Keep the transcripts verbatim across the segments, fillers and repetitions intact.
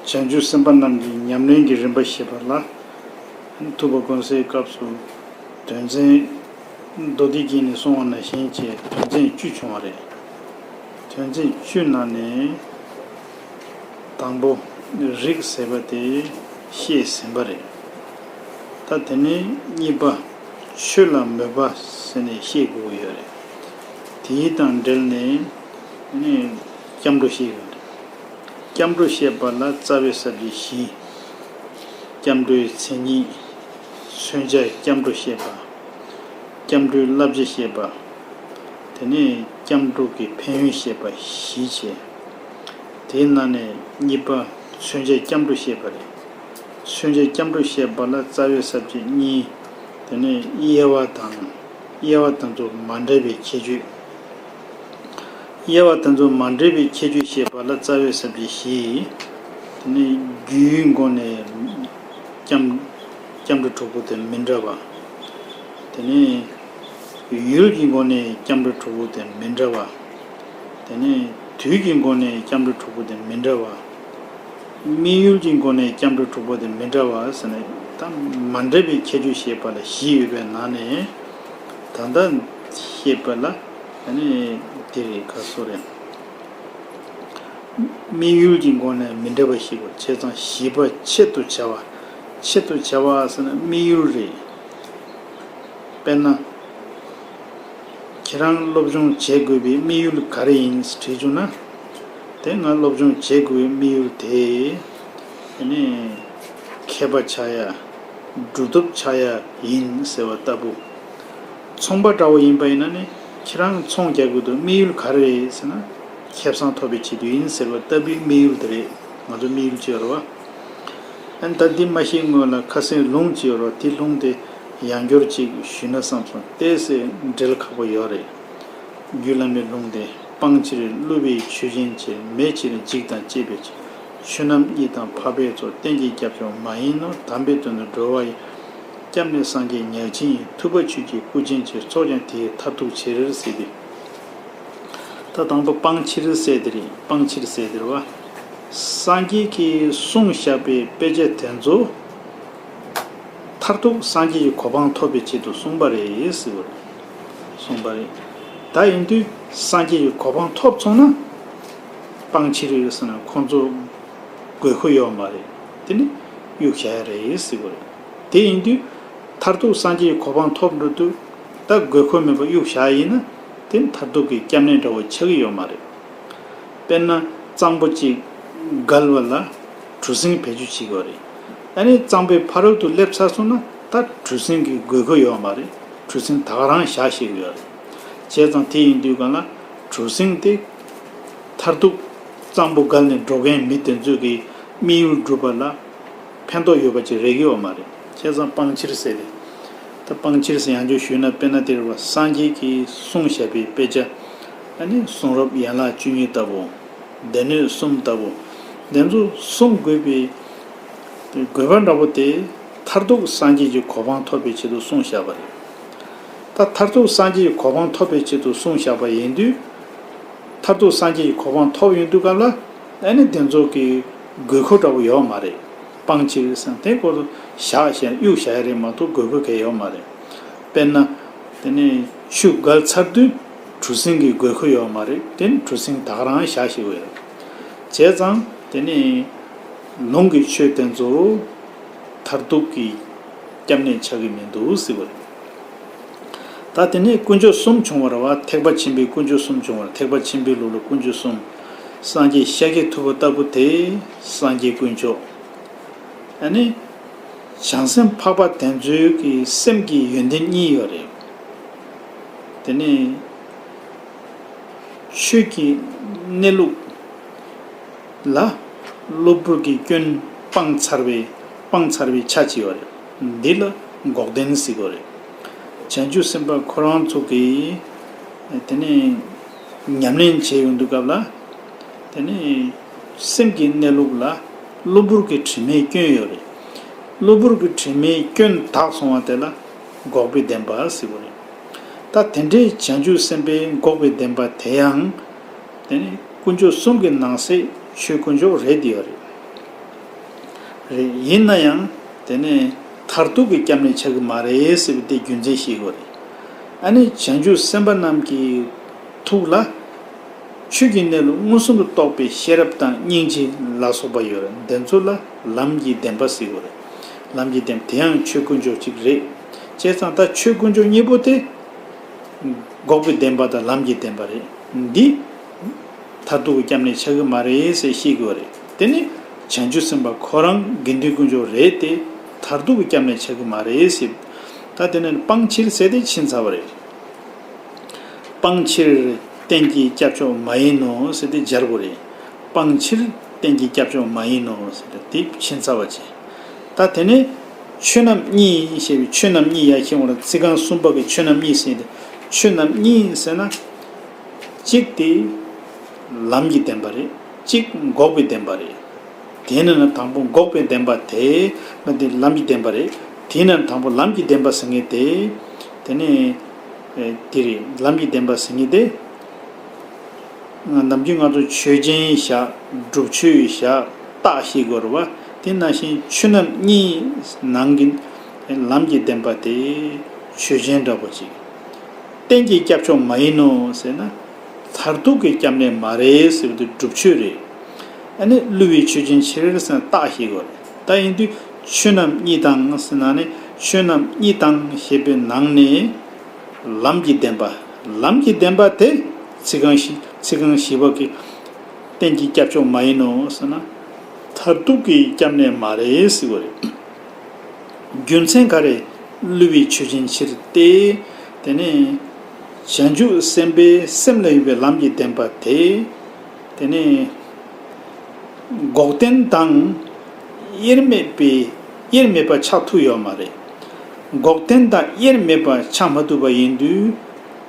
བྱང་ཆུབ་སེམས་དཔའ་རྣམས་ཀྱི་ཉམས་ལེན་གྱི་རིམ་པ་ཞེས་པ་ལ། ཐུབ་པ་དགོན་གསལ་སྐབས་སུ་དོན་ཚན། མདོ་སྡེ་རྒྱན་ནས་གསུངས་པ་ནང་བཞིན་བྱས་དོན་ཚན་བཅུ་བྱུང་བ་རེད། དོན་ཚན་བཅུ་ནང་ནས་དང་པོ་རིགས་ཟེར་བ་དེ་བཤད་ཟིན་པ་རེད། ད་དེ་ནས་གཉིས་པ་ཆོས་ལ་མོས་པ་ཟེར་ནས་བཤད་དགོས་ཀྱི་ཡོད་རེད། དེའི་དང་འབྲེལ་ནས་ནི་སྐྱབས་འགྲོ་བཤད་ཡོད་རེད། སྐྱབས་འགྲོ་བཤད་པ་ལ་རྩ་བའི་ས་བཅད་བཞི། སྐྱབས་འགྲོའི་མཚན་ཉིད། མཚོན་བྱ་སྐྱབས་འགྲོ་བཤད་པ། སྐྱབས་འགྲོའི་བསླབ་བྱ་བཤད་པ། དེ་ནས་སྐྱབས་འགྲོ་གི་ཕན་ཡོན་བཤད་པ་བཞི་བྱས། དེའི་ནང་ནས་གཉིས་པ་མཚོན་བྱ་སྐྱབས་འགྲོ་བཤད་པ་རེད། མཚོན་བྱ་སྐྱབས་འགྲོ་བཤད་པ་ལ་རྩ་བའི་ས་བཅད་གཉིས། དེ་ནས་དབྱེ་བ་དང་། དབྱེ་བ་དེ་ཚོ་མ་འདྲེས་པའི་ཁྱད་ཆོས། དབྱེ་བ་དེ་ཚོ་མ་འདྲེས་པའི་ཁྱད་ཆོས་བཤད་པ་ལ་རྩ་བའི་ས་བཅད་བཞི། དེ་ནས་རྒྱུའི་སྒོ་ནས་སྐྱབས། སྐྱབས་འགྲོ་དྲུག་པོ་དེ་མི་འདྲ་བ། དེ་ནས་ཡུལ་གྱི་སྒོ་ནས་སྐྱབས་འགྲོ་དྲུག་པོ་དེ་མི་འདྲ་བ། དེ་ནས་དུས་ཀྱི་སྒོ་ནས་སྐྱབས་འགྲོ་དྲུག་པོ་དེ་མི་འདྲ་བ། དམིགས་ཡུལ་གྱི་སྒོ་ནས་སྐྱབས་འགྲོ་དྲུག་པོ་དེ་མི་འདྲ་བ་ཟེར་ནས་ད་མ་འདྲེས་པའི་ཁྱད་ཆོས་བཤད་པ་ལ་བཞི་ཡོད་པའི་ནང་ནས་ད་ལྟ་བཤད་པ་ལ་ཨ་ནི་དེ་རེད་ག་སོ་རེད། དམིགས་ཡུལ་གྱི་སྒོ་ནས་མི་འདྲ་བ་ཞིག་གོ། བྱས་ཙང་བཞི་པ་ཆེད་དུ་བྱ་བ། ཆེད་དུ་བྱ་བ་ཟེར་ན་དམིགས་ཡུལ་རེད། དཔེར་ན། ཁྱེད་རང་སློབ་སྦྱོང་བྱེད་དགོས་པའི་དམིགས་ཡུལ་ག་རེ་ཡིན་དྲིས་བྱུང་ན། དེ་ང་སློབ་སྦྱོང་བྱེད་དགོས་པའི་དམིགས་ཡུལ་དེ། དེ་ནི་མཁས་པ་ཆགས་ཡ། གྲུབ་ཐོབ་ཆགས་ཡ་ཡིན་ཟེར་བ་ལྟ་བུ། ཚོང་པ་འདྲ་བོ་ཡིན་པ་ཡིན་ན་ནི་ཁྱེད་རང་ཚོང་རྒྱག་དགོས་འདུག་དམིགས་ཡུལ་ག་རེ་རེད་ཟེར་ན། ཁེ་བཟང་ཐོབ་པའི་ཆེད་དུ་ཡིན་ཟེར་བ་ལྟ་བུའི་དམིགས་ཡུལ་དེ་རེད། ང་ཚོ་དམིགས་ཡུལ་ཅིག་ཡོད་རེད་བ། ཨ་ནི་ད་འདི་མ་ཤེས་སྔོན་ལ་ཁ་སང་ལུང་ཅིག་ཡོད་རེད་བ། དེ་ལུང་དེ་ཡང་བསྐྱར་ཅིག་ཞུས་ན་བསམ་སོང་། ཏོག་ཙམ་འགྲེལ་ཁག་པོ་ཡོད་རེད། རྒྱུད་བླ་མའི་ལུང་དེ། སྤང་ཕྱིར་བསླུ་བའི་ཆོས་ཅན་ཆེ། མེད་ཕྱིར་འཇིགས་དང་བཅས་པའི་ཕྱིར། ཆོས་རྣམས་གཉིད་དང་འཕགས་པའི་ཚོགས། རྟེན་ཅིང་སྐྱབས་ཕྱོགས་མ་ཡིན་ནོ། དམ་པའི་དོན་དུ་འགྲོ་བ་ཡི། སྐྱབས་གནས་སངས་རྒྱས་ཉག་གཅིག་ཡིན། ཐུབ་པ་ཆོས་ཀྱི་སྐུ་ཅན་ཆེ། ཚོགས་ཀྱང་དེ་ཡི་མཐར་ཐུག་ཕྱིར་ཟེར་ཏེ། ད་དང་པོ་སྤང་ཕྱིར་ཟེར་དེ་རེད། སྤང་ཕྱིར་ཟེར་དེ་རེད་བ། སངས་རྒྱས་ཀྱིས་གསུངས་བཞག་པའི་དཔེ་ཆ་དེ་ཚོ། མཐར་ཐུག་སངས་རྒྱས་ཀྱི་གོ་འཕང་ཐོབ་པའི་ཆེད་དུ་གསུངས་པ་རེད་ཟེར་བ་རེད། གསུངས་པ་རེད། ད་ཡིན་དུས་སངས་རྒྱས་ཀྱི་གོ་འཕང་ཐོབ་སོང་ན། སྤང་ཕྱིར་ཟེར་ན་ཁོང་ཚོ་དགོས་མཁོ་ཡོད་མ་རེད། དེ་ནི་གཡུག་བཞག་ཡ་རེད་ཟེར་བ་རེད། དེ་ཡིན་དུས་མཐར་ཐུག་སངས་རྒྱས་ཀྱི་གོ་འཕང་ཐོབ་འགྲོ་དུས་ད་དགོས་མཁོ་མེད་པ་གཡུག་བཞག་ཡིན་ན། དེ་མཐར་ཐུག་གི་སྐྱབས་གནས་འདྲ་བོ་ཆགས་ཀྱི་ཡོད་མ་རེད། དཔེར་ན་གཙང་པོ་གཅིག་བརྒལ་བ་ལ་གྲུ་གཟིངས་བེད་སྤྱོད་བྱེད་ཀྱི་ཡོད་རེད། ཨ་ནི་གཙང་པོའི་ཕ་རོལ་ཏུ་སླེབས་ཚར་སོང་ན་ད་གྲུ་གཟིངས་ཀྱི་དགོས་མཁོ་ཡོད་མ་རེད། གྲུ་གཟིངས་ད་ག་རང་བཞག་ཤེས་ཀྱི་ཡོད་རེད། བྱས་ཙང་དེ་ཡིན་དུས་གང་ལ་གྲུ་གཟིངས་དེ་མཐར་ཐུག་གཙང་པོ་བརྒལ་ནས་འགྲོ་མཁན་མི་དེ་ཚོ་གི་དམིགས་ཡུལ་འགྲུབ་པ་ལ་ཕན་ཐོགས་ཡོད་པ་ཅིག་རེག་གི་ཡོད་མ་རེད། བྱས་ཙང་སྤང་ཕྱིར་ཟེར་ཏེ། ད་སྤང་ཕྱིར་ཟེར་ཡང་བསྐྱར་ཞུས་ན་དཔེར་ན་དེ་རེད་བ། སངས་རྒྱས་ཀྱིས་གསུངས་བཞག་པའི་དཔེ་ཆ། ཨ་ནི་གསུང་རབ་ཡན་ལག་བཅུ་གཉིས་ལྟ་བུ། སྡེ་སྣོད་གསུམ་ལྟ་བུ། དེ་ཚོ་གསུང་དགོས་པའི་དགོས་པ་འདྲ་པོ་དེ་མཐར་ཐུག་སངས་རྒྱས་ཀྱི་གོ་འཕང་ཐོབ་པའི་ཆེད་དུ་གསུངས་བཞག་པ་རེད། ད་མཐར་ཐུག་སངས་རྒྱས་ཀྱི་གོ་འཕང་ཐོབ་པའི་ཆེད་དུ་གསུངས་བཞག་པ་ཡིན་དུས། མཐར་ཐུག་སངས་རྒྱས་ཀྱི་གོ་འཕང་ཐོབ་ཡོང་དུས་སྐབས་ལ་ཨ་ནི་དེ་ཚོ་གི་དགོས་མཁོ་འདྲ་པོ་ཡོད་མ་རེད། སྤང་ཕྱིར་ཟེར་དེ་སྐོར་དུ་བཞག་བཞག་གཡུག་བཞག་ཡ་རེད་མ་གཏོགས་དགོས་མཁོ་གང་ཡོད་མ་རེད། དཔེར་ན། དེ་ནས་ཆུ་བརྒལ་ཚར་དུས་གྲུ་གཟིངས་ཀྱི་དགོས་མཁོ་ཡོད་མ་རེད། དེ་ནི་གྲུ་གཟིངས་ད་ག་རང་བཞག་ཤེས་ཀྱི་ཡོད་རེད། བྱས་ཙང་དེ་ནི་ལུང་གི་ཆོས་དེ་ཚོ་མཐར་ཐུག་གི་སྐྱབས་གནས་ཆགས་ཀྱི་མི་འདུག་ཟེར་བ་རེད། ད་དེ་ནས་དཀོན་མཆོག་གསུམ་བྱུང་བ་རེད་བ། ཐེག་པ་ཆེན་པོའི་དཀོན་མཆོག་གསུམ་བྱུང་བ་རེད། ཐེག་པ་ཆེན་པོའི་ལུགས་ལ་དཀོན་མཆོག་གསུམ། སངས་རྒྱས་ཤཱཀྱ་ཐུབ་པ་ལྟ་བུ་དེ་སངས་རྒྱས་དཀོན་མཆོག་ཨ་ནི། བྱང་སེམས་འཕགས་པ་དེ་ཚོའི་གི་སེམས་ཀྱི་ཡོན་ཏན་གཉིས་ཡོད་རེད། དེ་ནས་ཆོས་ཀྱི་གནས་ལུགས་ལ་གློ་བུར་གྱི་སྐྱོན་སྤངས་ཚར་བའི་སྤངས་ཚར་བའི་ཆ་གཅིག་ཡོད་རེད། འདི་ལ་འགོག་བདེན་ཟེར་གྱི་ཡོད་རེད། བྱང་ཆུབ་སེམས་དཔའ་ཁོ་རང་ཚོ་གིས་དེ་ནས་ཉམས་ལེན་བྱེད་ཡོང་དུས་སྐབས་ལ། དེ་ནས་སེམས་ཀྱི་གནས་ལུགས་ལ་གློ་བུར་གྱི་དྲི་མའི་སྐྱོན་ཡོད་རེད། གློ་བུར་གྱི་དྲི་མའི་སྐྱོན་དག་སོང་བ་དེ་ལ་འགོག་པའི་བདེན་པ་ཟེར་བ་རེད། ད་དེ་འདྲའི་བྱང་ཆུབ་སེམས་དཔའི་འགོག་པའི་བདེན་པ་དེ་ཡང་། དེ་ནི་དཀོན་མཆོག་གསུམ་གྱི་ནང་གསེས་ཆོས་དཀོན་མཆོག་རེད་དེ་ཡོད་རེད། རེད། ཡིན་ན་ཡང་དེ་ནས་མཐར་ཐུག་གི་སྐྱབས་གནས་ཆགས་ཀྱི་མ་རེད་ཟེར་བའི་དེ་རྒྱུ་མཚན་ཤེས་དགོས་རེད། ཨ་ནི་བྱང་ཆུབ་སེམས་དཔའ་རྣམས་ཀྱི་ཐུགས་ལ། ཆོས་ཀྱི་གནས་ལུགས་མངོན་སུམ་དུ་རྟོགས་པའི་ཤེས་རབ་དང་སྙིང་རྗེ་ལ་སོགས་པ་ཡོད་རེད། འདི་ཚོ་ལ་ལམ་གྱི་བདེན་པ་ཟེར་དགོས་རེད། ལམ་གྱི་བདེན་པ་དེ་ཡང་ཆོས་དཀོན་མཆོག་གཅིག་རེད། བྱས་ཙང་ད་ཆོས་དཀོན་མཆོག་གཉིས་པོ་དེ་འགོག་པའི་བདེན་པ་དང་ལམ་གྱི་བདེན་པ་རེད། འདི་མཐར་ཐུག་གི་སྐྱབས་གནས་ཆགས་ཀྱི་མ་རེད་ཟེར་ཤེས་དགོས་རེད། དེ་ནི་བྱང་ཆུབ་སེམས་དཔའ་ཁོ་རང་དགེ་འདུན་དཀོན་མཆོག་རེད་དེ་མཐར་ཐུག་གི་སྐྱབས་གནས་ཆགས་ཀྱི་མ་རེད་ཟེར། ད་དེ་ནི་སྤང་ཕྱིར་ཟེར་དེ་ཕྱིན་ཚར་བ་རེད། སྤང་ཕྱིར་རྟེན་གྱི་སྐྱབས་མཆོག་མ་ཡིན་ནོ་ཟེར་ཏེ་སྦྱར་དགོས་རེད། སྤང་ཕྱིར་རྟེན་གྱི་སྐྱབས་མཆོག་མ་ཡིན་ནོ་ཟེར་ཏེ་དེ་ཕྱིན་ཚར་བ་བྱས། ད་དེ་ནས་ཆོས་རྣམ་གཉིས་ཞེས་པའི་ཆོས་རྣམ་གཉིས་ཡར་ཤེས་འོང་ར། ཚིག་རྐང་གསུམ་པ་གི་ཆོས་རྣམ་གཉིས་ཟེར་ཏེ་ཆོས་རྣམ་གཉིས་ཟེར་ན། གཅིག་དེ་ལམ་གྱི་བདེན་པ་རེད། གཅིག་འགོག་པའི་བདེན་པ་རེད། དེ་ནས་ན་དང་པོ་འགོག་པའི་བདེན་པ་དེ་ང་དེ་ལམ་གྱི་བདེན་པ་རེད། དེ་ནས་དང་པོ་ལམ་གྱི་བདེན་པ་ཟེར་མཁན་དེ། དེ་ནས་ཨེ་དེ་རེད། ལམ་གྱི་བདེན་པ་ཟེར་མཁན་དེ། ནམ་རྒྱུན་ང་ཚོ་ཆོས་ཅན་བཞག་སྒྲུབ་ཆོས་བཞག་རྟགས་ཤེས་དགོས་རེད་བ། དེ་ནང་བཞིན་ཆོས་རྣམ་གཉིས་ནང་གི་ལམ་གྱི་བདེན་པ་དེ་ཆོས་ཅན་འདྲ་པོ་ཅིག་རྟེན་གྱི་སྐྱབས་མཆོག་མ་ཡིན་ནོ་ཟེར་ན། མཐར་ཐུག་གི་སྐྱབས་གནས་མ་རེད་ཟེར་བ་དེ་སྒྲུབ་ཆོས་རེད། ཨ་ནི་བསླུ་བའི་ཆོས་ཅན་ཕྱིར་ཟེར་ན་རྟགས་ཤེས་དགོས་རེད། ད་ཡིན་དུས་ཆོས་རྣམ་གཉིས་དང་ཟེར་ན་ནི་ཆོས་རྣམ་གཉིས་དང་ཞེས་པའི་ནང་ནས། ལམ་གྱི་བདེན་པ། ལམ་གྱི་བདེན་པ་དེ་ཚིག་རྐང་བཞི་ཚིག་རྐང་བཞི་པ་གི་རྟེན་གྱི་སྐྱབས་མཆོག་མ་ཡིན་ནོ་ཟེར་ན། མཐར་ཐུག་གི་སྐྱབས་གནས་མ་རེད་ཟེར་བ་རེད། རྒྱུ་མཚན་ག་རེ། བསླུ་བའི་ཆོས་ཅན་ཕྱིར་ཏེ། དེ་ནས་བྱང་ཆུབ་སེམས་དཔའི་སེམས་ལ་ཡོད་པའི་ལམ་གྱི་བདེན་པ་དེ། དེ་ནས་འགོག་བདེན་དང་དབྱེར་མེད་པའི་དབྱེར་མེད་པ་ཆགས་ཐུབ་ཡོད་མ་རེད། འགོག་བདེན་དང་དབྱེར་མེད་པ་ཆགས་མ་ཐུབ་པ་ཡིན་དུས།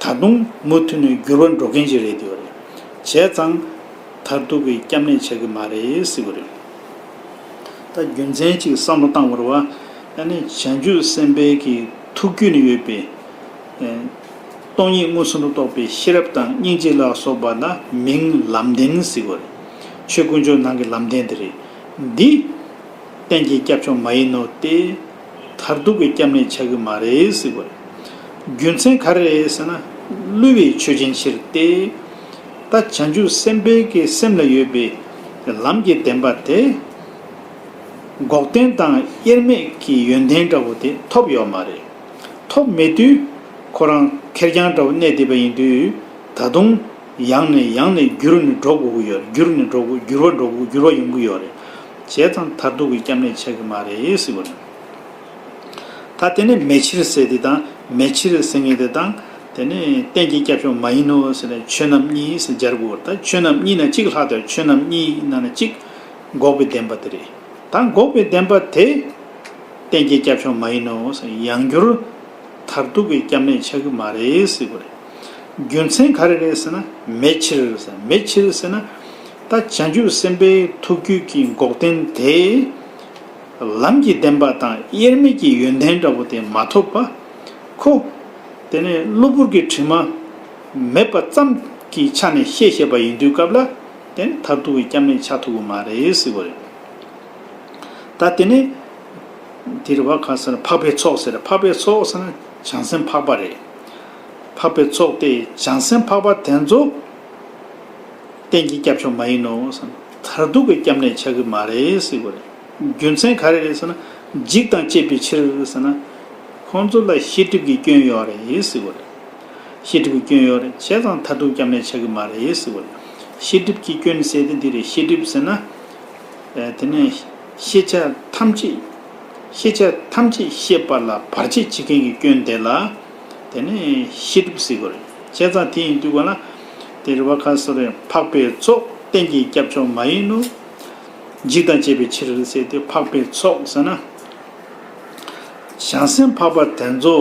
ད་དུང་མུ་མཐུད་ནས་འགྱུར་བ་འགྲོ་མཁན་ཅིག་རེད་འདུག་རེད། བྱས་ཙང་མཐར་ཐུག་གི་སྐྱབས་གནས་ཆགས་ཀྱི་མ་རེད་ཟེར་བ་རེད། ད་རྒྱུ་མཚན་ཅིག་བསམ་བློ་བཏང་བ་རེད་བ། ཨ་ནི་བྱང་ཆུབ་སེམས་དཔའི་གི་ཐུགས་རྒྱུད་ནས་ཡོད་པའི། ཨེ། སྟོང་ཉིད་མངོན་སུམ་དུ་རྟོགས་པའི་ཤེས་རབ་དང་སྙིང་རྗེ་ལ་སོགས་པ་ལ་མིང་ལམ་བདེན་ཟེར་བ་རེད། ཆོས་དཀོན་མཆོག་ནང་གི་ལམ་བདེན་དེ་རེད། འདི། རྟེན་གྱི་སྐྱབས་མཆོག་མ་ཡིན་ནོ་སྟེ། མཐར་ཐུག་གི་སྐྱབས་གནས་ཆགས་ཀྱི་མ་རེད་ཟེར་བ་རེད། རྒྱུ་མཚན་ག་རེ་རེད་ཟེར་ན། བསླུ་བའི་ཆོས་ཅན་ཕྱིར་ཏེ། ད་བྱང་ཆུབ་སེམས་དཔའི་གི་སེམས་ལ་ཡོད་པའི་ལམ་གྱི་བདེན་པ་དེ། འགོག་བདེན་དང་དབྱེར་མེད་ཀྱི་ཡོན་ཏན་འདྲ་བོ་དེ་ཐོབ་ཡོད་མ་རེད། ཐོབ་མེད་དུས་ཁོ་རང་ཁེར་རྐྱང་འདྲ་བོ་གནས་བསྡད་པ་ཡིན་དུས། ད་དུང་ཡང་ནས་ཡང་ནས་འགྱུར་ནས་འགྲོ་དགོས་ཀྱི་ཡོད་རེད། འགྱུར་ནས་འགྲོ་དགོས། འགྱུར་བ་འགྲོ་དགོས། འགྱུར་བ་ཡོང་གི་ཡོད་རེད། བྱས་ཙང་མཐར་ཐུག་གི་སྐྱབས་གནས་ཆགས་ཀྱི་མ་རེད་ཟེར་བ་རེད། ད་དེ་ནས་མེད་ཕྱིར་ཟེར་དེ་དང་མེད་ཕྱིར་ཟེར་མཁན་དེ་དང་། དེ་ནས་རྟེན་གྱི་སྐྱབས་མཆོག་མ་ཡིན་ནོ་ཟེར་ནས་ཆོས་རྣམ་གཉིས་ཟེར་སྦྱར་དགོས། ད་ཆོས་རྣམ་གཉིས་ན་གཅིག་ལྷག་སྟེ་ཆོས་རྣམ་གཉིས་ནང་ན་གཅིག་འགོག་པའི་བདེན་པ་དེ་རེད། ད་འགོག་པའི་བདེན་པ་དེ། རྟེན་གྱི་སྐྱབས་མཆོག་མ་ཡིན་ནོ་ཟེར། ཡང་བསྐྱར་མཐར་ཐུག་གི་སྐྱབས་གནས་ཆགས་ཀྱི་མ་རེད་ཟེར་བ་རེད། རྒྱུ་མཚན་ག་རེ་རེད་ཟེར་ན་མེད་ཕྱིར་ཟེར། མེད་ཕྱིར་ཟེར་ན། ད་བྱང་ཆུབ་སེམས་དཔའི་ཐུགས་རྒྱུད་ཀྱི་འགོག་བདེན་དེ། ལམ་གྱི་བདེན་པ་དང་དབྱེར་མེད་ཀྱི་ཡོན་ཏན་འདྲ་བོ་དེ་མ་ཐོབ་པ། ཁོ། དེ་ནས་གློ་བུར་གྱི་དྲི་མ། མེད་པ་ཙམ་གྱི་ཆ་ནས་ཤེས་བཞག་པ་ཡིན་དུས་སྐབས་ལ། དེ་ནི་མཐར་ཐུག་གི་སྐྱབས་གནས་ཆགས་ཐུབ་ཀྱི་མ་རེད་ཟེར་བ་རེད། ད་དེ་ནས། དེ་རེད་བ། ག་ཟེར་ན་འཕགས་པའི་ཚོགས་ཟེར། འཕགས་པའི་ཚོགས་ཟེར་ན་བྱང་སེམས་འཕགས་པ་རེད། འཕགས་པའི་ཚོགས་དེ་བྱང་སེམས་འཕགས་པ་དེ་ཚོ། རྟེན་གྱི་སྐྱབས་མཆོག་མ་ཡིན་ནོ་ཟེར། མཐར་ཐུག་གི་སྐྱབས་གནས་ཆགས་ཀྱི་མ་རེད་ཟེར་བ་རེད། རྒྱུ་མཚན་ག་རེ་རེད་ཟེར་ན། འཇིགས་དང་བཅས་པའི་ཕྱིར་ཟེར་ན། ཁོང་ཚོ་ལ་ཤེས་སྒྲིབ་ཀྱི་སྐྱོན་ཡོད་རེད་ཟེར་བ་རེད། ཤེས་སྒྲིབ་ཀྱི་སྐྱོན་ཡོད་རེད། བྱས་ཙང་མཐར་ཐུག་སྐྱབས་གནས་ཆགས་ཀྱི་མ་རེད་ཟེར་བ་རེད། ཤེས་སྒྲིབ་ཀྱི་སྐྱོན་ཟེར་དེ་འདི་རེད། ཤེས་སྒྲིབ་ཟེར་ན། ཨེ། དེ་ནས་ཤེས་བྱ་ཐམས་ཅད། ཤེས་བྱ་ཐམས་ཅད་ཤེས་པ་ལ་བར་ཆད་བྱེད་མཁན་གྱི་སྐྱོན་དེ་ལ། དེ་ནས་ཤེས་སྒྲིབ་ཟེར་དགོས་རེད། བྱས་ཙང་དེ་ཡིན་དུས་ག་ལ། དེ་རེད་བ། ག་ཟེར་རེད། འཕགས་པའི་ཚོགས་རྟེན་གྱི་སྐྱབས་མཆོག་མ་ཡིན་ནོ། འཇིགས་དང་བཅས་པའི་ཕྱིར་ཟེར་ཏེ། འཕགས་པའི་ཚོགས་ཟེར་ན། བྱང་སེམས་འཕགས་པ་དེ་ཚོ་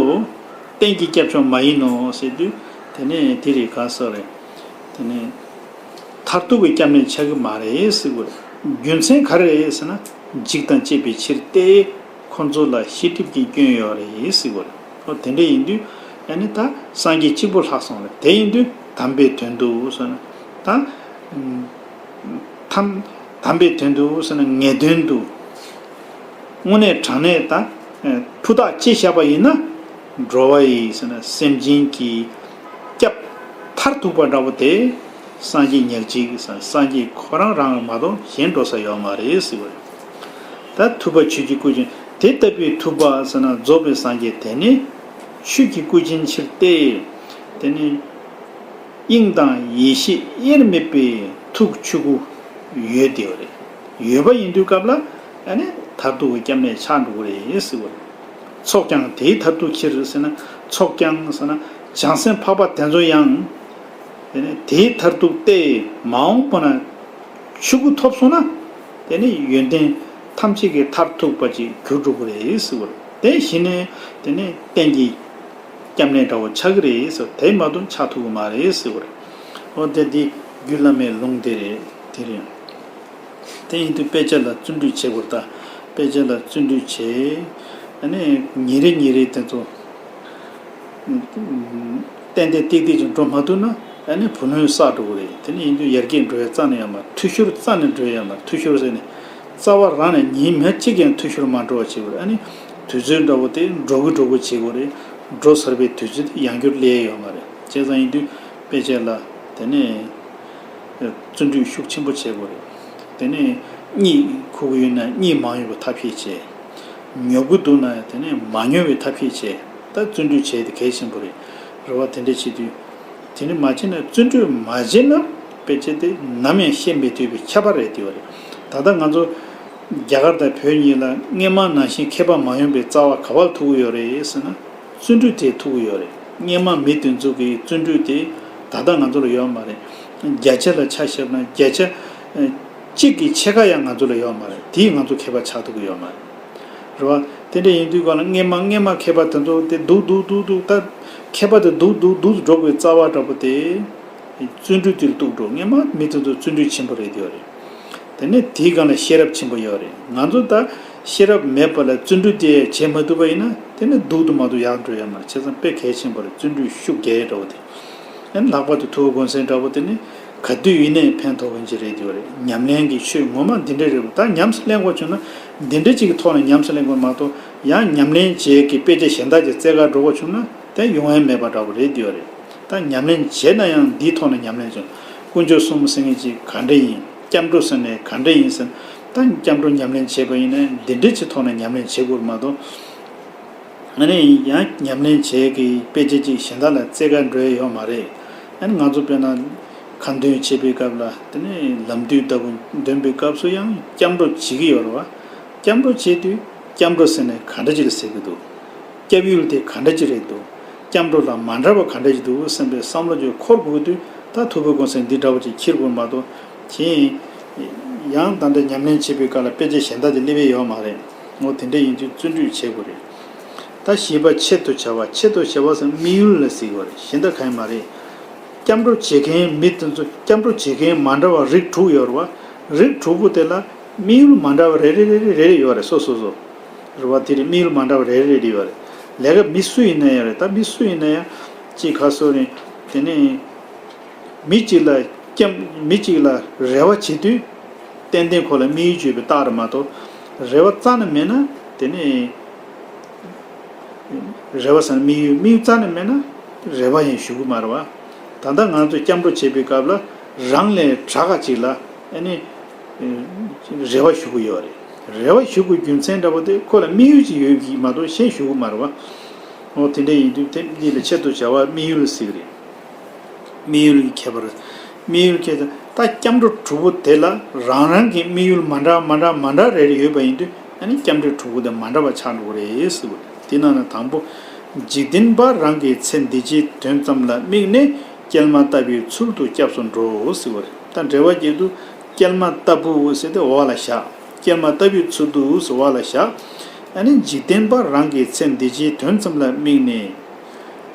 རྟེན་གྱི་སྐྱབས་མཆོག་མ་ཡིན་ནོ་ཟེར་དུས། དེ་ནས་དེ་རེད། ག་ཟེར་རེད། དེ་ནས་མཐར་ཐུག་གི་སྐྱབས་གནས་ཆགས་ཀྱི་མ་རེད་ཟེར་བ་རེད། རྒྱུ་མཚན་ག་རེ་རེད་ཟེར་ན། འཇིགས་དང་བཅས་པའི་ཕྱིར་ཏེ། ཁོ་ཚོ་ལ་ཤེས་སྒྲིབ་ཀྱི་སྐྱོན་ཡོད་རེད་ཟེར་བ་རེད། ཨོ། དེ་འདྲ་ཡིན་དུས། ཨ་ནི་ད་སངས་རྒྱས་གཅིག་པུ་ལྷག་སོང་རེད། དེ་ཡིན་དུས་དམ་པའི་དོན་དུ་ཟེར་ན། ད། ཐམ། དམ་པའི་དོན་དུ་ཟེར་ན་ངེས་དོན་དུ། དངོས་གནས་དྲང་གནས་ད་ཕུ་ཐག་གཅོད་བཞག་པ་ཡིན་ན། འགྲོ་བ་ཡི་ཟེར་ན་སེམས་ཅན་གྱི་སྐྱབས་མཐར་ཐུག་པ་འདྲ་བོ་དེ་སངས་རྒྱས་ཉག་གཅིག་ཟེར་ན་སངས་རྒྱས་ཁོ་རང་རང་མ་གཏོགས་གཞན་འགྲོ་ས་ཡོད་མ་རེད་ཟེར་བ་རེད། ད་ཐུབ་པ་ཆོས་ཀྱི་སྐུ་ཅན་དེ་ལྟ་བུའི་ཐུབ་པ་ཟེར་ན་རྫོགས་པའི་སངས་རྒྱས་དེ་ནི་ཆོས་ཀྱི་སྐུ་ཅན་ཕྱིར་ཏེ། དེ་ནི་དབྱིངས་དང་ཡེ་ཤེས་དབྱེར་མེད་པའི་ཐུགས་ཆོས་སྐུ་ཡོད་དེ་བ་རེད། ཡོད་པ་ཡིན་དུས་སྐབས་ལ་ཨ་ནི་མཐར་ཐུག་གི་སྐྱབས་གནས་ཆགས་འགྲོ་གི་རེད་ཟེར་བ་རེད། ཚོགས་ཀྱང་དེའི་མཐར་ཐུག་ཕྱིར་ཟེར་ན་ཚོགས་ཀྱང་ཟེར་ན་བྱང་སེམས་འཕགས་པ་དེ་ཚོ་ཡང་དེ་ནི་དེའི་མཐར་ཐུག་སྟེ་མ་འོངས་པ་ན་ཆོས་སྐུ་ཐོབ་སོང་ན་དེ་ནི་ཡོན་ཏན་ཐམས་ཅད་ཀྱི་མཐར་ཐུག་པ་ཅིག་གྱུར་འགྲོ་གི་རེད་ཟེར་བ་རེད། དེ་གཞི་ནས་དེ་ནི་གཏན་གྱི་སྐྱབས་གནས་འདྲ་བོ་ཆགས་ཀྱི་རེད་ཟེར། དེ་མ་གཏོགས་ཆགས་ཐུབ་ཀྱི་མ་རེད་ཟེར་བ་རེད། འོ་དེ་འདི་རྒྱུད་བླ་མའི་ལུང་དེ་རེད། དེ་རེད། དེ་ཡིན་དུས་དཔེ་ཆ་ལ་བརྩོན་འགྲུས་བྱེད་དགོས་རེད་ད། དཔེ་ཆ་ལ་བརྩོན་འགྲུས་བྱེད། ཨ་ནི་ཉིན་རེ་ཉིན་རེ་དེ་ཚོ་ཏན་ཏན་ཏིག་ཏིག་ཅིག་འགྲོ་མ་ཐུབ་ན་ཨ་ནི་བུ་ལོན་བསགས་འགྲོ་གི་རེད། དེ་ནི་ཡིན་དུས་ཡར་རྒྱས་འགྲོ་ཡ་རྩ་ནས་ཡོད་མ་རེད། འཐུས་ཤོར་རྩ་ནས་འགྲོ་ཡ་ཡོད་མ་རེད། འཐུས་ཤོར་ཟེར་ནས་རྩ་བ་རང་ནས་ཉིན་མ་གཅིག་ཀྱང་འཐུས་ཤོར་མ་འགྲོ་བ་བྱེད་དགོས་རེད། ཨ་ནི་དུས་ཚོད་འདྲ་བོ་དེ་འགྲོ་གི་འགྲོ་གི་བྱེད་དགོས་རེད། འགྲོ་ཚར་བའི་དུས་ཚོད་དེ་ཡང་བསྐྱར་སླེབས་ཡ་ཡོད་མ་རེད། བྱས་ཙང་ཡིན་དུས་དཔེ་ཆ་ལ་དེ་ནས་བརྩོན་འགྲུས་ཤུགས་ཆེན་པོ་བྱེད་དགོས་རེད། དེ་ནས་གཉིད་ཁུག་གི་ཡོད་ན་གཉིད་མ་ཡོང་བའི་ཐབས་ཤེས་བྱེད། ཉོབ་ཀྱི་འདུག་ན་དེ་ནས་མ་ཉོབ་པའི་ཐབས་ཤེས་བྱེད། ད་བརྩོན་འགྲུས་བྱེད་དེ་གལ་ཆེན་པོ་རེད། རེད་བ། དེ་འདྲ་བྱེད་དུས་དེ་ནི་མ་བྱས་ན་བརྩོན་འགྲུས་མ་བྱས་ན་དཔེ་ཆ་དེ་ནམ་ཡང་ཤེས་མི་ཐུབ་པའི་ཁྱད་པར་རེད་དེ་བ་རེད། ད་ལྟ་ང་ཚོ་རྒྱ་གར་དང་བོད་གཉིས་ལ་སྔོན་མ་ནང་བཞིན་མཁས་པ་མ་ཡོང་པའི་རྩ་བ་ག་པར་ཐུག་གི་ཡོད་རེད་ཟེར་ན། བརྩོན་འགྲུས་དེ་ཐུག་གི་ཡོད་རེད། སྔོན་མ་མི་དེ་ཚོ་གི་བརྩོན་འགྲུས་དེ་ད་ལྟ་ང་ཚོ་ལ་ཡོད་མ་རེད། བརྒྱ་ཆ་ལ་ཆ་བཞག་ན་བརྒྱ་ཆ་ཨ་གཅིག་གི་ཕྱེད་ཀ་ཡང་ང་ཚོ་ལ་ཡོད་མ་རེད། དེས་ང་ཚོ་མཁས་པ་ཆགས་ཐུབ་ཀྱི་ཡོད་མ་རེད། རེད་བ། དེ་འདྲ་ཡིན་དུས་ག་ལ་སྔོན་མ་སྔོན་མ་མཁས་པ་དེ་ཚོ་དེ་སྡུག་སྡུག་སྡུག་སྡུག་ད་མཁས་པ་དེ་སྡུག་སྡུག་སྡུག་འགྲོ་དགོས་རྩ་བ་འདྲ་པོ་དེ། བརྩོན་འགྲུས་དེ་ལ་གཏུག་འགྲོ། སྔོན་མ་མི་དེ་ཚོ་བརྩོན་འགྲུས་ཆེན་པོ་རེད་ཡོད་རེད། དེ་ནས་དེའི་སྒང་ལ་ཤེས་རབ་ཆེན་པོ་ཡོད་རེད། ང་ཚོ་ད་ཤེས་རབ་མེད་པ་ལ་བརྩོན་འགྲུས་དེ་བྱེད་མ་ཐུབ་པ་ཡིན་ན་དེ་ནི་སྡུག་ཏུ་མ་སྡུག་ཡག་འགྲོ་ཡ་མ་རེད། བྱས་ཙང་དཔེ་གལ་ཆེན་པོ་རེད། བརྩོན་འགྲུས་ཤུགས་རྒྱག་ཡ་འདྲ་བོ་དེ། ཨ་ནི་ལྷག་པར་དུ་ཐུབ་པ་དགོན་སེང་འདྲ་བོ་དེ་ནི་ག་དུས་ཡིན་ནའི་ཕན་ཐོགས་ཡིན་གྱི་རེད་ཡོད་རེད། ཉམས་ལེན་གྱི་ཆོས་ངོ་མ་འདི་འདྲ་རེད་པ། ད་ཉམས་སུ་ལེན་དགོས་བྱུང་ན་འདི་འདྲ་ཅིག་གི་ཐོག་ནས་ཉམས་སུ་ལེན་དགོས་མ་གཏོགས། ཡང་ཉམས་ལེན་བྱེད་ཀྱི་དཔེ་ཆ་གཞན་དག་ཅིག་བཙལ་ག་འགྲོ་དགོས་བྱུང་ན་དེ་ཡོང་ཡ་མེད་པ་འདྲ་བོ་རེད་ཡོད་རེད། ད་ཉམས་ལེན་བྱས་ན་ཡང་འདིའི་ཐོག་ནས་ཉམས་ལེན་བྱུང་། དཀོན་མཆོག་གསུམ་ཟེར་མཁན་ཅིག་ག་འདྲ་ཡིན། སྐྱབས་འགྲོ་ཟེར་ནས་ག་འདྲ་ཡིན་ཟེར། ད་སྐྱབས་འགྲོ་ཉམས་ལེན་བྱས་པ་ཡིན་ན་འདི་འདྲ་ཅིག་ཐོག་ནས་ཉམས་ལེན་བྱེད་དགོས་མ་གཏོགས། ཨ་ནི་ཡང་ཉམས་ལེན་བྱེད་ཀྱི་དཔེ་ཆ་ཅིག་གཞན་དག་ལ་བཙལ་ག་འགྲོ་ཡ་ཡོད་མ་རེད། ཨ་ནི་ང་ཚོ་དཔེར་ན་ཁ་འདོན་བྱེད་པའི་སྐབས་ལ་དེ་ནས་ལམ་དུས་ལྟ་བུ་འདོན་པའི་སྐབས་སུ་ཡང་སྐྱབས་འགྲོ་བྱེད་ཀྱི་ཡོད་རེད་བ། སྐྱབས་འགྲོ་བྱེད་དུས་སྐྱབས་འགྲོ་ཟེར་ནས་ག་འདྲ་ཅིག་ལ་ཟེར་གྱི་འདུག་སྐྱབས་ཡུལ་དེ་ག་འདྲ་ཅིག་རེད་འདུག་སྐྱབས་འགྲོ་ལ་མ་འདྲ་བ་ག་འདྲ་ཅིག་འདུག་བསམ་པའི་བསམ་བློ་ཅིག་འཁོར་དགོས་དུས། ད་ཐུབ་པའི་དགོན་སེང་འདི་འདྲ་བོ་ཅིག་འཁྱེར་དགོས་མ་གཏོགས། གཞན་ཡང་ད་ལྟ་ཉམས་ལེན་བྱེད་པའི་སྐབས་ལ་དཔེ་ཆ་གཞན་དག་ཅིག་སླེབས་ཡ་ཡོད་མ་རེད། འོ་དེ་འདྲ་ཡིན་དུས་བརྩོན་འགྲུས་བྱེད་དགོས་རེད། ད་བཞི་པ་ཆེད་དུ་བྱ་བ། ཆེད་དུ་བྱ་བ་ཟེར་དམིགས་ཡུལ་ལ་ཟེར་གྱི་ཡོད་རེད། གཞན་དག་གང་ཡང་མ་རེད། སྐྱབས་འགྲོ་བྱེད་མཁན་མི་དེ་ཚོ་སྐྱབས་འགྲོ་བྱེད་མཁན་མ་འདྲ་བ་རིགས་དྲུག་ཡོད་རེད་བ། རིགས་དྲུག་པོ་དེ་ལ་དམིགས་ཡུལ་མ་འདྲ་བ་རེ་རེ་རེ་རེ་རེ་རེ་ཡོད་རེད། སོ་སོ་སོ། རེད་བ། དེ་རེད། དམིགས་ཡུལ་མ་འདྲ་བ་རེ་རེ་རེ་རེ་ཡོད་རེད། ལས་ཀ་མི་སུ་ཡིན་ན་ཡང་རེད། ད་མི་སུ་ཡིན་ན་ཡང་གཅིག་ཁ་སོ་རེད། དེ་ནས་མི་གཅིག་ལ་སྐྱབས། མི་གཅིག་ལ་རེ་བ་བྱེད་དུས་ཏན་ཏན་ཁོ་ལ་དམིགས་ཡུལ་བརྗོད་པའི་རྟགས་རེད་མ་གཏོགས། རེ་བ་རྩ་ནས་མེད་ན་དེ་ནས། རེ་བ་ཟེར་ན་དམིགས་ཡུལ། དམིགས་ཡུལ་རྩ་ནས་མེད་ན་རེ་བ་ཡང་ཞུ་གི་མ་རེད་བ། ད་ལྟ་ང་ཚོས་སྐྱབས་འགྲོ་བྱེད་པའི་སྐབས་ལ་རང་ལས་དྲག་ག་ཅིག་ལ་ཨ་ནི་རེ་བ་ཞུ་གི་ཡོད་རེད། རེ་བ་ཞུ་དགོས་རྒྱུ་མཚན་འདྲ་པོ་དེ་ཁོ་ལ་དམིགས་ཡུལ་ཅིག་ཡོད་ཀྱི་མ་གཏོགས་གཞན་ཞུ་གི་མ་རེད་བ། འོ་དེ་འདྲ་ཡིན་དུས་དེ་འདི་ལ་ཆེད་དུ་བྱ་བ་དམིགས་ཡུལ་ཟེར་གི་རེད། དམིགས་ཡུལ་གྱི་ཁྱད་པར། དམིགས་ཡུལ་གྱི་ད་སྐྱབས་འགྲོ་དྲུག་པོ་དེ་ལ་རང་རང་གི་དམིགས་ཡུལ་མ་འདྲ་མ་འདྲ་མ་འདྲ་རེ་རེ་ཡོད་པ་ཡིན་དུས་ཨ་ནི་སྐྱབས་འགྲོ་དྲུག་པོ་དེ་མ་འདྲ་བ་ཆགས་འགྲོ་གི་རེད་ཟེར་བ་རེད། དེ་ནང་ནས་དང་པོ། འཇིག་རྟེན་པ་རང་གི་ཚེ་འདི་ཕྱིའི་དོན་ཙམ་ལ་དམིགས་ནས་སྐྱེལ་མ་ལྟ་བུའི་ཚུལ་དུ་སྐྱབས་སུ་འགྲོ་ཟེར་བ་རེད། ད་འགྲེལ་པ་རྒྱག་དུས་སྐྱེལ་མ་ལྟ་བུ་ཟེར་ཏེ་འོག་ལ་བཞག་སྐྱེལ་མ་ལྟ་བུའི་ཚུལ་དུ་ཟེར་འོག་ལ་བཞག་ཨ་ནི་འཇིག་རྟེན་པ་རང་གི་ཚེ་འདི་ཕྱིའི་དོན་ཙམ་ལ་དམིགས་ནས།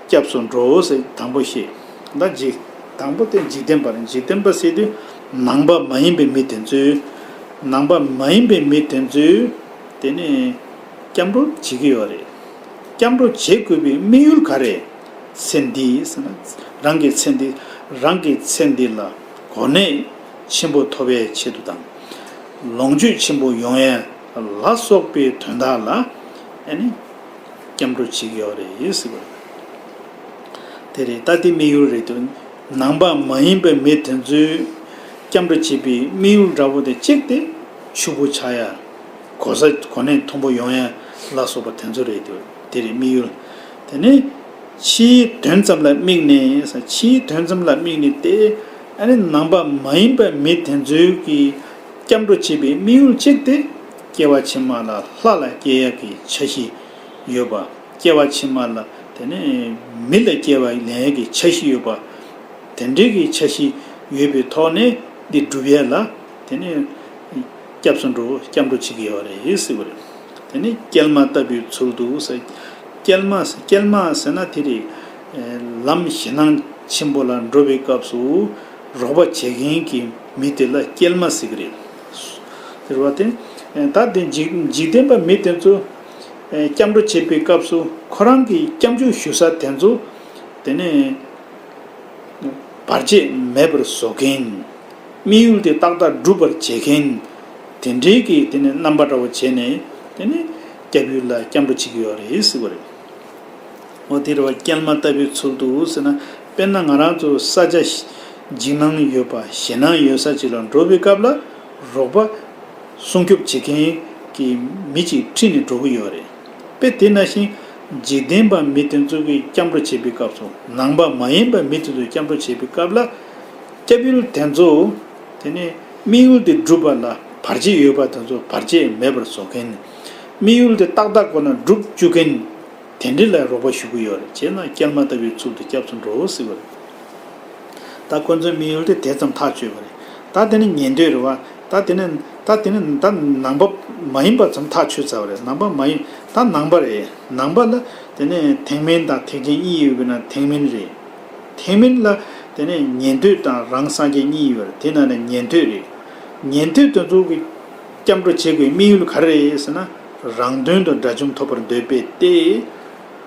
སྐྱབས་སུ་འགྲོ་ཟེར་དང་པོ་བཤད། ད་འཇིག་དང་པོ་དེ་འཇིག་རྟེན་པ་རེད། འཇིག་རྟེན་པ་ཟེར་དུས་ནང་པ་མ་ཡིན་པའི་མི་དེ་ཚོས། ནང་པ་མ་ཡིན་པའི་མི་དེ་ཚོས་དེ་ནས་སྐྱབས་འགྲོ་བྱེད་ཀྱི་ཡོད་རེད། སྐྱབས་འགྲོ་བྱེད་དགོས་པའི་དམིགས་ཡུལ་ག་རེ། ཚེ་འདི་ཟེར་ན་རང་གི་ཚེ་འདི། རང་གི་ཚེ་འདི་ལ་གོ་གནས་ཆེན་པོ་ཐོབ་པའི་ཆེད་དུ་དང་། ལོངས་སྤྱོད་ཆེན་པོ་ཡོང་ཡ་ ལ་སོགས་པའི་དོན་དག་ལ་ཨ་ནི་སྐྱབས་འགྲོ་བྱེད་ཀྱི་ཡོད་རེད་ཟེར་བ་རེད། དེ་རེད། ད་དེ་དམིགས་ཡུལ་རེད་དོ། ནང་པ་མ་ཡིན་པའི་མི་དེ་ཚོའི་སྐྱབས་འགྲོ་བྱེད་པའི་དམིགས་ཡུལ་འདྲ་པོ་དེ་གཅིག་དེ་ཕྱུག་པོ་ཆགས་ཡ། གོ་ས་གོ་གནས་མཐོན་པོ་ཡོང་ཡ་ལ་སོགས་པ་དེ་ཚོ་རེད་དོ། དེ་རེད་དམིགས་ཡུལ། དེ་ནས་ཕྱིའི་དོན་ཙམ་ལ་དམིགས་ནས། ཕྱིའི་དོན་ཙམ་ལ་དམིགས་ནས་ཏེ། ཨ་ནི་ནང་པ་མ་ཡིན་པའི་མི་དེ་ཚོའི་གི་སྐྱབས་འགྲོ་བྱེད་པའི་དམིགས་ཡུལ་གཅིག་དེ། སྐྱེ་བ་ཕྱི་མ་ལ་ལྷ་ལ་སྐྱེ་ཡ་གི་འཆར་གཞི་ཡོད་པ། སྐྱེ་བ་ཕྱི་མ་ལ་དེ་ནས་མི་ལ་སྐྱེ་བ་ལེན་ཡ་གི་འཆར་གཞི་ཡོད་པ། དེ་འདྲའི་གི་འཆར་གཞི་ཡོད་པའི་ཐོག་ནས་འདི་སྒྲུབ་ཡ་ལ་དེ་ནས་སྐྱབས་སུ་འགྲོ། སྐྱབས་འགྲོ་བྱེད་ཀྱི་ཡོད་རེད་ཟེར་བ་རེད། དེ་ནས་སྐྱེལ་མ་བཏབ་པའི་ཚུལ་དུ་ཟེར། སྐྱེལ་མ་སྐྱེལ་མ་ཟེར་ན་དེ་རེད། ལམ་ཞེད་སྣང་ཆེན་པོ་ལ་འགྲོ་བའི་སྐབས་སུ་རོགས་པ་བྱེད་མཁན་གྱི་མི་དེ་ལ་སྐྱེལ་མ་ཟེར་གྱི་རེད། དེ་རེད་བ། དེ་ད་དེ་འཇིག་འཇིག་རྟེན་པ་མི་དེ་ཚོ་སྐྱབས་འགྲོ་བྱེད་པའི་སྐབས་སུ་ཁོ་རང་གི་སྐྱབས་འཇུག་ཞུ་ས་དེ་ཚོ་དེ་ནས་བར་ཆད་མེད་པར་བཟོ་མཁན། དམིགས་ཡུལ་དེ་ཏག་ཏག་འགྲུབ་པར་བྱེད་མཁན། དེ་འདྲའི་གི་དེ་ནས་རྣམ་པ་འདྲ་བོ་བྱས་ནས་དེ་ནས་སྐྱབས་ཡུལ་ལ་སྐྱབས་འགྲོ་བྱེད་ཀྱི་ཡོད་རེད་ཟེར་བ་རེད། འོ་དེ་རེད་བ། སྐྱེལ་མ་བཏབ་པའི་ཚུལ་དུ་ཟེར་ན། དཔེར་ན་ང་རང་ཚོ་ས་ཆ་འཇིགས་སྣང་ཡོད་པ་ཞེད་སྣང་ཡོད་ས་ཅིག་ལ་འགྲོ་བའི་སྐབས་ལ་རོགས་པ་སྲུང་སྐྱོབ་བྱེད་མཁན་གྱི་མི་གཅིག་ཁྲིད་ནས་འགྲོ་གི་ཡོད་རེད། དཔེ་དེ་ནང་བཞིན་འཇིག་རྟེན་པ་མི་དེ་ཚོ་གི་སྐྱབས་འགྲོ་བྱེད་པའི་སྐབས་སུ། ནང་པ་མ་ཡིན་པ་མི་དེ་ཚོ་སྐྱབས་འགྲོ་བྱེད་པའི་སྐབས་ལ། སྐྱབས་ཡུལ་དེ་ཚོ་དེ་ནས་དམིགས་ཡུལ་དེ་འགྲུབ་པ་ལ་བར་ཆད་ཡོད་པ་དེ་ཚོ་བར་ཆད་མེད་པར་བཟོ་མཁན། དམིགས་ཡུལ་དེ་ཏག་ཏག་ཁོ་ན་འགྲུབ་བཅུག་མཁན་དེ་འདྲ་ལ་རོགས་པ་ཞུ་གི་ཡོད་རེད། བྱས་ན་སྐྱེལ་མ་བཏབ་པའི་ཚུལ་དུ་སྐྱབས་སུ་འགྲོ་ཟེར་བ་རེད། ད་ཁོ་ཚོའི་དམིགས་ཡུལ་དེ་དེ་ཙམ་ཐག་ཆོད་པ་རེད། ད་དེ་ནི་ཉན་ཐོས་རེད་བ། ད་དེ་ནི་ད་དེ་ནི་ད་ནང་པ་མ་ཡིན་པ་ཙམ་ཐག་ཆོད་ཚར་བ་རེད། ནང་པ་མ་ཡིན། ད་ནང་པ་རེད། ནང་པ་ལ་དེ་ནི་ཐེག་དམན་དང་ཐེག་ཆེན་གཉིས་ཡོད་པས་ན་ཐེག་དམན་རེད། ཐེག་དམན་ལ་དེ་ནས་ཉན་ཐོས་དང་རང་སངས་རྒྱས་གཉིས་ཡོད་རེད། དེ་ནང་ནས་ཉན་ཐོས་རེད། ཉན་ཐོས་དེ་ཚོ་གི་སྐྱབས་འགྲོ་བྱེད་དགོས་དམིགས་ཡུལ་ག་རེ་རེད་ཟེར་ན། རང་དོན་དུ་དགྲ་བཅོམ་ཐོབ་པར་འདོད་པས་ཏེ།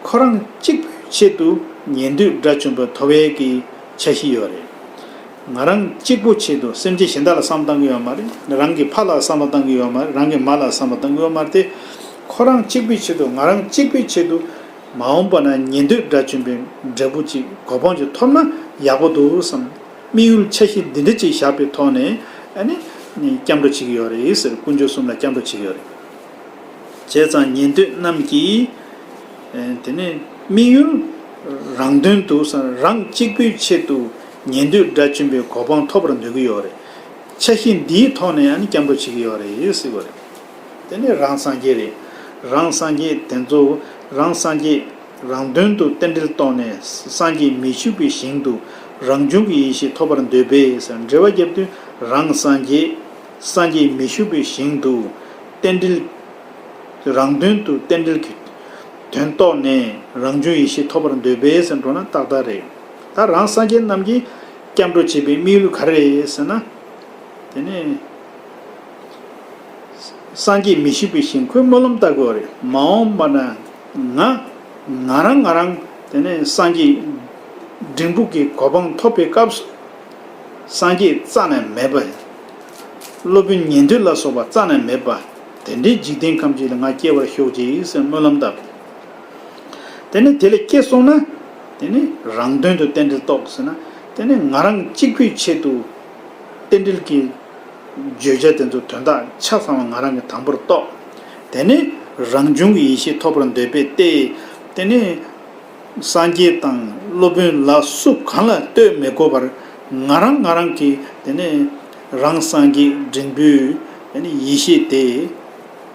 ཁོ་རང་གཅིག་པུའི་ཆེད་དུ་ཉན་ཐོས་དགྲ་བཅོམ་པ་ཐོབ་ཡས་ཀྱི་འཆར་གཞི་ཡོད་རེད། ང་རང་གཅིག་པུ་ཆེད་དུ་སེམས་ཅན་གཞན་དག་ལ་བསམ་བཏང་གི་ཡོད་མ་རེད། རང་གི་ཕ་ལ་བསམ་བཏང་གི་ཡོད་མ་རེད། རང་གི་མ་ལ་བསམ་བཏང་གི་ཡོད་མ་རེད་དེ། ཁོ་རང་གཅིག་པུའི་ཆེད་དུ། ང་རང་གཅིག་པུའི་ཆེད་དུ། མ་འོངས་པ་ན་ཉན་ཐོས་དགྲ་བཅོམ་པའི་འབྲས་བུ་ཅིག་གོ་འཕང་ཅིག་ཐོབ་ན་ཡག་པོ་འདུག་བསམ། དམིགས་ཡུལ་འཆར་གཞི་འདི་འདྲ་ཅིག་བཞག་པའི་ཐོག་ནས་ཨ་ནི་སྐྱབས་འགྲོ་བྱེད་ཀྱི་ཡོད་རེད་ཟེར། དཀོན་མཆོག་གསུམ་ལ་སྐྱབས་འགྲོ་བྱེད་ཀྱི་ཡོད་རེད། བྱས་ཙང་ཉན་ཐོས་རྣམས་ཀྱིས་དེ་ནས་དམིགས་ཡུལ་རང་དོན་དུ་བསམ། རང་གཅིག་པུའི་ཆེད་དུ་ཉན་ཐོས་དགྲ་བཅོམ་པའི་གོ་འཕང་ཐོབ་པར་འདོད་ཀྱི་ཡོད་རེད། འཆར་གཞི་འདིའི་ཐོག་ནས་ཨ་ནི་སྐྱབས་འགྲོ་བྱེད་ཀྱི་ཡོད་རེད་ཟེར་བ་རེད། དེ་ནས་རང་སངས་རྒྱས་རེད། རང་སངས་རྒྱས་དེ་ཚོ་རང་སངས་རྒྱས་རང་དོན་དུ་རྟེན་འབྲེལ་གཏོང་ནས་སངས་རྒྱས་མི་བཞུགས་པའི་ཞིང་དུ་རང་བྱུང་གི་ཡེ་ཤེས་ཐོབ་པར་འདོད་པས་ཟེར་འགྲེལ་པ་བརྒྱབ་དུས། རང་སངས་རྒྱས་སངས་རྒྱས་མི་བཞུགས་པའི་ཞིང་དུ་རྟེན་འབྲེལ། རང་དོན་དུ་རྟེན་འབྲེལ་གྱི་དོན་རྟོགས་ནས་རང་བྱུང་ཡེ་ཤེས་ཐོབ་པར་འདོད་པས་ཟེར་འགྲོ་ན་ཏག་ཏག་རེད། ད་རང་སངས་རྒྱས་རྣམས་ཀྱིས་སྐྱབས་འགྲོ་བྱེད་པའི་དམིགས་ཡུལ་ག་རེ་རེད་ཟེར་ན། དེ་ནས་སངས་རྒྱས་མི་བཞུགས་པའི་ཞིང་། ཁོས་སྨོན་ལམ་བཏབ་དགོས་པ་རེད། མ་འོངས་པ་ན་ང་ང་རང་ང་རང་དེ་ནས་སངས་རྒྱས་འབྲིང་པོ་གི་གོ་འཕང་ཐོབ་པའི་སྐབས་སུ། སངས་རྒྱས་རྩ་ནས་མེད་པ། སློབ་དཔོན་ཉན་ཐོས་ལ་སོགས་པ་རྩ་ནས་མེད་པ། དེ་འདྲའི་འཇིག་རྟེན་ཁམས་ཅིག་ལ་ང་སྐྱེ་བར་ཤོག་ཅིག་ཟེར་སྨོན་ལམ་བཏབ། དེ་ནས་དེ་ལས་སྐྱེས་སོང་ན། དེ་ནས་རང་དོན་དུ་རྟེན་འབྲེལ་རྟོགས་ཟེར་ན། དེ་ནས་ང་རང་གཅིག་པུའི་ཆེད་དུ་རྟེན་འབྲེལ་གྱི་བརྗོད་བྱ་དེ་ཚོ་དོན་དག་ཆ་ཚང་བ་ང་རང་གིས་དང་པོར་རྟོགས། དེ་ནས་རང་བྱུང་གི་ཡེ་ཤེས་ཐོབ་པར་འདོད་པས་ཏེ། དེ་ནས་སངས་རྒྱས་དང་སློབ་དཔོན་ལ་སུ་གང་ལ་ལྟོས་མི་དགོས་པར། ང་རང་ང་རང་གི་དེ་ནས་རང་སངས་རྒྱས་འབྲིང་པོའི་དེ་ནས་ཡེ་ཤེས་དེ་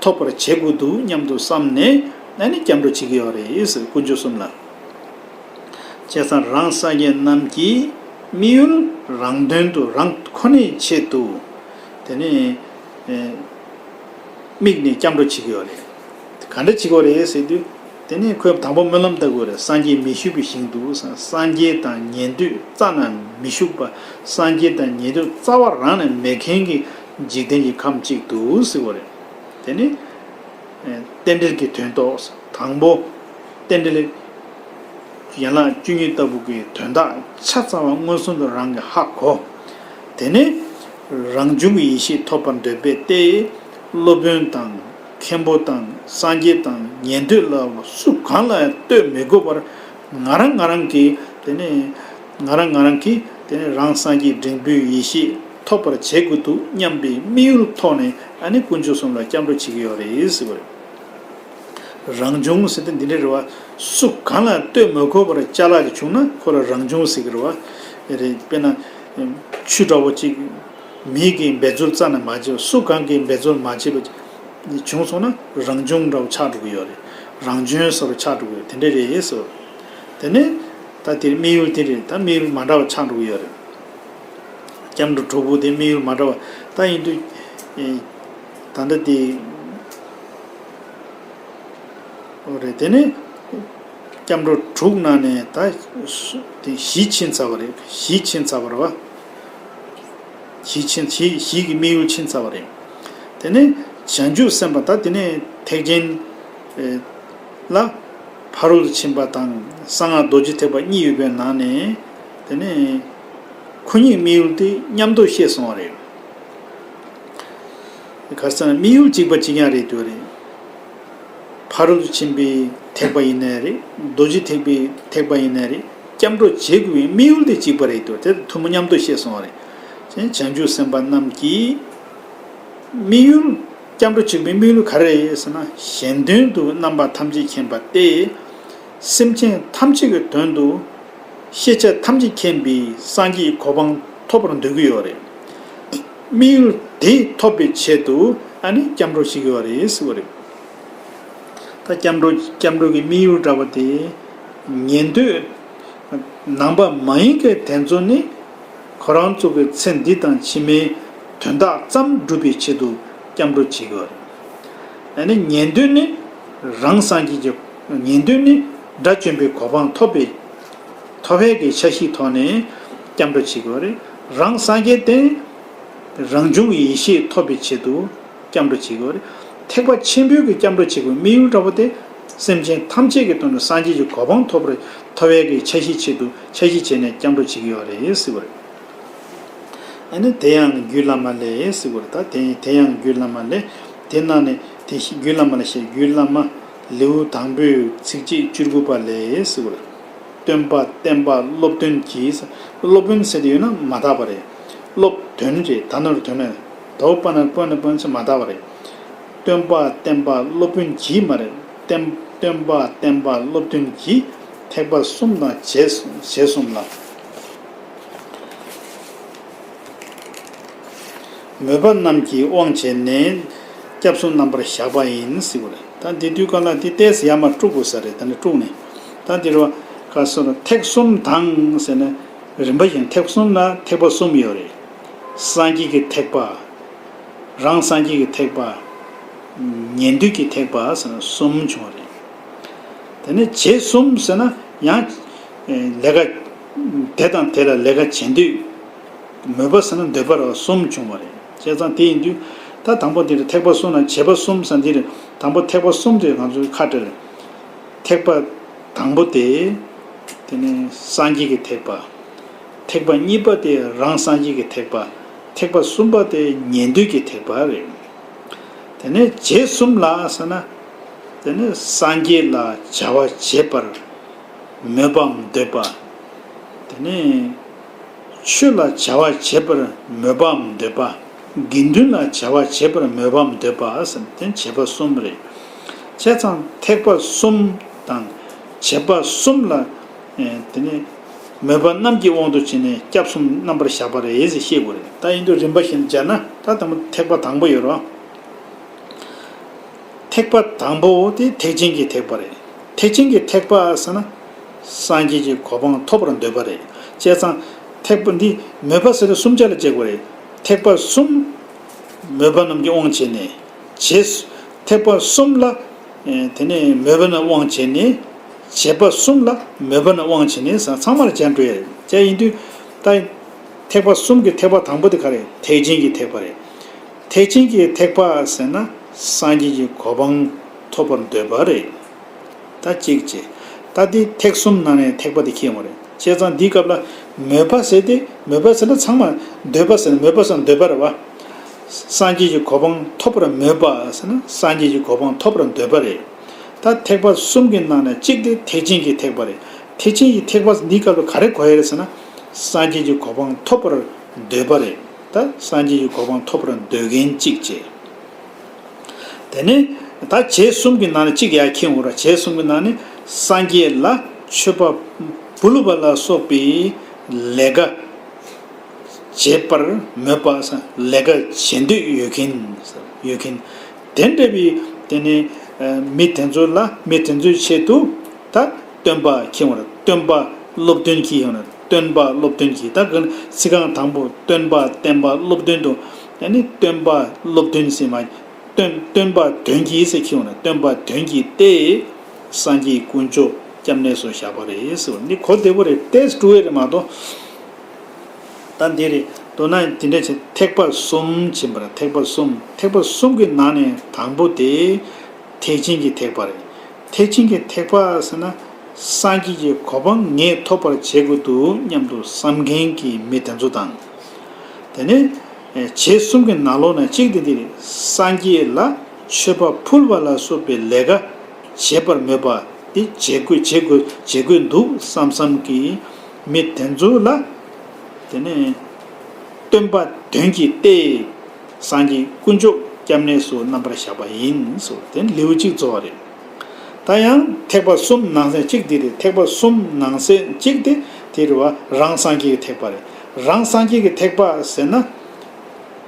ཐོབ་པར་བྱེད་དགོས་འདུག་སྙམ་དུ་བསམ་ནས་ཨ་ནི་སྐྱབས་འགྲོ་བྱེད་ཀྱི་ཡོད་རེད་ཟེར། དཀོན་མཆོག་གསུམ་ལ། བྱས་ཙང་རང་སངས་རྒྱས་རྣམས་ཀྱིས་དམིགས་ཡུལ་རང་དོན་དུ་རང་ཁོ་ནའི་ཆེད་དུ་དེ་ནས་དམིགས་ནས་སྐྱབས་འགྲོ་བྱེད་ཀྱི་ཡོད་རེད། ག་འདྲ་བྱེད་ཀྱི་ཡོད་རེད་ཟེར་དུས། དེ་ནས་ཁོས་དང་པོ་སྨོན་ལམ་བཏབ་དགོས་རེད། སངས་རྒྱས་མི་བཞུགས་པའི་ཞིང་དུ། སངས་རྒྱས་དང་ཉན་ཐོས་རྩ་ནས་མི་བཞུགས་པ། སངས་རྒྱས་དང་ཉན་ཐོས་རྩ་བ་རང་ནས་མེད་མཁན་གྱི་འཇིག་རྟེན་གྱི་ཁམས་གཅིག་ཏུ་ཟེར་བ་རེད། དེ་ནི་རྟེན་འབྲེལ་གྱི་དོན་རྟོགས། དང་པོ་རྟེན་འབྲེལ་ཡན་ལག་བཅུ་གཉིས་ལྟ་བུ་གི་དོན་དག་ཆ་ཚང་བ་མངོན་སུམ་དུ་རང་གིས་ཧ་གོ། དེ་ནས་རང་བྱུང་གི་ཡེ་ཤེས་ཐོབ་པར་འདོད་པས་ཏེ། སློབ་དཔོན་དང་ མཁན་པོ་དང་སངས་རྒྱས་དང་ཉན་ཐོས་ལ་སུ་གང་ལ་ཡང་ལྟོས་མི་དགོས་པར། ང་རང་ང་རང་གིས་དེ་ནས་ང་རང་ང་རང་གིས་དེ་ནས་རང་སངས་རྒྱས་འབྲིང་པོའི་ཡེ་ཤེས་ཐོབ་པར་བྱེད་དགོས་འདུག་སྙམ་པའི་དམིགས་ཡུལ་ཐོག་ནས། ཨ་ནི་དཀོན་མཆོག་གསུམ་ལ་སྐྱབས་འགྲོ་བྱེད་ཀྱི་ཡོད་རེད་ཟེར་བ་རེད། རང་བྱུང་ཟེར་དེ་འདི་འདྲ་རེད་བ། སུ་གང་ལ་ལྟོས་མི་དགོས་པར་ཅ་ལག་ཅིག་བྱུང་ན་ཁོ་ལ་རང་བྱུང་ཟེར་གྱི་རེད་བ། རེད། དཔེར་ན་ཆུ་འདྲ་བོ་ཅིག་མི་གིས་འབད་རྩོལ་རྩ་ནས་མ་བྱས་པ། སུ་གང་གིས་འབད་རྩོལ་མ་བྱས་པ་བྱུང་སོང་ན་རང་བྱུང་འདྲ་བོ་ཆགས་འགྲོ་གི་ཡོད་རེད། རང་བྱོན་ཟེར་བ་ཆགས་འགྲོ་གི་ཡོད། དེ་འདྲ་རེད་ཟེར། དེ་ནས་ད་དེར་དམིགས་ཡུལ་དེ་རེད། ད་དམིགས་ཡུལ་མ་འདྲ་བ་ཆགས་འགྲོ་གི་ཡོད་རེད། སྐྱབས་འགྲོ་དྲུག་པོ་དེ་དམིགས་ཡུལ་མ་འདྲ་བ། ད་ཡིན་དུས་ཨེ། ད་ལྟ་དེ་འོ་རེད། དེ་ནས་སྐྱབས་འགྲོ་དྲུག་ནང་ནས་ད་དེ་བཞི་ཕྱིན་ཚར་བ་རེད། བཞི་ཕྱིན་ཚར་བ་རེད་བ། བཞི་ཕྱིན། བཞི། བཞི་གི་དམིགས་ཡུལ་ཕྱིན་ཚར་བ་རེད། དེ་ནས་བྱང་ཆུབ་སེམས་དཔའ་ད་དེ་ནས་ཐེག་ཆེན་ཨེ་ལ་ཕ་རོལ་ཏུ་ཕྱིན་པ་དང་གསང་སྔགས་རྡོ་རྗེ་ཐེག་པ་གཉིས་ཡོད་པའི་ནང་ནས། དེ་ནས་ཁོ་གཉིས་དམིགས་ཡུལ་དེ་མཉམ་དུ་བཤད་སོང་བ་རེད། ག་རེ་ཟེར་ན་དམིགས་ཡུལ་གཅིག་པ་གཅིག་རྐྱང་རེད་འདུག་རེད། ཕ་རོལ་ཏུ་ཕྱིན་པའི་ཐེག་པ་ཡིན་ནའི་རེད། རྡོ་རྗེ་ཐེག་པའི་ཐེག་པ་ཡིན་ནའི་རེད། སྐྱབས་འགྲོ་བྱེད་དགོས་པའི་དམིགས་ཡུལ་དེ་གཅིག་པ་རེད་འདུག་དེ་ཐུན་མོང་མཉམ་དུ་བཤད་སོང་བ་རེད། བྱང་ཆུབ་སེམས་དཔའ་རྣམས་ཀྱིས་དམིགས་ཡུལ། སྐྱབས་འགྲོ་བྱེད་པའི་དམིགས་ཡུལ་ག་རེ་རེད་ཟེར་ན། གཞན་དོན་དུ་རྣམ་པ་ཐམས་ཅད་མཁྱེན་པ་སྟེ། སེམས་ཅན་ཐམས་ཅད་ཀྱི་དོན་དུ་ཤེས་བྱ་ཐམས་ཅད་མཁྱེན་པའི་སངས་རྒྱས་གོ་འཕང་ཐོབ་པར་འདོད་ཀྱི་ཡོད་རེད། དམིགས་ཡུལ་དེ་ཐོབ་པའི་ཆེད་དུ་ཨ་ནི་སྐྱབས་འགྲོ་བྱེད་ཀྱི་ཡོད་རེད་ཟེར་བ་རེད། ད་སྐྱབས་འགྲོ། སྐྱབས་འགྲོ་གི་དམིགས་ཡུལ་འདྲ་བ་དེ། ཉན་ཐོས་ནང་པ་མ་ཡིན་མཁན་དེ་ཚོ་ནི། ཁོ་རང་ཚོ་གི་ཚེ་འདི་དང་ཕྱི་མའི་དོན་དག་ཙམ་སྒྲུབ་པའི་ཆེད་དུ་སྐྱབས་འགྲོ་བྱེད་ཀྱི་ཡོད་རེད། ཨ་ནི་ཉན་ཐོས་ནི་རང་སངས་རྒྱས་ཀྱི། ཉན་ཐོས་ནི་དགྲ་བཅོམ་པའི་གོ་འཕང་ཐོབ་པའི། ཐོབ་པའི་གི་འཆར་གཞིའི་ཐོག་ནས་སྐྱབས་འགྲོ་བྱེད་ཀྱི་ཡོད་རེད། རང་སངས་རྒྱས་དེ་རང་བྱུང་ཡེ་ཤེས་ཐོབ་པའི་ཆེད་དུ་སྐྱབས་འགྲོ་བྱེད་ཀྱི་ཡོད་རེད། ཐེག་པ་ཆེན་པོའི་གི་སྐྱབས་འགྲོ་བྱེད་དགོས་དམིགས་ཡུལ་འདྲ་བོ་དེ། སེམས་ཅན་ཐམས་ཅད་ཀྱི་དོན་དུ་སངས་རྒྱས་ཀྱི་གོ་འཕང་ཐོབ་པར། ཐོབ་པའི་གི་འཆར་གཞིའི་ཆེད་དུ། འཆར་གཞི་བྱས་ནས་སྐྱབས་འགྲོ་བྱེད་ཀྱི་ཡོད་རེད་ཟེར་བ་རེད། ཨ་ནི་དེ་ཡང་རྒྱུད་བླ་མ་ལས་ཟེར་བ་རེད། ད་དེ་དེ་ཡང་རྒྱུད་བླ་མ་ལས། དེ་ནང་ནས་དེ་རྒྱུད་བླ་མ་ལས་བཤད། རྒྱུད་བླ་མ་ལེའུ་དང་པོའི་ཚིགས་བཅད་བཅུ་དགུ་པ་ལས་ཟེར་བ་རེད། སྟོན་པ་བསྟན་པ་སློབ་སྟོན་གྱིས། སློབ་དཔོན་ཟེར་དེ་ཡོད་ན་མ་དག་པ་རེད། སློབ་དོན་རེད། ད་ནོར་དོན་ནོར། དོ་པ་ནར་པོ་ནར་པོ་ཟེར་མ་དག་པ་རེད། སྟོན་པ་བསྟན་པ་སློབ་དཔོན་གྱིས་མ་རེད། བསྟན། སྟོན་པ་བསྟན་པ་སློབ་སྟོན་གྱིས་ཐེག་པ་གསུམ་དང་རྗེས་རྗེས་གསུམ་ལ། མོས་པ་རྣམས་ཀྱིས་དབང་བྱས་ནས། སྐྱབས་གསུམ་རྣམ་པར་བཞག་པ་ཡིན་ཟེར་བ་རེད། ད་འདི་དུས་སྐབས་ལ་འདི་ཏོག་ཙམ་ཡར་མར་དཀྲུག་དགོས་ས་རེད། ད་ནི་དཀྲུག་ནས། ད་འདི་རུ་ག་སོ་ཐེག་གསུམ་དང་ཟེར་ནས་རིམ་པ་བཞིན། ཐེག་གསུམ་ལ་ཐེག་པ་གསུམ་ཡོད་རེད། སངས་རྒྱས་ཀྱི་ཐེག་པ། རང་སངས་རྒྱས་ཀྱི་ཐེག་པ། ཉན་ཐོས་ཀྱི་ཐེག་པ་ཟེར་ན་གསུམ་བྱུང་བ་རེད། དེ་ནས་རྗེས་གསུམ་ཟེར་ན་ཡང་ལས་ཀ་དེ་དང་དེ་ལ་ལས་ཀ་བྱེད་འདོད། མོས་པ་ཟེར་ན་འདོད་པ་རེད་བ། གསུམ་བྱུང་བ་རེད། བྱས་ཙང་དེ་ཡིན་དུས་ད་དང་པོ་འདི་རེད། ཐེག་པ་གསུམ་ལ་བྱེད་པ་གསུམ་ཟེར་འདི་རེད། དང་པོ་ཐེག་པ་གསུམ་དེ་ང་ཚོའི་ཁ་བྲལ་རེད། ཐེག་པ་དང་པོ་དེ། དེ་ནས་སངས་རྒྱས་ཀྱི་ཐེག་པ། ཐེག་པ་གཉིས་པ་དེ་རང་སངས་རྒྱས་ཀྱི་ཐེག་པ། ཐེག་པ་གསུམ་པ་དེ་ཉན་ཐོས་ཀྱི་ཐེག་པ་རེད། དེ་ནས་རྗེས་གསུམ་ལ་ཟེར་ན། དེ་ནས་སངས་རྒྱས་ལ་བྱ་བ་བྱེད་པར་མོས་པའམ་འདོད་པ། དེ་ནས་ཆོས་ལ་བྱ་བ་བྱེད་པར་མོས་པའམ་འདོད་པ། དགེ་འདུན་ལ་བྱ་བ་བྱེད་པར་མོས་པའམ་འདོད་པ་ཟེར་ན་དེ་བྱེད་པ་གསུམ་རེད། བྱས་ཙང་ཐེག་པ་གསུམ་དང་བྱེད་པ་གསུམ་ལ། ཨེ། དེ་ནས་མོས་པ་རྣམས་ཀྱི་དབང་དུ་བྱས་ནས་སྐྱབས་གསུམ་རྣམ་པར་བཞག་པ་རེད་ཟེར་བཤད་དགོས་རེད། ད་ཡིན་དུས་རིམ་པ་བཞིན་སྦྱར་ན་ད་དང་པོ་ཐེག་པ་དང་པོ་ཡོད་རེད་བ། ཐེག་པ་དང་པོ་དེ་ཐེག་ཆེན་གྱི་ཐེག་པ་རེད། ཐེག་ཆེན་གྱི་ཐེག་པ་ཟེར་ན་སངས་རྒྱས་ཀྱི་གོ་འཕང་ཐོབ་པར་འདོད་པ་རེད། བྱས་ཙང་ཐེག་པ་འདི་མོས་པ་ཟེར་དུས་གསུམ་ཆ་ལ་བྱེད་དགོས་རེད། ཐེག་པ་གསུམ་མོས་པ་རྣམས་ཀྱི་དབང་བྱས་ནས། རྗེས་སུ། ཐེག་པ་གསུམ་ལ། ཨེ། དེ་ནས་མོས་པ་རྣམས་དབང་བྱས་ནས། བྱེད་པ་གསུམ་ལ་མོས་པ་རྣམས་དབང་བྱས་ནས་ཟེར་ཚང་མ་ལ་སྦྱར་འགྲོ་ཡ་རེད། བྱས་ཡིན་དུས་ད་ཐེག་པ་གསུམ་གྱི་ཐེག་པ་དང་པོ་དེ་ག་རེད། ཐེག་ཆེན་གྱི་ཐེག་པ་རེད། ཐེག་ཆེན་གྱི་ཐེག་པ་ཟེར་ན་སངས་རྒྱས་ཀྱི་གོ་འཕང་ཐོབ་པར་འདོད་པ་རེད། ད་གཅིག་བྱས། ད་འདི་ཐེག་གསུམ་ནང་ནས་ཐེག་པ་དེ་ཁྱེར་ཡོང་བ་རེད། བྱས་ཙང་འདིའི་སྐབས་ལ་མོས་པ་ཟེར་ཏེ། མོས་པ་ཟེར་ན་ཚང་མ་འདོད་པ་ཟེར་ན། མོས་པ་ཟེར་ན་འདོད་པ་རེད་བ། སངས་རྒྱས་ཀྱི་གོ་འཕང་ཐོབ་པར་མོས་པ་ཟེར་ན་སངས་རྒྱས་ཀྱི་གོ་འཕང་ཐོབ་པར་འདོད་པ་རེད། ད་ཐེག་པ་གསུམ་གྱི་ནང་ནས་གཅིག་དེ་ཐེག་ཆེན་གྱི་ཐེག་པ་རེད། ཐེག་ཆེན་གྱི་ཐེག་པ་འདིའི་སྐབས་ལ་ག་རེ་གོ་ཡ་རེད་ཟེར་ན། སངས་རྒྱས་ཀྱི་གོ་འཕང་ཐོབ་པར་འདོད་པ་རེད། ད་སངས་རྒྱས་ཀྱི་གོ་འཕང་ཐོབ་པར་འདོད་མཁན་གཅིག་བྱས། དེ་ནས་ད་བྱས་གསུམ་གྱི་ནང་ནས་གཅིག་ཡར་འཁྱེར་འོང་ར། བྱས་གསུམ་གྱི་ནང་ནས་སངས་རྒྱས་ལ་མཆོད་པ་ཕུལ་བ་ལ་སོགས་པའི་ལས་ཀ་བྱེད་པར་མོས་པ་ཟེར། ལས་ཀ་བྱེད་འདོད་ཡོད་མཁན། ཡོད་མཁན། དེ་འདྲ་བའི་དེ་ནས་མི་དེ་ཚོ་ལ་མི་དེ་ཚོའི་ཆེད་དུ་ད་སྟོན་པ་འཁྱེར་འོང་ར། སྟོན་པ་སློབ་སྟོན་གྱིས་ཡོང་ར། སྟོན་པ་སློབ་སྟོན་གྱིས། ད་ག་ཚིག་རྐང་དང་པོ་སྟོན་པ་བསྟན་པ་སློབ་སྟོན་དུ། ཨ་ནི་སྟོན་པ་སློབ་སྟོན་ཟེར་མ། སྟོན་སྟོན་པ་དོན་གྱིས་ཟེར་འཁྱེར་འོང་ན། སྟོན་པ་དོན་གྱིས་ཏེ། སངས་རྒྱས་དཀོན་མཆོག་སྐྱབས་གནས་སུ་བཞག་པ་རེད་ཟེར་བ་འདི་གོ་བདེ་པོ་རེད། ཏོག་ཙམ་འཁྲུལ་བ་རེད་མ་གཏོགས། ད་འདི་རེད། མདོར་ན་འདི་འདྲ་བྱས་ཐེག་པ་གསུམ་ཕྱིན་པ་རེད། ཐེག་པ་གསུམ། ཐེག་པ་གསུམ་གྱི་ནང་ནས་དང་པོ་དེ་ཐེག་ཆེན་གྱི་ཐེག་པ་རེད། ཐེག་ཆེན་གྱི་ཐེག་པ་ཟེར་ན་སངས་རྒྱས་ཀྱི་གོ་འཕང་ངས་ཐོབ་པར་བྱེད་དགོས་འདུག་སྙམ་དུ་བསམ་མཁན་གྱི་མི་དེ་ཚོ་དང་། དེ་ནས་བྱས་གསུམ་གྱི་ནང་ལོགས་ན་གཅིག་དེ་འདི་རེད། སངས་རྒྱས་ལ་མཆོད་པ་ཕུལ་བ་ལ་སོགས་པའི་ལས་ཀ་བྱེད་པར་མོས་པ་དེ་བྱེད་དགོས་བྱེད་དགོས་བྱེད་དགོས་འདུག་བསམ་བསམ་གྱི་མི་དེ་ཚོ་ལ། དེ་ནས་སྟོན་པ་དོན་གྱིས་ཏེ། སངས་རྒྱས་དཀོན་མཆོག་སྐྱབས་གནས་སུ་རྣམ་པར་བཞག་པ་ཡིན་ཟེར། དེ་ལེའུ་གཅིག་རྫོགས་པ་རེད། ད་ཡང་ཐེག་པ་གསུམ་ནང་གསེས་གཅིག་དེ་རེད། ཐེག་པ་གསུམ་ནང་གསེས་གཅིག་དེ་དེ་རེད་བ། རང་སངས་རྒྱས་ཀྱི་ཐེག་པ་རེད། རང་སངས་རྒྱས་ཀྱི་ཐེག་པ་ཟེར་ན།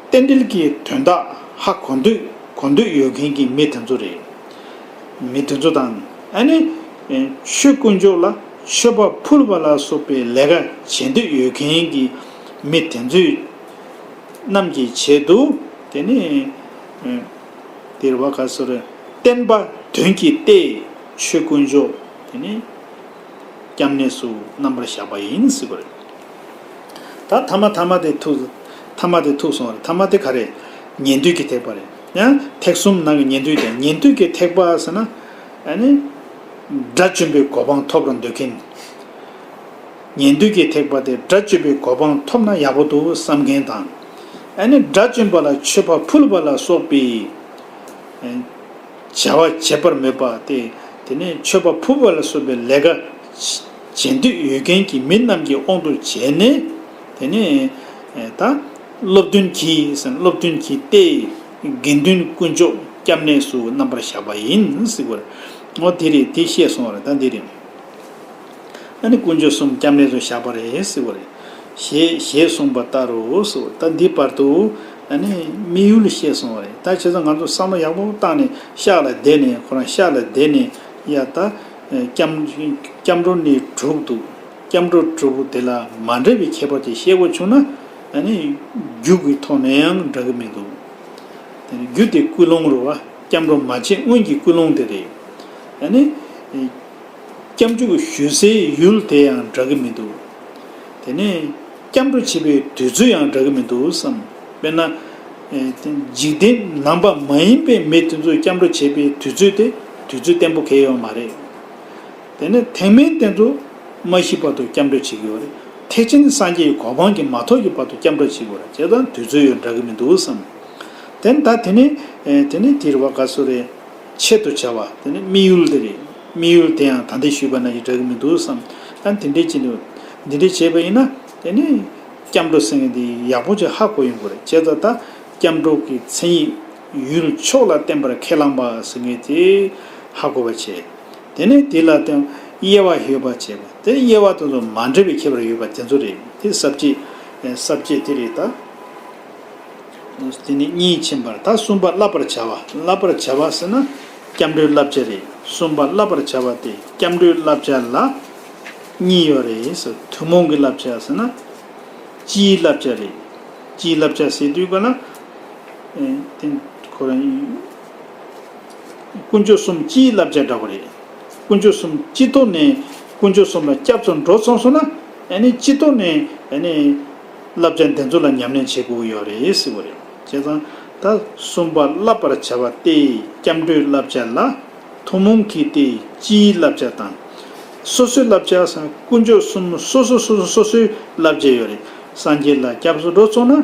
རྟེན་འབྲེལ་གྱི་དོན་དག་ཧ་གོ་འདོད་གོ་འདོད་ཡོད་མཁན་གྱི་མི་དེ་ཚོ་རེད། མི་དེ་ཚོ་དང་། ཨ་ནི་ཆོས་དཀོན་མཆོག་ལ་མཆོད་པ་ཕུལ་བ་ལ་སོགས་པའི་ལས་ཀ་བྱེད་འདོད་ཡོད་མཁན་གྱི་མི་དེ་ཚོའི་རྣམས་ཀྱི་ཆེད་དུ། དེ་ནི་དེ་རེད་བ། ག་ཟེར། བསྟན་པ་དོན་གྱིས་ཏེ། ཆོས་དཀོན་མཆོག་དེ་ནི་སྐྱབས་གནས་སུ་རྣམ་པར་བཞག་པ་ཡིན་ཟེར་བ་རེད། ད་ཐ་མ་ཐ་མ་དེ་ཐུག་ཐ་མ་དེ་ཐུག་སོང་བ་རེད། ཐ་མ་དེ་ག་རེ། ཉན་ཐོས་ཀྱི་ཐེག་པ་རེད། ཡང་ཐེག་གསུམ་ནང་གི་ཉན་ཐོས་དེ། ཉན་ཐོས་ཀྱི་ཐེག་པ་ཟེར་ན། ཨ་ནི་དགྲ་བཅོམ་པའི་གོ་འཕང་ཐོབ་རུ་འདོད་མཁན། ཉན་ཐོས་ཀྱི་ཐེག་པ་དེ་དགྲ་བཅོམ་པའི་གོ་འཕང་ཐོབ་ན་ཡག་པོ་འདུག་བསམ་མཁན་དང་། ཨ་ནི་དགྲ་བཅོམ་པ་ལ་མཆོད་པ་ཕུལ་བ་ལ་སོགས་པའི་བྱ་བ་བྱེད་པར་མོས་པ་སྟེ། དེ་ནས་མཆོད་པ་ཕུལ་བ་ལ་སོགས་པའི་ལས་ཀ་བྱེད་འདོད་ཡོད་མཁན་གྱི་མི་རྣམས་ཀྱི་དབང་དུ་བྱས་ནས། དེ་ནས་ད་སློབ་སྟོན་གྱིས་ཟེར། སློབ་སྟོན་གྱིས་ཏེ། དགེ་འདུན་དཀོན་མཆོག་སྐྱབས་གནས་སུ་རྣམ་པར་བཞག་པ་ཡིན་ཟེར་བར། འོ་དེ་རེད། དེ་བཤད་སོང་བ་རེད། ད་འདི་རེད། ཨ་ནི་དཀོན་མཆོག་གསུམ་སྐྱབས་གནས་སུ་བཞག་པ་རེད་ཟེར་བ་རེད། ཞེས་ཞེས་གསུངས་པ་ལྟར་རོ་ཟེར་བ། ད་འདི་བར་དུ་ཨ་ནི་དམིགས་ཡུལ་བཤད་སོང་བ་རེད། ད་བྱས་ཙང་ང་ཚོ་བསམ་བློ་ཡག་པོ་བཏང་ནས་ཤག་ལ་བསྡད་ནས། ཁོ་རང་ཤག་ལ་བསྡད་ནས། ཡ་ད་སྐྱབས་སྐྱབས་འགྲོ་ནི་དྲུག་འདུག་སྐྱབས་འགྲོ་དྲུག་པོ་དེ་ལ་མ་འདྲ་བའི་ཁྱད་པར་ཅིག་ཤེས་དགོས་བྱུང་ན། ཨ་ནི་རྒྱུ་གི་ཐོག་ནས་ཡང་འདྲ་གི་མི་འདུག་དེ་ནི་རྒྱུ་དེ་ཀུན་སློང་རེད་བ། སྐྱབས་འགྲོ་མ་བྱས་སྔོན་གྱི་ཀུན་སློང་དེ་རེད། ཨ་ནི། སྐྱབས་འཇུག་ཞུ་སའི་ཡུལ་དེ་ཡང་འདྲ་གི་མི་འདུག་དེ་ནས་སྐྱབས་འགྲོ་བྱེད་པའི་དུས་ཚོད་ཡང་འདྲ་གི་མི་འདུག་བསམ། དཔེར་ན། ཨེ། འཇིག་རྟེན་ནང་པ་མ་ཡིན་པའི་མི་དེ་ཚོས་སྐྱབས་འགྲོ་བྱེད་པའི་དུས་ཚོད་དེ་དུས་ཚོད་བརྟན་པོ་གང་ཡང་ཡོད་མ་རེད། དེ་ནས་ཐེག་དམན་དེ་ཚོ་མ་ཤི་བར་དུ་སྐྱབས་འགྲོ་བྱེད་ཀྱི་ཡོད་རེད། ཐེག་ཆེན་སངས་རྒྱས་ཀྱི་གོ་འཕང་གི་མ་ཐོབ་ཀྱི་བར་དུ་སྐྱབས་འགྲོ་བྱེད་ཀྱི་ཡོད་རེད། བྱས་ཙང་དུས་ཚོད་ཡང་འདྲ་གི་མི་འདུག་བསམ། དེ་ནས་ད་དེ་ནས། ཨེ། དེ་ནས་དེ་རེད་བ། ག་ཟེར་རེད། ཆེད་དུ་བྱ་བ། དེ་ནི་དམིགས་ཡུལ་དེ་རེད། དམིགས་ཡུལ་དེ་ཡང་ད་ལྟ་ཞུས་པ་ནང་བཞིན་འདྲ་གི་མི་འདུག་བསམ། ད་འདི་འདྲའི་ཅི་འདུག་འདི་འདྲའི་བྱས་པ་ཡིན་ན། དེ་ནི་སྐྱབས་འགྲོ་ཟེར་མཁན་དེ་ཡག་པོ་ཅིག་ཧ་གོ་ཡོང་གི་རེད། བྱས་ཙང་ད་སྐྱབས་འགྲོ་གི་མཚན་ཉིད་ཡུལ་ཕྱོགས་ལ་བརྟེན་པར་ཁས་བླངས་པ་ཟེར་མཁན་དེ་ཧ་གོ་བ་བྱས། དེ་ནས་དེ་ལ་བརྟེན་དབྱེ་བ་ཡོད་པ་བྱས་པ། དེ་དབྱེ་བ་དེ་ཚོ་མ་འདྲ་བའི་ཁྱད་པར་ཡོད་པ་དེ་ཚོ་རེད། དེ་ས་བཅད། ས་བཅད་དེ་རེད་ད། དེ་ནས་གཉིས་ཕྱིན་པར། ད་གསུམ་པ་བསླབ་པར་བྱ་བ། བསླབ་པར་བྱ་བ་ཟེར་ན་སྐྱབས་འགྲོའི་བསླབ་བྱ་རེད། གསུམ་པ་བསླབ་པར་བྱ་བ་སྟེ། སྐྱབས་འགྲོའི་བསླབ་བྱ་ལ་གཉིས་ཡོད་རེད་ཟེར། ཐུན་མོང་གི་བསླབ་བྱ་ཟེར་ན་སྤྱིའི་བསླབ་བྱ་རེད། སྤྱིའི་བསླབ་བྱ་ཟེར་དུས་ག་ན། ཨེ། དེ་ཁོ་རང་དཀོན་མཆོག་གསུམ་སྤྱིའི་བསླབ་བྱ་འདྲ་བོ་རེད། དཀོན་མཆོག་གསུམ་སྤྱི་ཐོག་ནས་དཀོན་མཆོག་གསུམ་ལ་སྐྱབས་སུ་འགྲོ་ཚར་སོང་ན། ཨ་ནི་སྤྱི་ཐོག་ནས་ཨ་ནི་བསླབ་བྱ་འདི་ཚོ་ལ་ཉམས་ལེན་བྱེད་དགོས་ཀྱི་ཡོད་རེད་ཟེར་བ་རེད། བྱས་ཙང་ད་གསུམ་པ་བསླབ་པར་བྱ་བ་སྟེ། སྐྱབས་འགྲོའི་བསླབ་བྱ་ལ་ཐུན་མོང་གི་སྟེ་སྤྱིའི་བསླབ་བྱ་དང་། སོ་སོའི་བསླབ་བྱ་ཟེར་ན་དཀོན་མཆོག་གསུམ་སོ་སོ་སོ་སོ་སོ་སོའི་བསླབ་བྱ་ཡོད་རེད། སངས་རྒྱས་ལ་སྐྱབས་སུ་འགྲོ་ཚར་སོང་ན།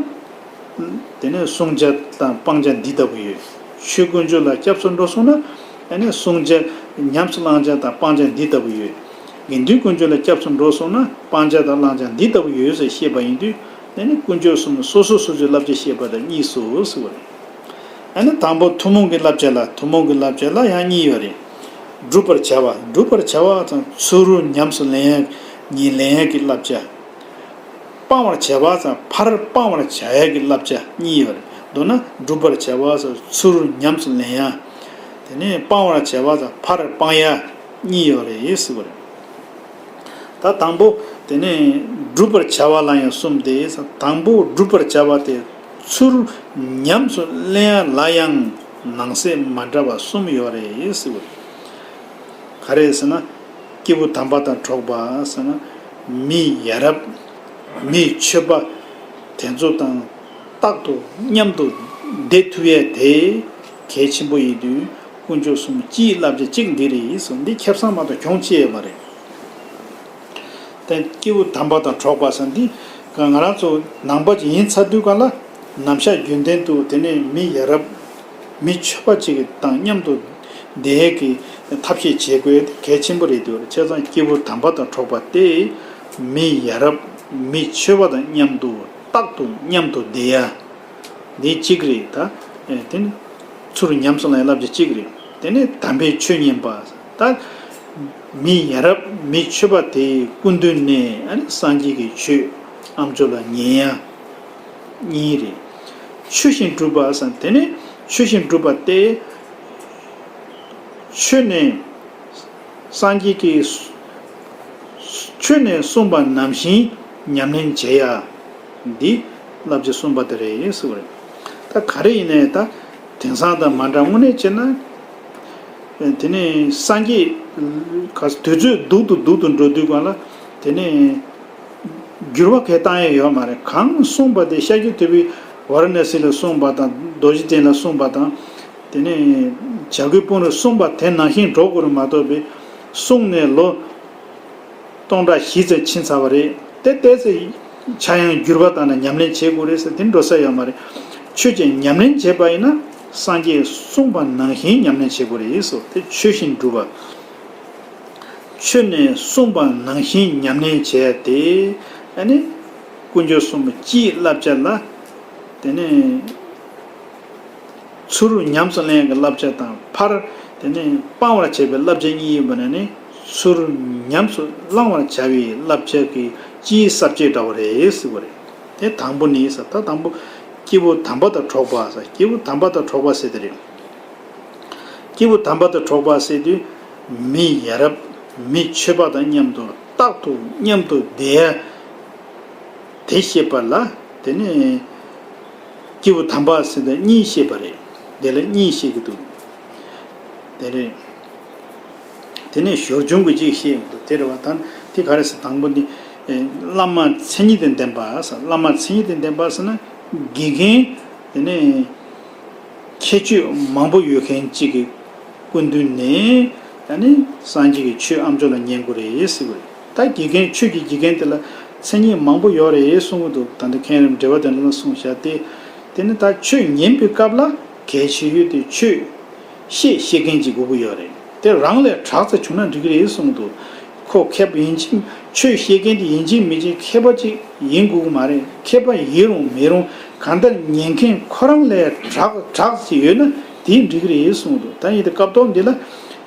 དེ་ནས་བསྲུང་བྱ་དང་སྤང་བྱ་འདི་ལྟ་བུ་ཡོད། ཆོས་དཀོན་མཆོག་ལ་སྐྱབས་སུ་འགྲོ་སོང་ན། ཨ་ནི་བསྲུང་བྱ་ཉམས་སུ་བླང་བྱ་དང་སྤང་བྱ་འདི་ལྟ་བུ་ཡོད། དགེ་འདུན་དཀོན་མཆོག་ལ་སྐྱབས་སུ་འགྲོ་སོང་ན་སྤང་བྱ་དང་བླང་བྱ་འདི་ལྟ་བུ་ཡོད་ཟེར་བཤད་པ་ཡིན་དུས། ཨ་ནི་དཀོན་མཆོག་གསུམ་སོ་སོ་སོ་སོའི་བསླབ་བྱ་བཤད་པ་དང་གཉིས་སོ་ཟེར་བ་རེད། ཨ་ནི་དང་པོ་ཐུན་མོང་གི་བསླབ་བྱ་ལ། ཐུན་མོང་གི་བསླབ་བྱ་ལ་ཡང་གཉིས་ཡོད་རེད། བསྒྲུབ་པར་བྱ་བ། བསྒྲུབ་པར་བྱ་བ་ཙམ་ཚུར་ཉམས་སུ་ལེན་ཡ། ཉིད་ལེན་ཡ་གི་བསླབ་བྱ། སྤང་བར་བྱ་བ་ཙམ་ཕར་སྤང་བར་བྱ་ཡ་གི་བསླབ་བྱ་གཉིས་ཡོད་རེད། མདོར་ན་བསྒྲུབ་པར་བྱ་བ་ཙམ་ཚུར་ཉམས་སུ་ལེན་ཡ། དེ་ནས་སྤང་བར་བྱ་བ་ཙམ་ཕར་སྤང་ཡ་གཉིས་ཡོད་རེད་ཟེར་བ་རེད། ད་དང་པོ་དེ་ནས་བསྒྲུབ་པར་བྱ་བ་ལ་ཡང་གསུམ་སྟེ། དང་པོ་བསྒྲུབ་པར་བྱ་བ་སྟེ། ཚུར་ཉམས་སུ་ལེན་ཡ་ལ་ཡང་ནང་གསེས་མ་འདྲ་བ་གསུམ་ཡོད་རེད་ཟེར་བ་རེད། ག་རེ་ཟེར་ན། སྐྱེས་བུ་དམ་པ་དང་གྲོགས་པ་ཟེར་ན། མི་ཡ་རབས། མི་ཆོས་པ། དེ་ཚོ་དང་རྟག་ཏུ་མཉམ་དུ་བསྡད་ཐུབ་ཡས་དེ་གལ་ཆེན་པོ་ཡིན་དུས། དཀོན་མཆོག་གསུམ་སྤྱིའི་བསླབ་བྱ་གཅིག་འདི་རེད་ཟེར། འདི་ཁེ་བཟང་མ་གཏོགས་གྱོང་ཅི་ཡང་མ་རེད། དེ་སྐྱེས་བུ་དམ་པ་དང་གྲོགས་པ་ཟེར་འདི་ང་རང་ཚོ་ནང་པ་ཅིག་ཡིན་ཚར་དུས་གང་ལ། ནམ་ཞག་རྒྱུན་ལྡན་དུ་དེ་ནས་མི་ཡ་རབས། མི་ཆོས་པ་ཅིག་དང་མཉམ་དུ་བསྡད་ཡས་ཀྱི་ཐབས་ཤེས་བྱེད་དགོས་དེ་གལ་ཆེན་པོ་རེད་འདུག་བྱས་ཙང་སྐྱེས་བུ་དམ་པ་དང་གྲོགས་པ་དེ་མི་ཡ་རབས། མི་ཆོས་པ་དང་མཉམ་དུ་རྟག་ཏུ་མཉམ་དུ་བསྡད་ཡ། འདི་གཅིག་རེད་ད། ཨེ་དེ་ནི་ཚུར་ཉམས་སུ་ལེན་བསླབ་བྱ་གཅིག་རེད། དེ་ནས་དམ་པའི་ཆོས་ཉན་པ། ད་མི་ཡ་རབས་མི་ཆོས་པ་དེའི་སྐུ་མདུན་ནས་ཨ་ནི་སངས་རྒྱས་ཀྱི་ཆོས་ཨ་མཆོག་ལ་ཉན་ཡ་གཉིས་རེད། ཆོས་བཞིན་སྒྲུབ་པ་ཟེར། དེ་ནས་ཆོས་བཞིན་སྒྲུབ་པ་སྟེ། ཆོས་ནས་སངས་རྒྱས་ཀྱིས་ཆོས་ནས་གསུངས་པ་ནང་བཞིན་ཉམས་ལེན་བྱེད་ཡ། འདི་བསླབ་བྱ་གསུམ་པ་དེ་རེད་ཟེར་བ་རེད། ད་ག་རེ་ཡིན་ནའི་ད་དེང་སང་དང་མ་འདྲ། དངོས་གནས་བྱས་ན། དེ་ནས་སངས་རྒྱས་ག་དུས་ཚོད་སྡུག་ཏུ་སྡུག་ཏུ་འགྲོ་དུས་གང་ལ། དེ་ནས་འགྱུར་བ་གང་ཡང་བཏང་ཡ་ཡོད་མ་རེད། གང་གསུངས་པ་དེ་ཤཱཀྱ་ཐུབ་པས་ཝཱ་ར་ཎ་སི་ལ་གསུངས་པ་དང་། རྡོ་རྗེ་གདན་ལ་གསུངས་པ་དང་། དེ་ནས་བྱ་རྒོད་ཕུང་པོས་གསུངས་པ་དེ་ནང་བཞིན་འགྲོ་དགོས་རེད་མ་གཏོགས་པའི། གསུངས་ནས་ལོ་སྟོང་ཕྲག་བཞི་ཙམ་ཕྱིན་ཚར་བ་རེད། དེ་ལྟས་ཚེ་ཆ་ཡང་འགྱུར་བ་བཏང་ནས་ཉམས་ལེན་བྱེད་དགོས་རེད་ཟེར་དེ་འགྲོ་ས་ཡོད་མ་རེད། ཆོས་ཀྱི་ཉམས་ལེན་བྱེད་པ་ཡིན་ན་སངས་རྒྱས་གསུངས་པ་ནང་བཞིན་ཉམས་ལེན་བྱེད་དགོས་རེད་ཟེར། དེ་ཆོས་བཞིན་སྒྲུབ་པ། ཆོས་ནས་གསུངས་པ་ནང་བཞིན་ཉམས་ལེན་བྱས་ཏེ། ཨ་ནི་དཀོན་མཆོག་གསུམ་སྤྱིའི་བསླབ་བྱ་ལ། དེ་ནས་ཚུར་ཉམས་སུ་ལེན་གྱི་བསླབ་བྱ་དང་། ཕར་དེ་ནས་སྤང་བར་བྱེད་པའི་བསླབ་བྱ་གཉིས་ཡོད་པ་ན་ནི། ཚུར་ཉམས་སུ་བླང་བར་བྱ་བའི་བསླབ་བྱ་གི་སྤྱིའི་ས་བཅད་འདྲ་བོ་རེད་ཟེར་བ་རེད། དེ་དང་པོ་ནི་ས། ད་དང་པོ་སྐྱེས་བུ་དམ་པ་དང་གྲོགས་པ་ས། སྐྱེས་བུ་དམ་པ་དང་གྲོགས་པ་ཟེར་དེ་རེད། སྐྱེས་བུ་དམ་པ་དང་གྲོགས་པ་ཟེར་དུས། མི་ཡ་རབས་མི་ཆོས་པ་དང་མཉམ་དུ་རྟག་ཏུ་མཉམ་དུ་བསྡད་ཡ་དེ་བཤད་པ་ལ། དེ་ནས་སྐྱེས་བུ་དམ་པ་ཟེར་དུས་གཉིས་བཤད་པ་རེད། དེ་ལ་གཉིས་བཤད་ཀྱི་འདུག་དེ་རེད། དེ་ནས་ཞོར་བྱུང་གི་གཅིག་བཤད་ཀྱི་འདུག་དེ་རེད་བ། ད་དེ་ག་རེ་ཟེར། དང་པོ་འདི། ཨེ་བླ་མ་མཚན་ཉིད་དང་ལྡན་པ་ཟེར། བླ་མ་མཚན་ཉིད་དང་ལྡན་པ་ཟེར་ན། དགེ་རྒན། དེ་ནས་ཁྱད་ཆོས་མང་པོ་ཡོད་མཁན་གཅིག་གི་སྐུ་མདུན་ནས། ཨ་ནི་སངས་རྒྱས་ཀྱི་ཆོས་ཨ་མཆོག་ལ་ཉན་དགོས་རེད་ཟེར་བ་རེད། ད་དགེ་རྒན། ཆོས་ཀྱི་དགེ་རྒན་དེ་ལ་མཚན་ཉིད་མང་པོ་ཡོད་རེད་གསུང་གི་འདུག་ད་ལྟ་མཁན་རིམ་འགྲེལ་པ་དེ་འདྲ་ལ་གསུངས་བཞག་སྟེ། དེ་ནི་ད་ཆོས་ཉན་པའི་སྐབས་ལ་གལ་ཆེ་ཤོས་དེ་ཆོས་བཤད་ཤེས་མཁན་ཅིག་དགོས་ཀྱི་ཡོད་རེད། དེ་རང་ལས་དྲག་ཙམ་བྱུང་ན་འགྲིག་གི་རེད་གསུངས་འདུག་ཁོ་མཁས་པ་ཡིན་གཅིག་ཆོས་བཤད་མཁན་དེ་ཡིན་གཅིག་མིན་གཅིག་མཁས་པ་ཅིག་ཡིན་དགོས་ཀྱི་མ་རེད། མཁས་པ་ཡིན་རུང་མིན་རུང་གང་ལྟར་ཉན་མཁན་ཁོ་རང་ལས་དྲག་དྲག་ཅིག་ཡོད་ན་དེ་འགྲིག་གི་རེད་གསུངས་འདུག་ད་ཡིན་དུས་སྐབས་ཐོག་འདི་ལ་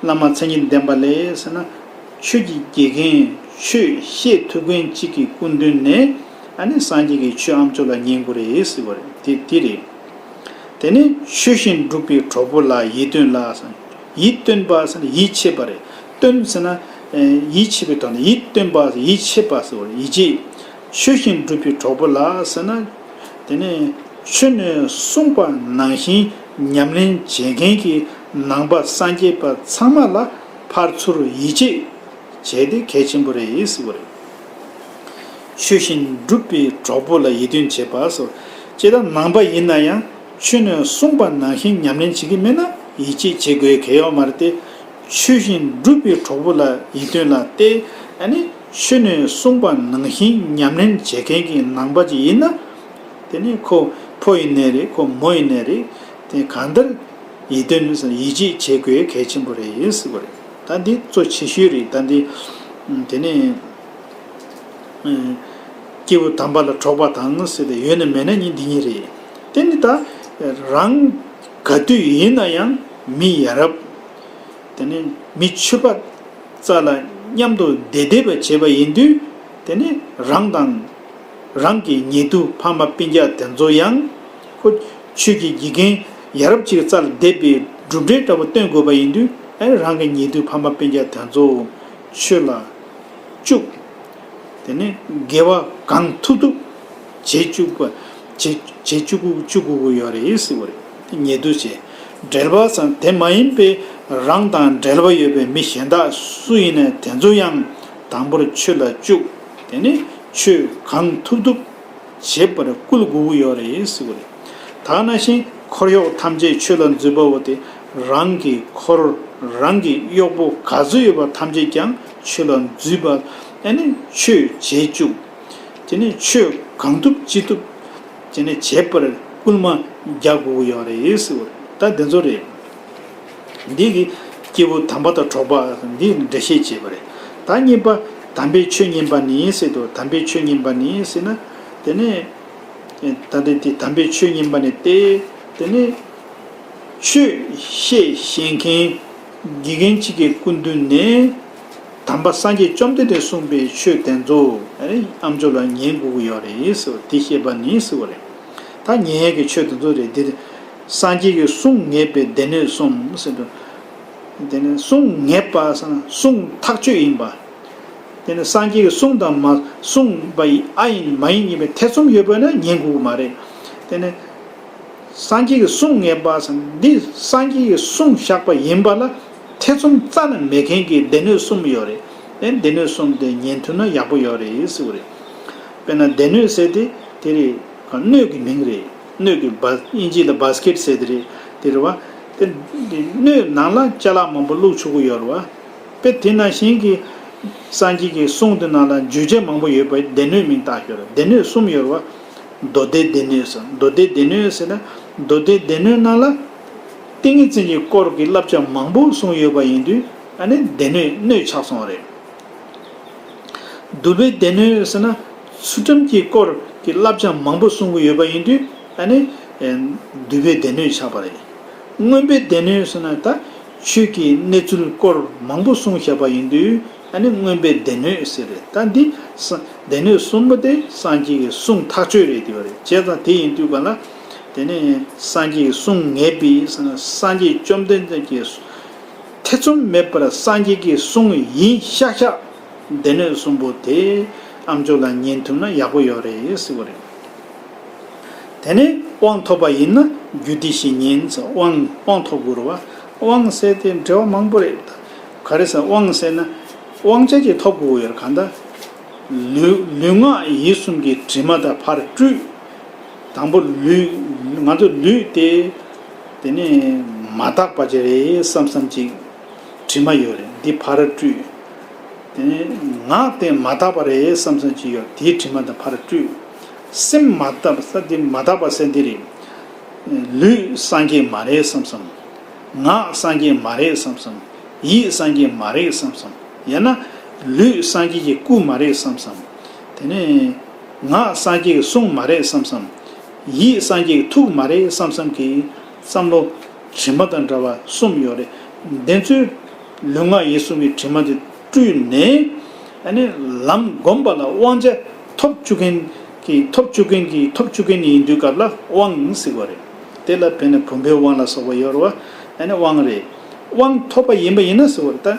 བླ་མ་མཚན་ཉིད་ལྡན་པ་ལས་ཟེར་ན། ཆོས་ཀྱི་དགེ་རྒན། ཆོས་བཤད་ཐུབ་མཁན་གཅིག་གི་སྐུ་མདུན་ནས། ཨ་ནི་སངས་རྒྱས་ཀྱི་ཆོས་ཨ་མཆོག་ལ་ཉན་དགོས་རེད་ཟེར་བ་རེད། དེ་དེ་རེད། དེ་ནས་ཆོས་བཞིན་སྒྲུབ་པའི་གྲོགས་པོ་ལ་ཡིད་རྟོན་ལ་ཟེར། ཡིད་རྟོན་པ་ཟེར་ན་ཡིད་ཆེས་པ་རེད། རྟོན་ཟེར་ན་ཡིད་ཆེས་པའི་དོན་དུ། ཡིད་རྟོན་པ་ཟེར་ཡིད་ཆེས་པ་ཟེར་བ་རེད། ཡིད་ཆེས། ཆོས་བཞིན་སྒྲུབ་པའི་གྲོགས་པོ་ལ་ཟེར་ན། དེ་ནས་ཆོས་ནས་གསུངས་པ་ནང་བཞིན་ཉམས་ལེན་བྱེད་མཁན་གྱི་ནང་པ་སངས་རྒྱས་པ་ཚང་མ་ལ་ཕར་ཚུར་ཡིད་ཆེས་བྱས་ཏེ་གལ་ཆེན་པོ་རེད་ཟེར་བ་རེད། ཆོས་བཞིན་སྒྲུབ་པའི་གྲོགས་པོ་ལ་ཡིད་རྟོན་བྱེད་པ་སོགས། ཇི་ལྟར་ནང་པ་ཡིན་ན་ཡང་ཆོས་ནས་གསུངས་པ་ནང་བཞིན་ཉམས་ལེན་བྱེད་ཀྱི་མེད་ན་ཡིད་ཆེས་བྱེད་དགོས་གལ་ཡོད་མ་རེད་དེ། ཆོས་བཞིན་སྒྲུབ་པའི་གྲོགས་པོ་ལ་ཡིད་རྟོན་ལ་སྟེ། ཨ་ནི་ཆོས་ནས་གསུངས་པ་ནང་བཞིན་ཉམས་ལེན་བྱེད་མཁན་གྱི་ནང་པ་ཅིག་ཡིན་ན། དེ་ནི་ཁོ་ ཕོ་ཡིན་ནའི་རེད། ཁོ་མོ་ཡིན་ནའི་རེད། དེ་གང་ལྟར་ཡིད་རྟོན་ཡིད་ཆེས་བྱེད་དགོས་གལ་ཆེན་པོ་རེད་ཟེར་བ་རེད། ད་འདི་གཙོ་ཆེ་ཤོས་རེད། ད་འདི་དེ་ནས་སྐྱེས་བུ་དམ་པ་ལ་གྲོགས་པ་དང་ཟེར་ཏེ་ཡོད་ན་མེད་ན་གཉིས་འདི་གཉིས་རེད། དེ་ནི་ད་རང་ག་དུས་ཡིན་ན་ཡང་མི་ཡ་རབས་དེ་ནི་མི་ཆོས་པ་རྩ་ལ་མཉམ་དུ་བསྡད་བསྡད་པ་བྱས་པ་ཡིན་དུས། དེ་ནི་རང་དང་རང་གི་ཉེ་དུ་ཕ་མ་སྤུན་ཀྱག་དེ་ཚོ་ཡང་ཁོ་ཆོས་ཀྱི་དགེ་རྒན་ཡ་རབས་ཅིག་རྩ་ལ་བསྡད་པའི་གྲུབ་འབྲས་འདྲ་པོ་སྟོན་དགོས་པ་ཡིན་དུས། ཨེ་རང་གི་ཉེ་དུ་ཕ་མ་སྤུན་ཀྱག་དེ་ཚོ་ཆོས་ལ་བཅུག་དེ་ནས་དགེ་བ་གང་ཐུབ་ཐུབ་བྱེད་བཅུག་པ། བྱེད་བྱེད་བཅུག་བཅུག་དགོས་ཀྱི་ཡོད་རེད་ཟེར་བ་རེད། ཉེ་དུ་བྱས། འབྲེལ་བ་ཙམ་དེ་མ་ཡིན་པའི་རང་དང་འབྲེལ་བ་ཡོད་པའི་མི་གཞན་དག་སུ་ཡིན་ནའི་དེ་ཚོ་ཡང་དང་པོར་ཆོས་ལ་བཅུག་དེ་ནས་ཆོས་གང་ཐུབ་ཐུབ་བྱེད་པར་བསྐུལ་དགོས་ཀྱི་ཡོད་རེད་ཟེར་བ་རེད། ད་ག་ནང་བཞིན་འཁོར་གཡོག་ཐམས་ཅད་ཆོས་ལ་འཛུད་པའོ། དེ་རང་གི་འཁོར་རང་གི་གཡོག་པོ་ག་ཚོད་ཡོད་པ་ཐམས་ཅད་ཀྱང་ཆོས་ལ་འཛུད་པ། ཨ་ནི་ཆོས་བྱེད་བཅུག་དེ་ནས་ཆོས་གང་ཐུབ་ཅི་ཐུབ་དེ་ནས་བྱེད་པར་སྐུལ་མ་རྒྱག་དགོས་ཀྱི་ཡོད་རེད་ཟེར་བ་རེད། ད་དེ་ཚོ་རེད། འདི་གི་སྐྱེས་བུ་དམ་པ་དང་གྲོགས་པ་འདི་འགྲེལ་བཤད་བྱས་པ་རེད། ད་གཉིས་པ་དམ་པའི་ཆོས་ཉན་པ་ནི་ཟེར་དུས། དམ་པའི་ཆོས་ཉན་པ་ནི་ཟེར་ན་དེ་ནས་ད་ལྟ་འདི་དམ་པའི་ཆོས་ཉན་པ་ནི་སྟེ། དེ་ནས་ཆོས་བཤད་ཤེས་མཁན་དགེ་རྒན་གཅིག་གི་སྐུ་མདུན་ནས་དམ་པ་སངས་རྒྱས་བཅོམ་ལྡན་འདས་གསུངས་པའི་ཆོས་དེ་ཚོ་ཨ་ནི་ཨམ་ཅོག་ལ་ཉན་དགོས་ཀྱི་ཡོད་རེད་ཟེར་བ་དེ་བཤད་པ་ནི་ཟེར་བ་རེད། ད་ཉན་ཡས་ཀྱི་ཆོས་དེ་ཚོ་རེད། འདིར་སངས་རྒྱས་ཀྱི་གསུང་ངེས་པའི་སྡེ་སྣོད་གསུམ་ཟེར་དུས། དེ་ནས་གསུང་ངེས་པ་ཟེར་ན་གསུང་ཐག་ཆོད་ཡིན་པ། དེ་ནས་སངས་རྒྱས་ཀྱི་གསུང་དང་མ་གསུངས་པ་ཡི་ཨ་ཡིན་མ་ཡིན་ཡིན་པའི་ཐེ་ཚོམ་ཡོད་པ་ན་ཉན་དགོས་ཀྱི་མ་རེད། དེ་ནས་སངས་རྒྱས་ཀྱི་གསུང་ངེས་པ་ཟེར་ན་འདི་སངས་རྒྱས་ཀྱི་གསུང་བཞག་པ་ཡིན་པ་ལ་ཐེ་ཚོམ་རྩ་ནས་མེད་མཁན་གྱི་སྡེ་སྣོད་གསུམ་ཡོད་རེད། ཨེ་སྡེ་སྣོད་གསུམ་དེ་ཉན་ཐུབ་ན་ཡག་པོ་ཡོད་རེད་ཟེར་བ་རེད། དཔེར་ན་སྡེ་སྣོད་ཟེར་དེ་དེ་རེད། སྣོད་ཀྱི་མིང་རེད། སྣོད་ཀྱི་བ་ཨིན་ཇི་ལ་བྷ་སི་ཀེ་ཊི་ཟེར་དེ་རེད། དེ་རེད་བ། དེ་དེ་སྣོད་ནང་ལ་ཅ་ལག་མང་པོ་བླུགས་ཆོག་གི་ཡོད་རེད་བ། དཔེ་དེ་ནང་བཞིན་གྱི་སངས་རྒྱས་ཀྱི་གསུང་དེ་ནང་ལ་བརྗོད་བྱ་མང་པོ་ཡོད་པ་སྡེ་སྣོད་མིང་བཏགས་ཡོད་རེད། སྡེ་སྣོད་གསུམ་ཡོད་རེད་བ། མདོ་སྡེ་སྡེ་སྣོད་ཟེར། མདོ་སྡེ་སྡེ་སྣོད་ཟེར་ན་མདོ་སྡེ་སྡེ་སྣོད་ནང་ལ་ཏིང་ངེ་འཛིན་གྱི་སྐོར་གྱི་བསླབ་བྱ་མང་པོ་གསུངས་ཡོད་པ་ཡིན་དུས་ཨ་ནི་སྡེ་སྣོད་སྣོད་ཆགས་སོང་བ་རེད། བསྡུ་བའི་སྡེ་སྣོད་ཟེར་ན་ཚུལ་ཁྲིམས་ཀྱི་སྐོར་གྱི་བསླབ་བྱ་མང་པོ་གསུང་གི་ཡོད་པ་ཡིན་དུས་ཨ་ནི་བསྡུ་བའི་སྡེ་སྣོད་ཆགས་པ་རེད། མངོན་པའི་སྡེ་སྣོད་ཟེར་ན་ད་ཆོས་ཀྱི་གནས་ཚུལ་སྐོར་མང་པོ་གསུངས་བཞག་པ་ཡིན་དུས་ཨ་ནི་མངོན་པའི་སྡེ་སྣོད་ཟེར་རེད། ད་འདི་ས་སྡེ་སྣོད་གསུམ་པོ་དེ་སངས་རྒྱས་ཀྱི་གསུང་ཐག་ཆོད་རེད་དེ་བ་རེད། བྱས་ཙང་དེ་ཡིན་དུས་ག་ལ་དེ་ནས་སངས་རྒྱས་ཀྱི་གསུང་ངེས་པའི་ཟེར་ན་སངས་རྒྱས་བཅོམ་ལྡན་འདས་ཀྱི་ཐེ་ཚོམ་མེད་པར་སངས་རྒྱས་ཀྱི་གསུང་ཡིན་ཤག་ཤག་སྡེ་སྣོད་གསུམ་པོ་དེ་ཨམ་ཅོག་ལ་ཉན་ཐུབ་ན་ཡག་པོ་ཡོད་རེད་ཟེར་བ་རེད། དེ་ནས་དབང་ཐོབ་པ་ཡིན་ན་རྒྱུད་སྡེ་བཞི་ཉན་ཟེར། དབང་དབང་ཐོབ་དགོས་རེད་བ། དབང་ཟེར་དེ་འབྲེལ་བ་མང་པོ་རེད། ག་རེ་ཟེར་དབང་ཟེར་ན་དབང་ཆ་ཅིག་ཐོབ་དགོས་ཡོད་རེད། གང་ལྟར་ལུས་ལུས་ངག་ཡིད་གསུམ་གྱི་དྲི་མ་དག་ཕར་བཀྲུས། དང་པོ་ལུས། ང་ཚོ་ལུས་དེ་དེ་ནས་མ་དག་པ་ཅིག་རེད་བསམ་བསམ་ཅིག་དྲི་མ་ཡོད་རེད། འདི་ཕར་བཀྲུས། དེ་ནས་ངག་དེ་མ་དག་པ་རེད་བསམ་བསམ་ཅིག་ཡོད། དེའི་དྲི་མ་དེ་ཕར་བཀྲུས། སེམས་མ་དག་པ་ས་དེ་མ་དག་པ་ཟེར་འདི་རེད། ལུས་སངས་རྒྱས་མ་རེད་བསམ་བསམ། ངག་སངས་རྒྱས་མ་རེད་བསམ་བསམ། ཡིད་སངས་རྒྱས་མ་རེད་བསམ་བསམ། ཡང་ན་ལུས་སངས་རྒྱས་ཀྱི་སྐུ་མ་རེད་བསམ་བསམ། དེ་ནས་ངག་སངས་རྒྱས་ཀྱི་གསུང་མ་རེད་བསམ་བསམ། ཡིད་སངས་རྒྱས་ཀྱི་ཐུགས་མ་རེད་བསམ་བསམ་གྱི་བསམ་བློ་དྲི་མ་དང་འདྲ་བ་གསུམ་ཡོད་རེད། དེ་ཚོའི་ལུས་ངག་ཡིད་གསུམ་གྱི་དྲི་མ་དེ་བཀྲུས་ནས་ཨ་ནི་ལམ་སྒོམ་པ་ལ་དབང་ཆ་ཐོབ་བཅུག་མཁན་གྱི་ཐོབ་བཅུག་མཁན་གྱི་ཐོབ་བཅུག་མཁན་ཡིན་དུས་སྐབས་ལ་དབང་ཟེར་བ་རེད། དེ་ལ་དཔེར་ན་བུམ་པའི་དབང་ལ་སོགས་པ་ཡོད་རེད་བ། ཨ་ནི་དབང་རེད། དབང་ཐོབ་པ་ཡིན་པ་ཡིན་ན་ཟེར་བ་རེད། ད་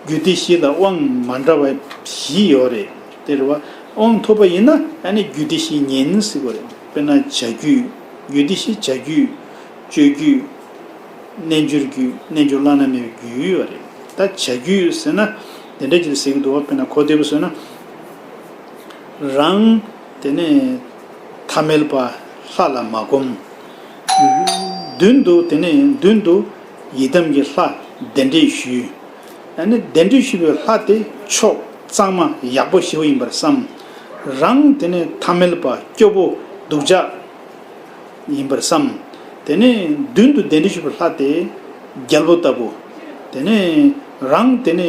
རྒྱུད་སྡེ་བཞི་ལ་དབང་མ་འདྲ་བ་བཞི་ཡོད་རེད། དེ་རེད་བ། དབང་ཐོབ་པ་ཡིན་ན་ཨ་ནི་རྒྱུད་སྡེ་བཞི་ཉན་ཟེར་བ་རེད། དཔེར་ན་བྱ་རྒྱུད། རྒྱུད་སྡེ་བཞི་བྱ་རྒྱུད། སྤྱོད་རྒྱུད། རྣལ་འབྱོར་རྒྱུད། རྣལ་འབྱོར་བླ་ན་མེད་པའི་རྒྱུད་ཡོད་རེད། ད་བྱ་རྒྱུད་ཟེར་ན་དེ་འདྲ་ཅིག་ཟེར་གྱི་འདུག་བ། དཔེར་ན་གོ་བདེ་པོ་བཟོས་ན། རང་དེ་ནས་ཐ་མལ་པ་ལྷ་ལ་མ་སྒོམ། མདུན་དུ་དེ་ནས་མདུན་དུ་ཡི་དམ་གྱི་ལྷ་གདན་འདྲེན་ཞུས། ཨ་ནི་གདན་འདྲེན་ཞུས་པའི་ལྷ་དེ་མཆོག་གཙང་མ་ཡག་པོ་ཞེ་པོ་ཡིན་པར་བསམ། རང་དེ་ནས་ཐ་མལ་པ་སྐྱོ་པོ་སྡུག་ཅག་ཡིན་པར་བསམ། དེ་ནས་མདུན་དུ་གདན་འདྲེན་ཞུས་པའི་ལྷ་དེ་རྒྱལ་པོ་ལྟ་བུ། དེ་ནས་རང་དེ་ནས་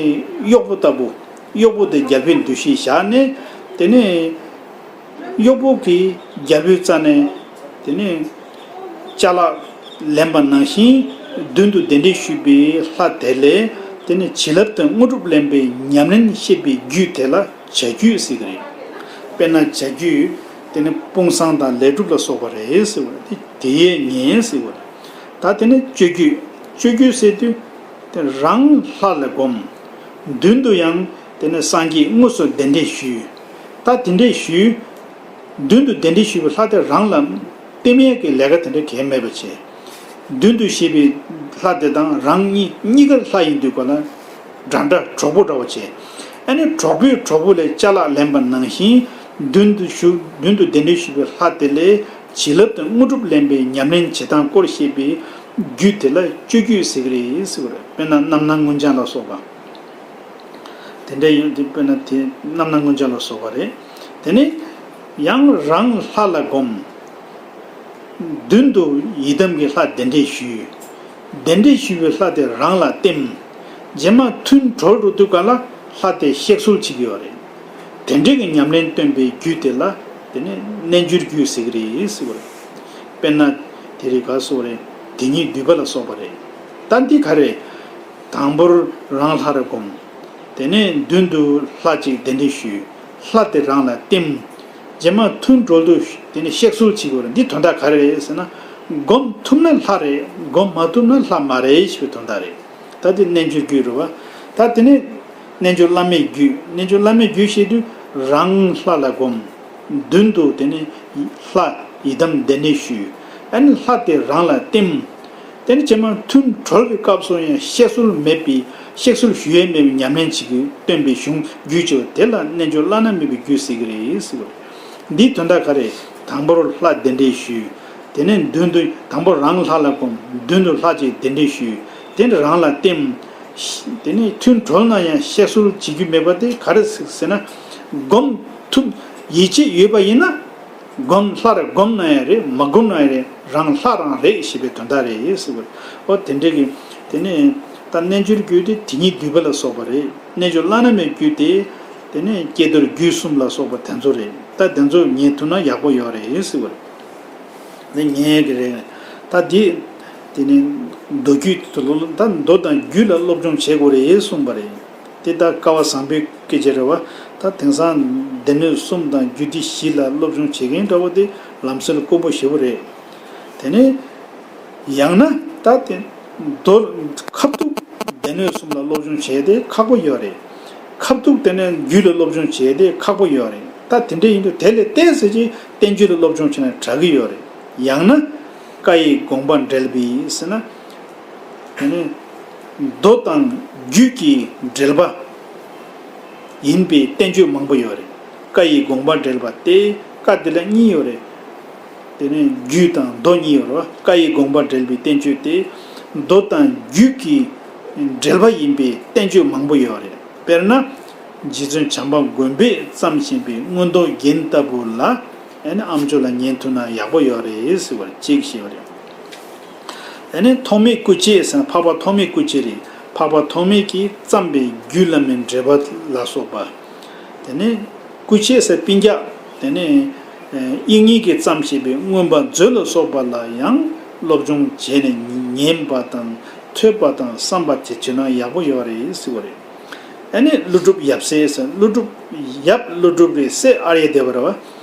གཡོག་པོ་ལྟ་བུ། གཡོག་པོ་དེ་རྒྱལ་པོའི་འདུ་ཤེས་བཞག་ནས། དེ་ནས་གཡོག་པོ་གིས་རྒྱལ་པོའི་རྩ་ནས་དེ་ནས་ཅ་ལག་ལེན་པ་ནང་བཞིན་མདུན་དུ་གདན་འདྲེན་ཞུས་པའི་ལྷ་དེ་ལས་དེ་ནས་བྱིན་རླབས་དང་དངོས་གྲུབ་ལེན་པའི་ཉམས་ལེན་བཤད་པའི་རྒྱུད་དེ་ལ་བྱ་རྒྱུད་ཟེར་གྱི་རེད། དཔེར་ན་བྱ་རྒྱུད་དེ་ནི་དཔུང་བཟང་དང་ལས་གྲུབ་ལ་སོགས་པ་རེད་ཟེར་བ་རེད། དེ་དེ་ཡས་ཉེས་ཟེར་བ་རེད། ད་དེ་ནི་སྤྱོད་རྒྱུད། སྤྱོད་རྒྱུད་ཟེར་དུས་དེ་རང་ལྷ་ལ་སྒོམ། མདུན་དུ་ཡང་དེ་ནི་སངས་རྒྱས་དངོས་སུ་གདན་འདྲེན་ཞུས། ད་དེ་འདྲས་ཞུས། མདུན་དུ་གདན་འདྲེན་ཞུས་པའི་ལྷ་དེ་རང་ལ་བསྟིམ་ཡས་ཀྱི་ལས་ཀ་དེ་འདྲ་གང་ཡང་མེད་པ་བྱས། མདུན་དུ་བཞུགས་པའི་ལྷ་དེ་དང་རང་གཉིས་གཉིས་ཀ་ལྷ་ཡིན་དུས་ག་ལ་འདྲ་འདྲ་གྲོགས་པོ་འདྲ་བོ་བྱས། ཨ་ནི་གྲོགས་པོས་གྲོགས་པོ་ལས་ཅ་ལག་ལེན་པ་ནང་བཞིན་མདུན་དུ་བཞུགས། མདུན་དུ་གདན་འདྲེན་ཞུས་པའི་ལྷ་དེ་ལས་བྱིན་རླབས་དང་དངོས་གྲུབ་ལེན་པའི་ཉམས་ལེན་བྱེད་སྟངས་སྐོར་བཤད་པའི་རྒྱུད་དེ་ལ་སྤྱོད་རྒྱུད་ཟེར་གྱི་རེད་ཟེར་བ་རེད། དཔེར་ན་རྣམ་སྣང་མངོན་བྱང་ལ་སོགས་པ། དེ་འདྲ་ཡོད་དེ། དཔེར་ན་དེ་རྣམ་སྣང་མངོན་བྱང་ལ་སོགས་པ་རེད། དེ་ནས་ཡང་རང་ལྷ་ལ་སྒོམ། མདུན་དུ་ཡི་དམ་གྱི་ལྷ་གདན་འདྲེན་ཞུས། གདན་འདྲེན་ཞུས་པའི་ལྷ་དེ་རང་ལ་བསྟིམ། རྗེས་མ་ཐུན་གྲོལ་རུ་དུས་ག་ལ་ལྷ་དེ་གཤེགས་གསོལ་བྱེད་ཀྱི་ཡོད་རེད། དེ་འདྲའི་གི་ཉམས་ལེན་སྟོན་པའི་རྒྱུད་དེ་ལ་དེ་ནས་རྣལ་འབྱོར་རྒྱུད་ཟེར་གྱི་རེད་ཟེར་བ་རེད། དཔེར་ན་དེ་རིགས་ག་སོགས་རེད། དེ་ཉིད་བསྡུས་པ་ལ་སོགས་པ་རེད། ད་འདི་ག་རེད། དང་པོར་རང་ལྷ་རུ་བསྒོམ། དེ་ནས་མདུན་དུ་ལྷ་གཅིག་གདན་འདྲེན་ཞུས། ལྷ་དེ་རང་ལ་བསྟིམ། རྗེས་མ་ཐུན་གྲོལ་དུས་དེ་ནས་གཤེགས་གསོལ་བྱེད་དགོས་རེད། འདི་དོན་དག་ག་རེ་རེད་ཟེར་ན། བསྒོམ་ཐུབ་ན་ལྷ་རེད། བསྒོམ་མ་ཐུབ་ན་ལྷ་མ་རེད་ཞེས་པའི་དོན་དག་རེད། ད་དེ་རྣལ་འབྱོར་རྒྱུད་རེད་བ། ད་དེ་ནས་རྣལ་འབྱོར་བླ་མེད་རྒྱུད། རྣལ་འབྱོར་བླ་མེད་རྒྱུད་བཤད་དུས་རང་ལྷ་ལ་བསྒོམ། མདུན་དུ་དེ་ནས་ལྷ་ཡི་དམ་གདན་འདྲེན་ཞུས། ཨ་ནི་ལྷ་དེ་རང་ལ་བསྟིམ། དེ་ནས་རྗེས་མ་ཐུན་གྲོལ་བའི་སྐབས་སུ་ཡང་གཤེགས་གསོལ་མེད་པའི། གཤེགས་གསོལ་ཞུ་ཡས་མེད་པའི་ཉམས་ལེན་བྱེད་ཀྱི་སྟོན་པའི་གཞུང་རྒྱུད་ཅེས་པ་དེ་ལ་རྣལ་འབྱོར་བླ་ན་མེད་པའི་རྒྱུད་ཟེར་གྱི་རེད་ཟེར་བ་རེད། འདིའི་དོན་དག་ག་རེ། དང་པོར་ལྷ་གདན་འདྲེན་ཞུས། དེ་ནས་མདུན་དུ། དང་པོ་རང་ལྷ་ལ་བསྒོམ། མདུན་དུ་ལྷ་གཅིག་གདན་འདྲེན་ཞུས། དེ་ནས་རང་ལ་བསྟིམ། དེ་ནས་ཐུན་གྲོལ་ན་ཡང་གཤེགས་གསོལ་བྱེད་རྒྱུ་མེད་པ་དེ་ག་རེ་ཟེར་ན། བསྒོམ་ཐུབ། ཡིད་ཆེས་ཡོད་པ་ཡིན་ན། སྒོམ། ལྷ་རེ་སྒོམ་ན་ཡང་རེད། མ་སྒོམ་ན་ཡང་རེད། རང་ལྷ་རང་རེད་ཞེས་པའི་དོན་དག་རེད་ཟེར་བ་རེད། ཨོ་དེ་འདྲ་གི། དེ་ནས་ད་རྣལ་འབྱོར་རྒྱུད་དེ་དེ་ཉིད་བསྡུས་པ་ལ་སོགས་པ་རེད། རྣལ་འབྱོར་བླ་ན་མེད་རྒྱུད་དེ། དེ་ནས་ཀྱེ་རྡོར་རྒྱུད་གསུམ་ལ་སོགས་པ་དེ་ཚོ་རེད། ད་དེ་ཚོ་ཉན་ཐུབ་ན་ཡག་པོ་ཡོད་རེད་ཟེར་བ་རེད། དེ་ཉན་ཡག་གི་རེད། ད་དེ། དེ་ནས་མདོ་རྒྱུད་དེ་ལ་ད་མདོ་དང་རྒྱུད་ལ་སློབ་སྦྱོང་བྱེད་དགོས་རེད་གསུངས་པ་རེད། དེ་ད་སྐལ་བ་བཟང་པོའི་སྐད་ཆ་རེད་བ། ད་དེང་སང་སྡེ་སྣོད་གསུམ་དང་རྒྱུད་སྡེ་བཞི་ལ་སློབ་སྦྱོང་བྱེད་མཁན་འདྲ་བོ་དེ་ལམ་སྲོལ་དཀོན་པོ་ཞེ་པོ་རེད། དེ་ནས་ཡང་ན་ད་དེ་མདོར་ཁ་ཐུག་སྡེ་སྣོད་གསུམ་ལ་སློབ་སྦྱོང་བྱས་ཏེ་ཁག་པོ་ཡོད་རེད། ཁ་ཐུག་དེ་ནས་རྒྱུད་ལ་སློབ་སྦྱོང་བྱས་ཏེ་ཁག་པོ་ཡོད་རེད། ད་དེ་འདྲ་ཡིན་དུས་དེ་ལས་ཏོག་ཙམ་ཅིག་བསྟན་བཅོས་ལ་སློབ་སྦྱོང་བྱས་ན་དྲག་གི་ཡོད་རེད། ཡང་ན་བཀའ་ཡི་དགོངས་པ་འགྲེལ་པའི་ཟེར་ན། དེ་ནས་མདོ་དང་རྒྱུད་ཀྱི་འགྲེལ་པ་ཡིན་པའི་བསྟན་བཅོས་མང་པོ་ཡོད་རེད། བཀའ་ཡི་དགོངས་པ་འགྲེལ་པ་སྟེ་བཀའ་འདི་ལ་གཉིས་ཡོད་རེད། དེ་ནས་རྒྱུད་དང་མདོ་གཉིས་ཡོད་རེད་བ། བཀའ་ཡི་དགོངས་པ་འགྲེལ་པའི་བསྟན་བཅོས་ཏེ། མདོ་དང་རྒྱུད་ཀྱི་འགྲེལ་པ་ཡིན་པའི་བསྟན་བཅོས་མང་པོ་ཡོད་རེད། དཔེར་ན། རྗེ་བཙུན་བྱམས་པ་མགོན་པོས་བརྩམས་བཞིན་པའི་མངོན་རྟོགས་རྒྱན་ལྟ་བུ་ལ། ཨ་ནི་ཨ་མཆོག་ལ་ཉན་ཐུབ་ན་ཡག་པོ་ཡོད་རེད་ཟེར་བ་གཅིག་བཤད་པ་རེད། ཨ་ནི་ཐོགས་མེད་སྐུ་མཆེད་ཟེར་ན་འཕགས་པ་ཐོགས་མེད་སྐུ་མཆེད་རེད། འཕགས་པ་ཐོགས་མེད་ཀྱིས་བརྩམས་པའི་རྒྱུད་བླ་མའི་འགྲེལ་པ་ལ་སོགས་པ། དེ་ནས་སྐུ་མཆེད་ཟེར་སྤུན་ཀྱག་དེ་ནས་དབྱིག་གཉེན་གྱིས་བརྩམས་བཞིན་པའི་མངོན་པ་མཛོད་ལ་སོགས་པ་ལ་ཡང་སློབ་སྦྱོང་བྱས་ནས་ཉན་པ་དང་ཐོས་པ་དང་བསམ་པ་དེ་བྱས་ན་ཡག་པོ་ཡོད་རེད་ཟེར་བ་རེད། ཨ་ནི་ཀླུ་སྒྲུབ་ཡབ་སྲས་ཟེར། ཀླུ་སྒྲུབ་ཡབ་ཀླུ་སྒྲུབ་རེད། སྲས་ཨཱརྱ་དེ་བ་རེད་བ།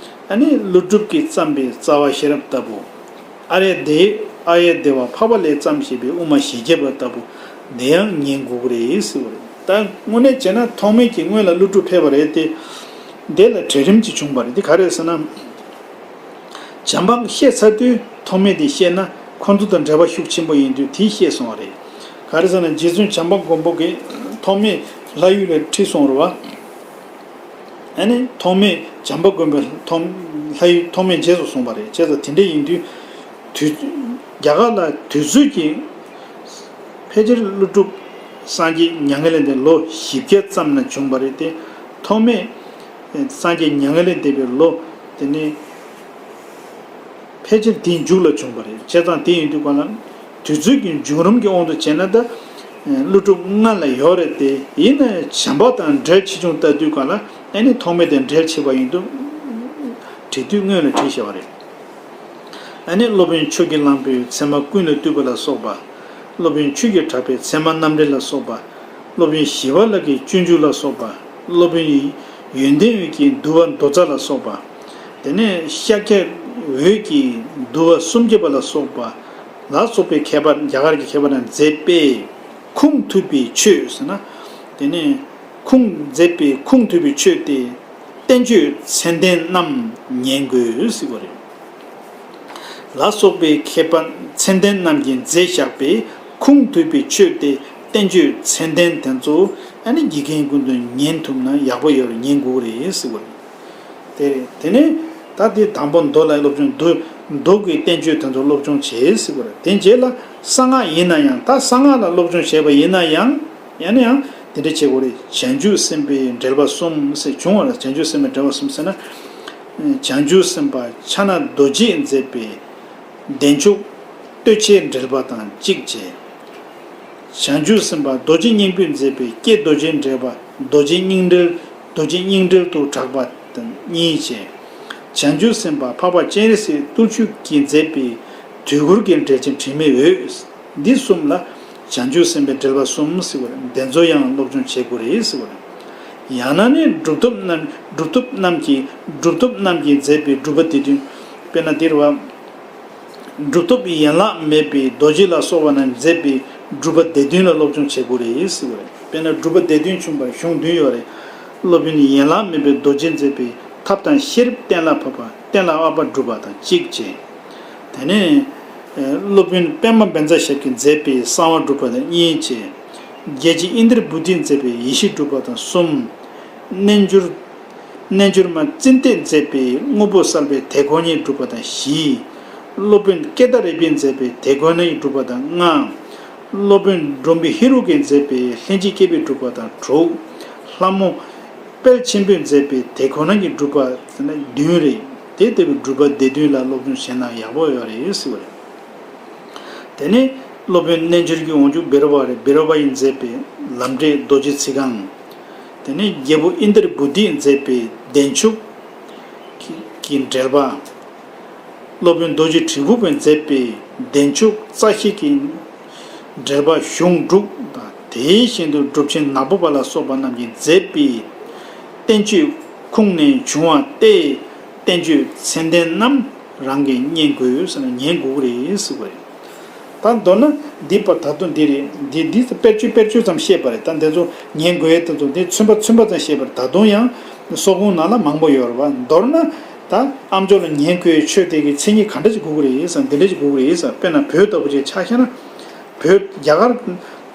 ཨ་ནི་ཀླུ་སྒྲུབ་ཀྱིས་བརྩམས་པའི་རྩ་བ་ཤེས་རབ་ལྟ་བུ། ཨཱརྱ་དེ། ཨཱརྱ་དེ་བ་འཕགས་པ་ལས་བརྩམས་བཞིན་པའི་དབུ་མ་ཞལ་བརྒྱད་པ་ལྟ་བུ། དེ་ཡང་ཉན་དགོས་ཀྱི་རེད་ཟེར་བ་རེད། ད་དངོས་གནས་བྱས་ན་ཐོགས་མེད་ཀྱིས་སྔོན་ལ་ཀླུ་སྒྲུབ་ཕེབས་པ་རེད་དེ། དེ་ལ་གྲལ་རིམ་གྱིས་བྱུང་བ་རེད། དེ་ག་རེད་ཟེར་ན། བྱམས་པ་བཤད་ཚར་དུས་ཐོགས་མེད་དེ་བཤད་ན་ཁོང་ཚོ་དང་འབྲེལ་བ་ཤུགས་ཆེན་པོ་ཡིན་དུས་དེ་བཤད་སོང་བ་རེད། ག་རེ་ཟེར་ན་རྗེ་བཙུན་བྱམས་པ་མགོན་པོ་གིས་ཐོགས་མེད་ལྷ་ཡུལ་ལ་ཁྲིད་སོང་རེད་བ། ཨ་ནི་ཐོགས་མེད་བྱམས་པ་མགོན་པོ་ཐོགས་ལྷ་ཡུལ་ཐོགས་མེད་རྗེས་སུ་བཟུང་བ་རེད། བྱས་ཙང་དེ་འདྲ་ཡིན་དུས་དུས་རྒྱ་གར་ལ་དུས་ཚོད་ཀྱི་ཕལ་ཆེར་ཀླུ་སྒྲུབ་སངས་རྒྱས་མྱ་ངན་ལས་འདས་ལོ་བཞི་བརྒྱ་ཙམ་ན་བྱུང་བ་རེད་དེ། ཐོགས་མེད་སངས་རྒྱས་མྱ་ངན་ལས་འདས་པའི་ལོ་དེ་ནི་ ཕལ་ཆེར་དེའི་མཇུག་ལ་བྱུང་བ་རེད། བྱས་ཙང་དེ་ཡིན་དུས་གང་ལ། དུས་ཚོད་ཀྱི་མཇུག་རིམ་གྱི་དབང་དུ་བྱས་ན་ད། ཀླུ་སྒྲུབ་སྔ་ལ་ཡོད་རེད་དེ། ཡིན་ན་བྱམས་པ་དང་འབྲེལ་ཆེ་ཆུང་ལྟ་དུས་གང་ལ། ཨ་ནི་ཐོག་མེད་དང་འབྲེལ་ཆེ་བ་ཡིན་དུས། བྲིས་དུས་སྔོན་ལ་བྲིས་བཞག་པ་རེད། ཨ་ནི་སློབ་དཔོན་ཆོས་ཀྱི་གླང་པོས་ཚད་མ་ཀུན་ལས་བཏུས་པ་ལ་སོགས་པ། སློབ་དཔོན་ཆོས་ཀྱི་གྲགས་པས་ཚད་མ་རྣམ་འགྲེལ་ལ་སོགས་པ། སློབ་དཔོན་ཞི་བ་ལྷ་གིས་སྤྱོད་འཇུག་ལ་སོགས་པ། སློབ་དཔོན་ཡོན་ཏན་འོད་ཀྱིས་འདུལ་བ་མདོ་རྩ་ལ་སོགས་པ། དེ་ནས་ཤཱཀྱ་འོད་ཀྱིས་འདུལ་བ་སུམ་བརྒྱ་པ་ལ་སོགས་པ། ལ་སོགས་པའི་མཁས་པ། རྒྱ་གར་གྱི་མཁས་པ་རྣམས་མཛད་པས་ཁུངས་ཐུབ་པའི་ཆོས་ཟེར་ན། དེ་ནས་ཁུངས་མཛད་པའི་ཁུངས་ཐུབ་པའི་ཆོས་ཏེ། བསྟན་བཅོས་མཚན་ལྡན་རྣམས་ཉན་དགོས་ཟེར་བ་རེད། ལ་སོགས་པའི་མཁས་པ་མཚན་ལྡན་རྣམས་ཀྱིས་མཛད་བཞག་པའི་ཁུངས་ཐུབ་པའི་ཆོས་ཏེ། བསྟན་བཅོས་མཚན་ལྡན་དེ་ཚོ་ཨ་ནི་དགེ་རྒན་ཀུན་ཏུ་ཉན་ཐུབ་ན་ཡག་པོ་ཡོད་རེད། ཉན་དགོས་རེད་ཟེར་བ་རེད། དེ་རེད། དེ་ནས་ད་དེ་དང་པོ་མདོ་ལ་སློབ་སྦྱོང་མདོ། མདོ་གི་བསྟན་བཅོས་དེ་ཚོ་སློབ་སྦྱོང་བྱེད་ཟེར་བ་རེད། དེ་རྗེས་ལ་གསང་སྔགས་ཡིན་ན་ཡང་། ད་གསང་སྔགས་ལ་སློབ་སྦྱོང་བྱས་པ་ཡིན་ན་ཡང་། ཡང་ན་ཡང་དེ་འདྲ་བྱེད་དགོས་རེད། བྱང་ཆུབ་སེམས་དཔའི་འགྲེལ་པ་གསུམ་ཟེར་བྱུང་བ་རེད། བྱང་ཆུབ་སེམས་དཔའི་འགྲེལ་པ་གསུམ་ཟེར་ན། བྱང་ཆུབ་སེམས་དཔའ་ཕྱག་ན་རྡོ་རྗེས་མཛད་པའི་བདེ་མཆོག་བསྟོད་ཆེན་འགྲེལ་པ་དང་གཅིག་བྱས། བྱང་ཆུབ་སེམས་དཔའ་རྡོ་རྗེ་སྙིང་པོས་མཛད་པའི་ཀྱེ་རྡོ་རྗེ་འགྲེལ་པ། རྡོ་རྗེ་སྙིང་འགྲེལ། རྡོ་རྗེ་སྙིང་འགྲེལ་དུ་གྲགས་པ་དང་གཉིས་བྱས། བྱང་ཆུབ་སེམས་དཔའ་འཕགས་པ་སྤྱན་རས་གཟིགས་བརྟུལ་ཞུགས་ཀྱིས་མཛད་པའི་དུས་འཁོར་གྱི་འགྲེལ་ཆེན་དྲི་མེད་འོད། འདི་གསུམ་ལ་བྱང་ཆུབ་སེམས་དཔའི་འགྲེལ་པ་གསུམ་ཟེར་བ་རེད། འདི་ཚོ་ཡང་སློབ་སྦྱོང་བྱེད་དགོས་རེད་ཟེར་བ་རེད། ཡང་ན་ནི་གྲུབ་ཐོབ་རྣམས། གྲུབ་ཐོབ་རྣམས་ཀྱིས། གྲུབ་ཐོབ་རྣམས་ཀྱིས་མཛད་པའི་སྒྲུབ་པ་སྡེ་བདུན། དཔེར་ན་འདིར་བ། གྲུབ་ཐོབ་ཡན་ལག་མེད་པའི་རྡོ་རྗེ་ལ་སོགས་པ་རྣམས་མཛད་པའི་སྒྲུབ་པ་སྡེ་བདུན་ལ་སློབ་སྦྱོང་བྱེད་དགོས་རེད་ཟེར་བ་རེད། དཔེར་ན་སྒྲུབ་པ་སྡེ་བདུན་བྱུང་བར་གཞུང་བདུན་ཡོད་རེད། སློབ་དཔོན་ཡན་ལག་མེད་པའི་རྡོ་རྗེས་མཛད་པའི་ཐབས་དང་ཤེས་རབ་གཏན་ལ་ཕབ་པ། གཏན་ལ་དབབ་པ་སྒྲུབ་པ་དང་གཅིག་བྱས། དེ་ནས་སློབ་དཔོན་པདྨ་བཛྲ་ཞབས་ཀྱིས་མཛད་པའི་གསང་བ་སྒྲུབ་པ་དང་གཉིས་བྱས། རྒྱལ་བྱེད་ཨིནྡྲ་བྷུ་ཏིས་མཛད་པའི་ཡེ་ཤེས་སྒྲུབ་པ་དང་གསུམ། རྣལ་འབྱོར། རྣལ་འབྱོར་མ་ཙནྡན་མཛད་པའི་དངོས་པོ་གསལ་བའི་དེ་ཁོ་ནའི་སྒྲུབ་པ་དང་བཞི། སློབ་དཔོན་ཀེ་ཏ་རི་པས་མཛད་པའི་དེ་ཁོ་ནའི་སྒྲུབ་པ་དང་ལྔ། སློབ་དཔོན་སྒྲོམ་བུའི་ཧེ་རུ་ཀས་མཛད་པའི་ལྷན་ཅིག་སྐྱེས་པའི་སྒྲུབ་པ་དང་དྲུག། ལྷ་མོ་དཔལ་ཆེན་པོས་མཛད་པའི་དེ་ཁོ་ན་གི་སྒྲུབ་པ་བདུན་རེད། དེ་ལྟ་བུའི་སྒྲུབ་པ་སྡེ་བདུན་ལ་སློབ་སྦྱོང་བྱས་ན་ཡག་པོ་ཡོད་རེད་ཟེར་བ་རེད། དེ་ནས་སློབ་དཔོན་རྣལ་འབྱོར་གྱི་དབང་ཕྱུག་བཻ་རོ་པ་རེད། བཻ་རོ་པ་ཡིས་མཛད་པའི་ལམ་འབྲས་རྡོ་རྗེ་ཚིག་རྐང་། དེ་ནས་རྒྱལ་པོ་ཨིནྡྲ་བྷུ་ཏིས་མཛད་པའི་བདེ་མཆོག་གི་འགྲེལ་པ། སློབ་དཔོན་རྡོ་རྗེ་དྲིལ་བུ་པས་མཛད་པའི་བདེ་མཆོག་རྩ་ཤེ་གི་འགྲེལ་པ་གཞུང་དྲུག་དང་། དེ་བཞིན་དུ་གྲུབ་ཆེན་ནག་པོ་པ་ལ་སོགས་པ་རྣམས་ཀྱིས་མཛད་པའི་བསྟན་བཅོས་ཁུངས་ནས་བྱུང་བ་སྟེ། བསྟན་བཅོས་མཚན་ལྡན་རྣམས་རང་གིས་ཉན་དགོས་ཟེར་ན་ཉན་དགོས་ཀྱི་རེད་ཟེར་བ་རེད། ད་མདོར་ན་འདི་པ་ད་དུང་འདི་རེད། འདི་འདི་དཔེར་བརྗོད་དཔེར་བརྗོད་ཙམ་བཤད་པ་རེད། ད་འདི་ཚོ་ཉན་དགོས་ཡས་དེ་ཚོ་འདི་ཚུན་པ་ཚུན་པ་ཙམ་བཤད་པ་རེད། ད་དུང་ཡང་སློབ་ཁུངས་ནང་ལ་མང་པོ་ཡོད་རེད་བ། མདོར་ན་ད་ཨ་མཆོག་ལ་ཉན་དགོས་ཡས་ཆོས་དེ་གི་མཚན་ཉིད་ག་འདྲ་ཞིག་དགོས་ཀྱི་རེད་ཟེར། འདི་འདྲ་ཞིག་དགོས་ཀྱི་རེད་ཟེར། དཔེར་ན་བོད་ལྟ་བུ་ཅིག་ཆ་བཞག་ན། བོད་རྒྱ་གར།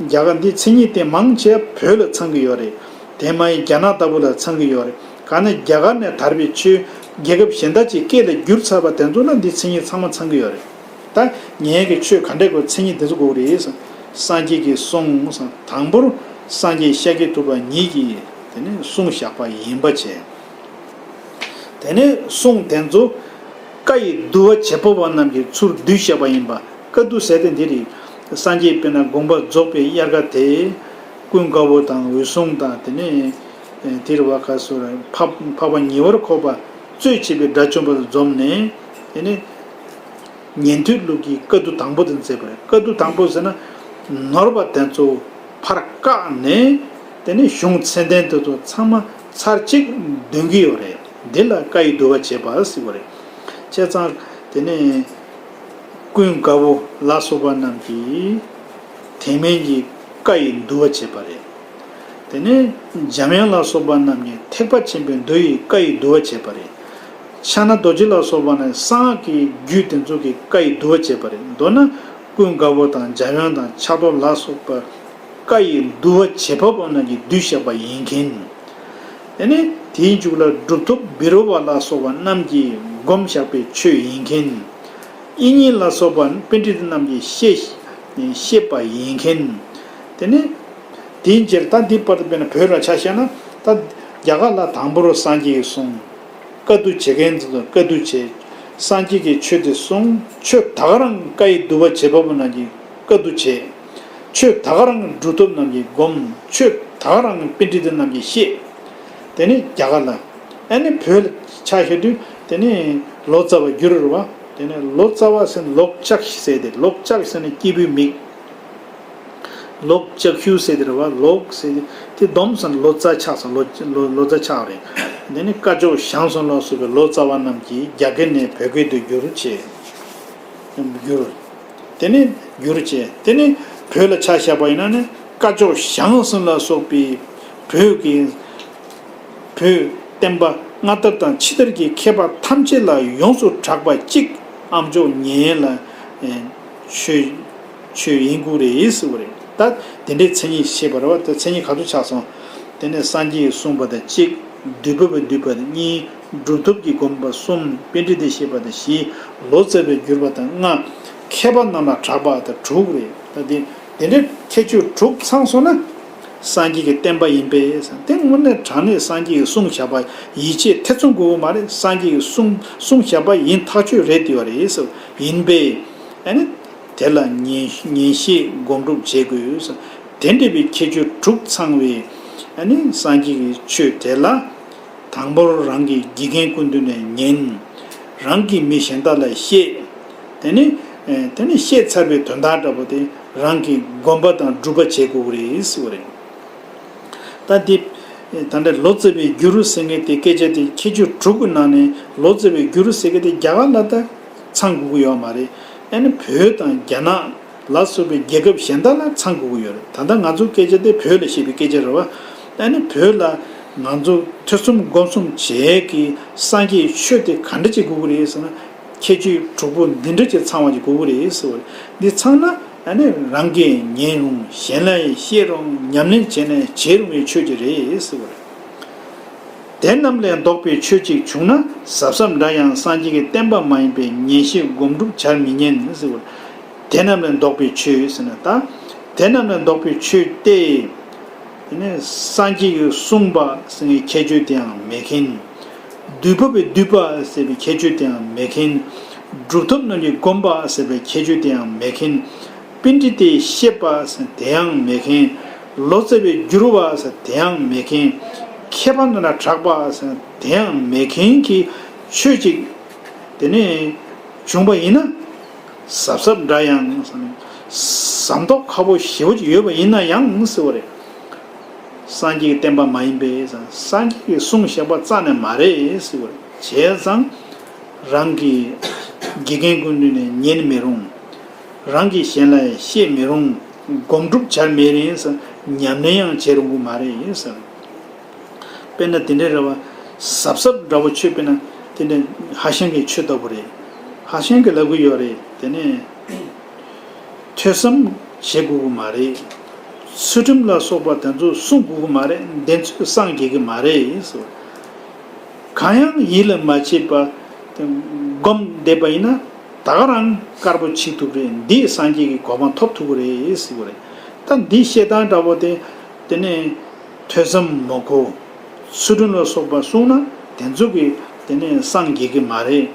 རྒྱ་གར་འདི་མཚན་ཉིད་དེ་མང་ཆེ་བོད་ལ་ཚང་གི་ཡོད་རེད། དེ་མ་ཡིན་རྒྱ་ནག་ལྟ་བུ་ལ་ཚང་གི་ཡོད་རེད། གང་ན་རྒྱ་གར་ནས་དར་བའི་ཆོས་རྒྱལ་ཁབ་གཞན་དག་ཅིག་སྐད་ལ་བསྒྱུར་ཚར་བ་དེ་ཚོ་ལ་འདི་མཚན་ཉིད་ཚང་མ་ཚང་གི་ཡོད་རེད། ད་ངེད་ཀྱི་ཆོས་ག་འདྲས་དགོས། མཚན་ཉིད་དེ་ཚོ་དགོས་རེད་ཟེར། སངས་རྒྱས་ཀྱིས་གསུངས་ཟེར། དང་པོར་སངས་རྒྱས་ཤཱཀྱ་ཐུབ་པ་ཉིད་ཀྱིས་དེ་ནས་གསུངས་བཞག་པ་ཡིན་པ་བྱས། དེ་ནས་གསུང་དེ་ཚོ་བཀའ་ཡི་བསྡུ་བ་བྱེད་པ་པོ་རྣམས་ཀྱིས་ཚུར་བསྡུས་བཞག་པ་ཡིན་པ། བཀའ་བསྡུ་ཟེར་དེ་འདི་རེད། སངས་རྒྱས་དཔེར་ན་དགོངས་པ་རྫོགས་པའི་དབྱར་ཁ་དེ། ཀུན་དགའ་བོ་དང་འོད་སྲུང་དང་། དེ་ནས་དེར་བ་ཁ་སོ་ར་འཕགས་འཕགས་པ་ཉེ་བར་འཁོར་བ་གཙོས་བྱས་པའི་དགྲ་བཅོམ་པ་ལ་འཛོམས་ནས། དེ་ནས་ཉན་ཐོས་ལུགས་ཀྱི་བཀའ་བསྡུ་དང་པོ་དེ་མཛད་པ་རེད། བཀའ་བསྡུ་དང་པོ་ཟེར་ན་ནོར་བ་དེ་ཚོ་ཕར་བཀག་ནས། དེ་ནས་གཞུང་ཚད་ལྡན་དེ་ཚོ་ཚང་མ་ཚར་གཅིག་འདོན་གྱི་ཡོད་རེད། འདི་ལ་བཀའ་ཡི་བསྡུ་བ་བྱེད་པ་ཟེར་བ་རེད། བྱས་ཙང་དེ་ནས་ཀུན་དགའ་བོ་ལ་སོགས་པ་རྣམས་ཀྱིས་དེ་མིན་གྱི་བཀའ་ཡི་བསྡུ་བ་བྱེད་པ་རེད། དེ་ནས་འཇམ་དབྱངས་ལ་སོགས་པ་རྣམས་ཀྱིས་ཐེག་པ་ཆེན་པོའི་མདོ་ཡི་བཀའ་ཡི་བསྡུ་བ་བྱེད་པ་རེད། ཕྱག་ན་རྡོ་རྗེ་ལ་སོགས་པ་ནི་གསང་སྔགས་ཀྱི་རྒྱུད་དེ་ཚོ་གི་བཀའ་ཡི་བསྡུ་བ་བྱེད་པ་རེད། མདོར་ན་ཀུན་དགའ་བོ་དང་འཇམ་དབྱངས་དང་ཕྱག་རྡོར་ལ་སོགས་པ་བཀའ་ཡི་བསྡུ་བ་བྱེད་པ་པོ་རྣམས་ཀྱིས་བསྡུས་བཞག་པ་ཡིན་མཁན། དེ་ནས་དེའི་མཇུག་ལ་གྲུབ་ཐོབ་བཻ་རོ་པ་ལ་སོགས་པ་རྣམས་ཀྱིས་བསྒོམས་བཞག་པའི་ཆོས་ཡིན་མཁན། དབྱིག་གཉེན་ལ་སོགས་པ་པཎྜི་ཏ་རྣམས་ཀྱིས་བཤད་བཤད་པ་ཡིན་མཁན། དེ་ནས་དེའི་རྗེས་ད་འདི་བར་དུ་དཔེར་ན་བོད་ལ་ཆ་བཞག་ན། ད་རྒྱ་གར་ལ་དང་པོར་སངས་རྒྱས་ཀྱིས་གསུངས། བཀའ་བསྡུ་བྱེད་མཁན་ཚོ་བཀའ་བསྡུ་བྱས། སངས་རྒྱས་ཀྱིས་ཆོས་དེ་གསུངས། ཆོས་ད་ག་རང་བཀའ་ཡི་བསྡུ་བ་བྱེད་པ་པོ་རྣམས་ཀྱིས་བཀའ་བསྡུ་བྱས། ཆོས་ད་ག་རང་གྲུབ་ཐོབ་རྣམས་ཀྱིས་བསྒོམ། ཆོས་ད་ག་རང་པཎྜི་ཏ་རྣམས་ཀྱིས་ཤེས། དེ་ནས་རྒྱ་གར་ལ། ཨ་ནི་བོད་ལ་ཆ་བཞག་དུས་དེ་ནས་ལོ་ཙཱ་བ་བསྒྱུར་རེད་བ། དེ་ནས་ལོ་ཙཱ་བ་ཟེར་ན་ལོ་ཙཱ་ཟེར་ཏེ། ལོ་ཙཱ་ཟེར་ན་སྐྱེས་བུའི་མིང་། ལོ་ཙཱ་ཟེར་དེ་རེད་བ། ལོ་ཟེར་དེ་དེ་སྡོམ་ཟེར་ན་ལོ་ཙཱ་ཆགས་སོང་། ལོ་ལོ་ལོ་ཙཱ་ཆགས་རེད། དེ་ནས་སྐ་ཅོག་ཞང་གསུམ་ལ་སོགས་པའི་ལོ་ཙཱ་བ་རྣམས་ཀྱིས་རྒྱ་སྐད་ནས་བོད་སྐད་དུ་བསྒྱུར་བྱས། བསྒྱུར། དེ་ནས་བསྒྱུར་བྱས། དེ་ནས་བོད་ལ་ཆ་བཞག་པ་ཡིན་ན་ནི་སྐ་ཅོག་ཞང་གསུམ་ལ་སོགས་པའི་བོད་ཀྱི་བོད་བསྟན་པ་སྔ་དར་དང་ཕྱི་དར་གྱི་མཁས་པ་ཐམས་ཅད་ལ་ཡོངས་སུ་གྲགས་པ་གཅིག་ཨ་མཆོག་ཉན་ལ་ཆོས་ཆོས་ཡིན་དགོས་རེད་ཟེར་བ་རེད། ད་དེ་འདྲའི་མཚན་ཉིད་བཤད་པ་རེད་བ། ད་མཚན་ཉིད་ག་ཚོད་ཆགས་སོང་། དེ་ནས་སངས་རྒྱས་ཀྱིས་གསུངས་པ་དང་གཅིག་བསྡུས་པ་པས་བསྡུས་པ་དང་གཉིས། གྲུབ་ཐོབ་ཀྱིས་བསྒོམས་པ་གསུམ། པཎྜི་ཏས་བཤད་པ་དང་བཞི། ལོ་ཙཱ་བས་བསྒྱུར་བ་དང་ལྔ། མཁས་པ་རྣམས་ལ་གྲགས་པ་དང་དྲུག་རེད། ད་དེ་དེ་འདྲའི་ཁྱད་ཆོས་དྲུག་ཚང་སོང་ན་སངས་རྒྱས་ཀྱི་བསྟན་པ་ཡིན་པས་ཟེར། དེ་དངོས་གནས་དྲང་གནས་སངས་རྒྱས་ཀྱིས་གསུངས་བཞག་པ་ཡིད་ཆེས་ཐེ་ཚོམ་དགོས་ཀྱི་མ་རེད། སངས་རྒྱས་ཀྱིས་གསུངས་གསུངས་བཞག་པ་ཡིན་ཐག་ཆོད་རེད་དེ་བ་རེད་ཟེར། ཡིན་པས་ཨ་ནི་དེ་ལ་ཉན་ཉན་ཤེས་སྒོམ་སྒྲུབ་བྱེད་དགོས་ཟེར། དེ་འདྲ་བའི་ཁྱད་ཆོས་དྲུག་ཚང་བའི་ཨ་ནི་སངས་རྒྱས་ཀྱི་ཆོས་དེ་ལ། དང་པོར་རང་གི་དགེ་རྒན་ཀུན་འདུས་ནས་ཉན། རང་གིས་མི་གཞན་དག་ལ་བཤད། དེ་ནི་ཨེ་དེ་ནི་བཤད་ཚར་བའི་དོན་དག་འདྲ་པོ་དེ་རང་གིས་སྒོམ་པ་དང་སྒྲུབ་པ་བྱེད་དགོས་ཀྱི་རེད་ཟེར་བ་རེད། ད་འདི་ཨེ་ད་ལྟ་ལོ་ཙཱ་བས་བསྒྱུར་ཟེར་མཁན་དེ་སྐད་ཆ་དེ་ཁྱད་ཆོས་དྲུག་གི་ནང་ནས་ལོ་ཙཱ་བས་བསྒྱུར་ཟེར་མཁན་དེ་རྒྱ་གར་ལ་ད་ཚང་དགོས་ཀྱི་ཡོད་མ་རེད། ཨ་ནི་བོད་དང་རྒྱ་ནག་ལ་སོགས་པའི་རྒྱལ་ཁབ་གཞན་དག་ལ་ཚང་དགོས་ཀྱི་ཡོད་རེད། ད་ལྟ་ང་ཚོ་སྐད་ཆ་དེ་བོད་ལ་བཤད་པའི་སྐད་ཆ་རེད་བ། ཨ་ནི་བོད་ལ་ང་ཚོ་ཐོས་བསམ་སྒོམ་གསུམ་བྱས་ཀྱི་སངས་རྒྱས་ཆོས་དེ་ག་འདྲ་ཅིག་དགོས་ཀྱི་རེད་ཟེར་ན། ཁྱད་ཆོས་དྲུག་པོ་འདི་འདྲ་ཅིག་ཚང་བ་ཅིག་དགོས་ཀྱི་རེད་ཟེར་བ་རེད། འདི་ཚང་ན་ཨ་ནི་རང་གིས་ཉན་རུང་གཞན་ལ་ཡང་བཤད་རུང་ཉམས་ལེན་བྱས་ནས་བྱེད་རུང་བའི་ཆོས་ཅིག་རེད་ཟེར་བ་རེད། དེ་རྣམས་ལས་ལྡོག་པའི་ཆོས་གཅིག་བྱུང་ན་གཟབ་གཟབ་འདྲ་ཡང་སངས་རྒྱས་ཀྱི་བསྟན་པ་མ་ཡིན་པས་ཉན་ཤེས་སྒོམ་སྒྲུབ་བྱར་མི་ཉན་ཟེར་བ། དེ་རྣམས་ལས་ལྡོག་པའི་ཆོས་ཟེར་ན་ད། དེ་རྣམས་ལས་ལྡོག་པའི་ཆོས་ཏེ། དེ་ནས་སངས་རྒྱས་ཀྱིས་གསུངས་པ་ཟེར་བའི་ཁྱད་ཆོས་དེའང་མེད་མཁན། བསྡུས་པ་པས་བསྡུས་པ་ཟེར་བའི་ཁྱད་ཆོས་དེའང་མེད་མཁན། གྲུབ་ཐོབ་རྣམས་ཀྱིས་བསྒོམས་པ་ཟེར་བའི་ཁྱད་ཆོས་དེའང་མེད་མཁན། པཎྜི་ཏས་བཤད་པ་ཟེར་དེའང་མེད་མཁན། ལོ་ཙཱ་བས་བསྒྱུར་བ་ཟེར་དེའང་མེད་མཁན། མཁས་པ་རྣམས་ལ་གྲགས་པ་ཟེར་དེའང་མེད་མཁན་གྱི་ཆོས་ཅིག་དེ་ནས་བྱུང་བ་ཡིན་ན། གཟབ་གཟབ་འདྲ་ཡང་ཟམ་ཏོག་ཁ་པོ་ཞེ་པོ་ཅིག་ཡོད་པ་ཡིན་ན་ཡང་ཟེར་བ་རེད། སངས་རྒྱས་ཀྱི་བསྟན་པ་མ་ཡིན་པས་སངས་རྒྱས་ཀྱིས་གསུངས་བཞག་པ་རྩ་ནས་མ་རེད་ཟེར་བ་རེད། བྱས་ཙང་རང་གི་དགེ་རྒན་ཀུན་འདུས་ནས་ཉན་མི་རུང་། རང་གིས་གཞན་ལ་བཤད་མི་རུང་། སྒོམ་སྒྲུབ་བྱར་མེད་རིང་ཟེར། ཉམས་ལེན་ཡང་བྱེད་རུང་གི་མ་རེད་ཟེར། དཔེར་ན་དེ་འདྲའི་རེད་བ། གཟབ་གཟབ་འདྲ་བོ་ཆོས་དཔེར་ན་དེ་འདྲའི་ཧྭ་ཤང་གི་ཆོས་ལྟ་བུ་རེད། ཧྭ་ཤང་གིས་ལབ་གི་ཡོད་རེད། དེ་ནས་ཐོས་བསམ་བྱེད་དགོས་ཀྱི་མ་རེད། ཚུལ་ཁྲིམས་ལ་སོགས་པ་དེ་ཚོ་སྲུང་དགོས་ཀྱི་མ་རེད། དེ་ཚོས་སངས་རྒྱས་ཀྱི་མ་རེད་ཟེར། གང་ཡང་ཡིད་ལ་མ་བྱས་པར་སྒོམ་བསྡད་པ་ཡིན་ན་ད་ག་རང་དཀར་པོ་ཆགས་ཐུབ་རེད། འདིས་སངས་རྒྱས་ཀྱི་གོ་འཕང་ཐོབ་ཐུབ་ཀྱི་རེད་ཟེར་བ་རེད། ད་འདི་བཤད་སྟངས་འདྲ་བོ་དེ་དེ་ནས་ཐོས་བསམ་མ་དགོས། ཚུལ་ཁྲིམས་ལ་སོགས་པ་བསྲུངས་ན་དེ་ཚོ་གིས་དེ་ནས་སངས་རྒྱས་ཀྱི་མ་རེད།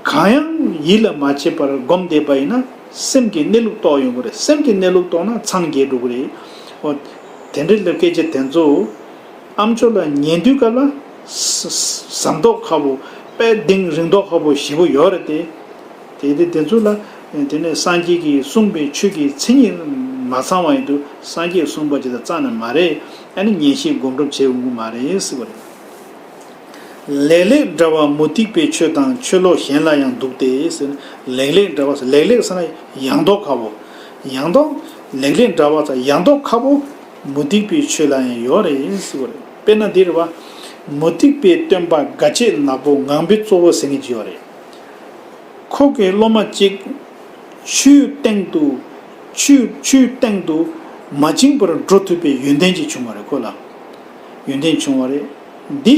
གང་ཡང་ཡིད་ལ་མ་བྱས་པར་སྒོམ་བསྡད་པ་ཡིན་ན་སེམས་ཀྱི་གནས་ལུགས་རྟོགས་ཡོང་གི་རེད། སེམས་ཀྱི་གནས་ལུགས་རྟོགས་ན་སངས་རྒྱས་འགྲོ་གི་རེད། འོ། དེ་འདྲའི་ལབ་སྐད་ཆ་དེ་ཚོ་ཨ་མཆོག་ལ་ཉན་དུས་སྐབས་ལ་ཟ་ཟམ་ཏོག་ཁ་པོ་དཔེ་གདེང་རིང་ཐོག་ཁ་པོ་ཞེ་པོ་ཡོད་རེད་དེ། དེ་དེ་དེ་ཚོ་ལ་དེ་ནས་སངས་རྒྱས་ཀྱིས་གསུངས་པའི་ཆོས་ཀྱི་མཚན་ཉིད་མ་ཚང་བ་ཡིན་དུས་སངས་རྒྱས་གསུངས་པ་ཅིག་དང་རྩ་ནས་མ་རེད། ཨ་ནི་ཉན་ཤེས་སྒོམ་སྒྲུབ་བྱེད་འོང་གི་མ་རེད་ཟེར་བ་རེད། ལེགས་ལེགས་འདྲ་བ་མུ་སྟེགས་པའི་ཆོས་དང་ཆོས་ལོག་གཞན་ལ་ཡང་འདུག་སྟེ་ཟེར། ལེགས་ལེགས་འདྲ་བ་ཟེར། ལེགས་ལེགས་ཟེར་ན་ཡང་དག་ཁ་པོ། ཡང་དག་ལེགས་ལེགས་འདྲ་བ་ཟེར་ཡང་དག་ཁ་པོ་མུ་སྟེགས་པའི་ཆོས་ལ་ཡང་ཡོད་རེད་ཟེར་བ་རེད། དཔེར་ན་འདི་རེད་བ། མུ་སྟེགས་པའི་སྟོན་པ་དགའ་བྱེད་ནག་པོ་ངང་པའི་གཙོ་བོ་ཟེར་མཁན་ཅིག་ཡོད་རེད། ཁོ་གི་སློབ་མ་གཅིག་ཆོས་སྟེང་དུ་ཆོས་ཆོས་སྟེང་དུ་མ་བཅིངས་པར་འགྲོ་ཐུབ་པའི་ཡོན་ཏན་ཅིག་བྱུང་བ་རེད་ཁོ་ལ། ཡོན་ཏན་བྱུང་བ་རེད། འདི་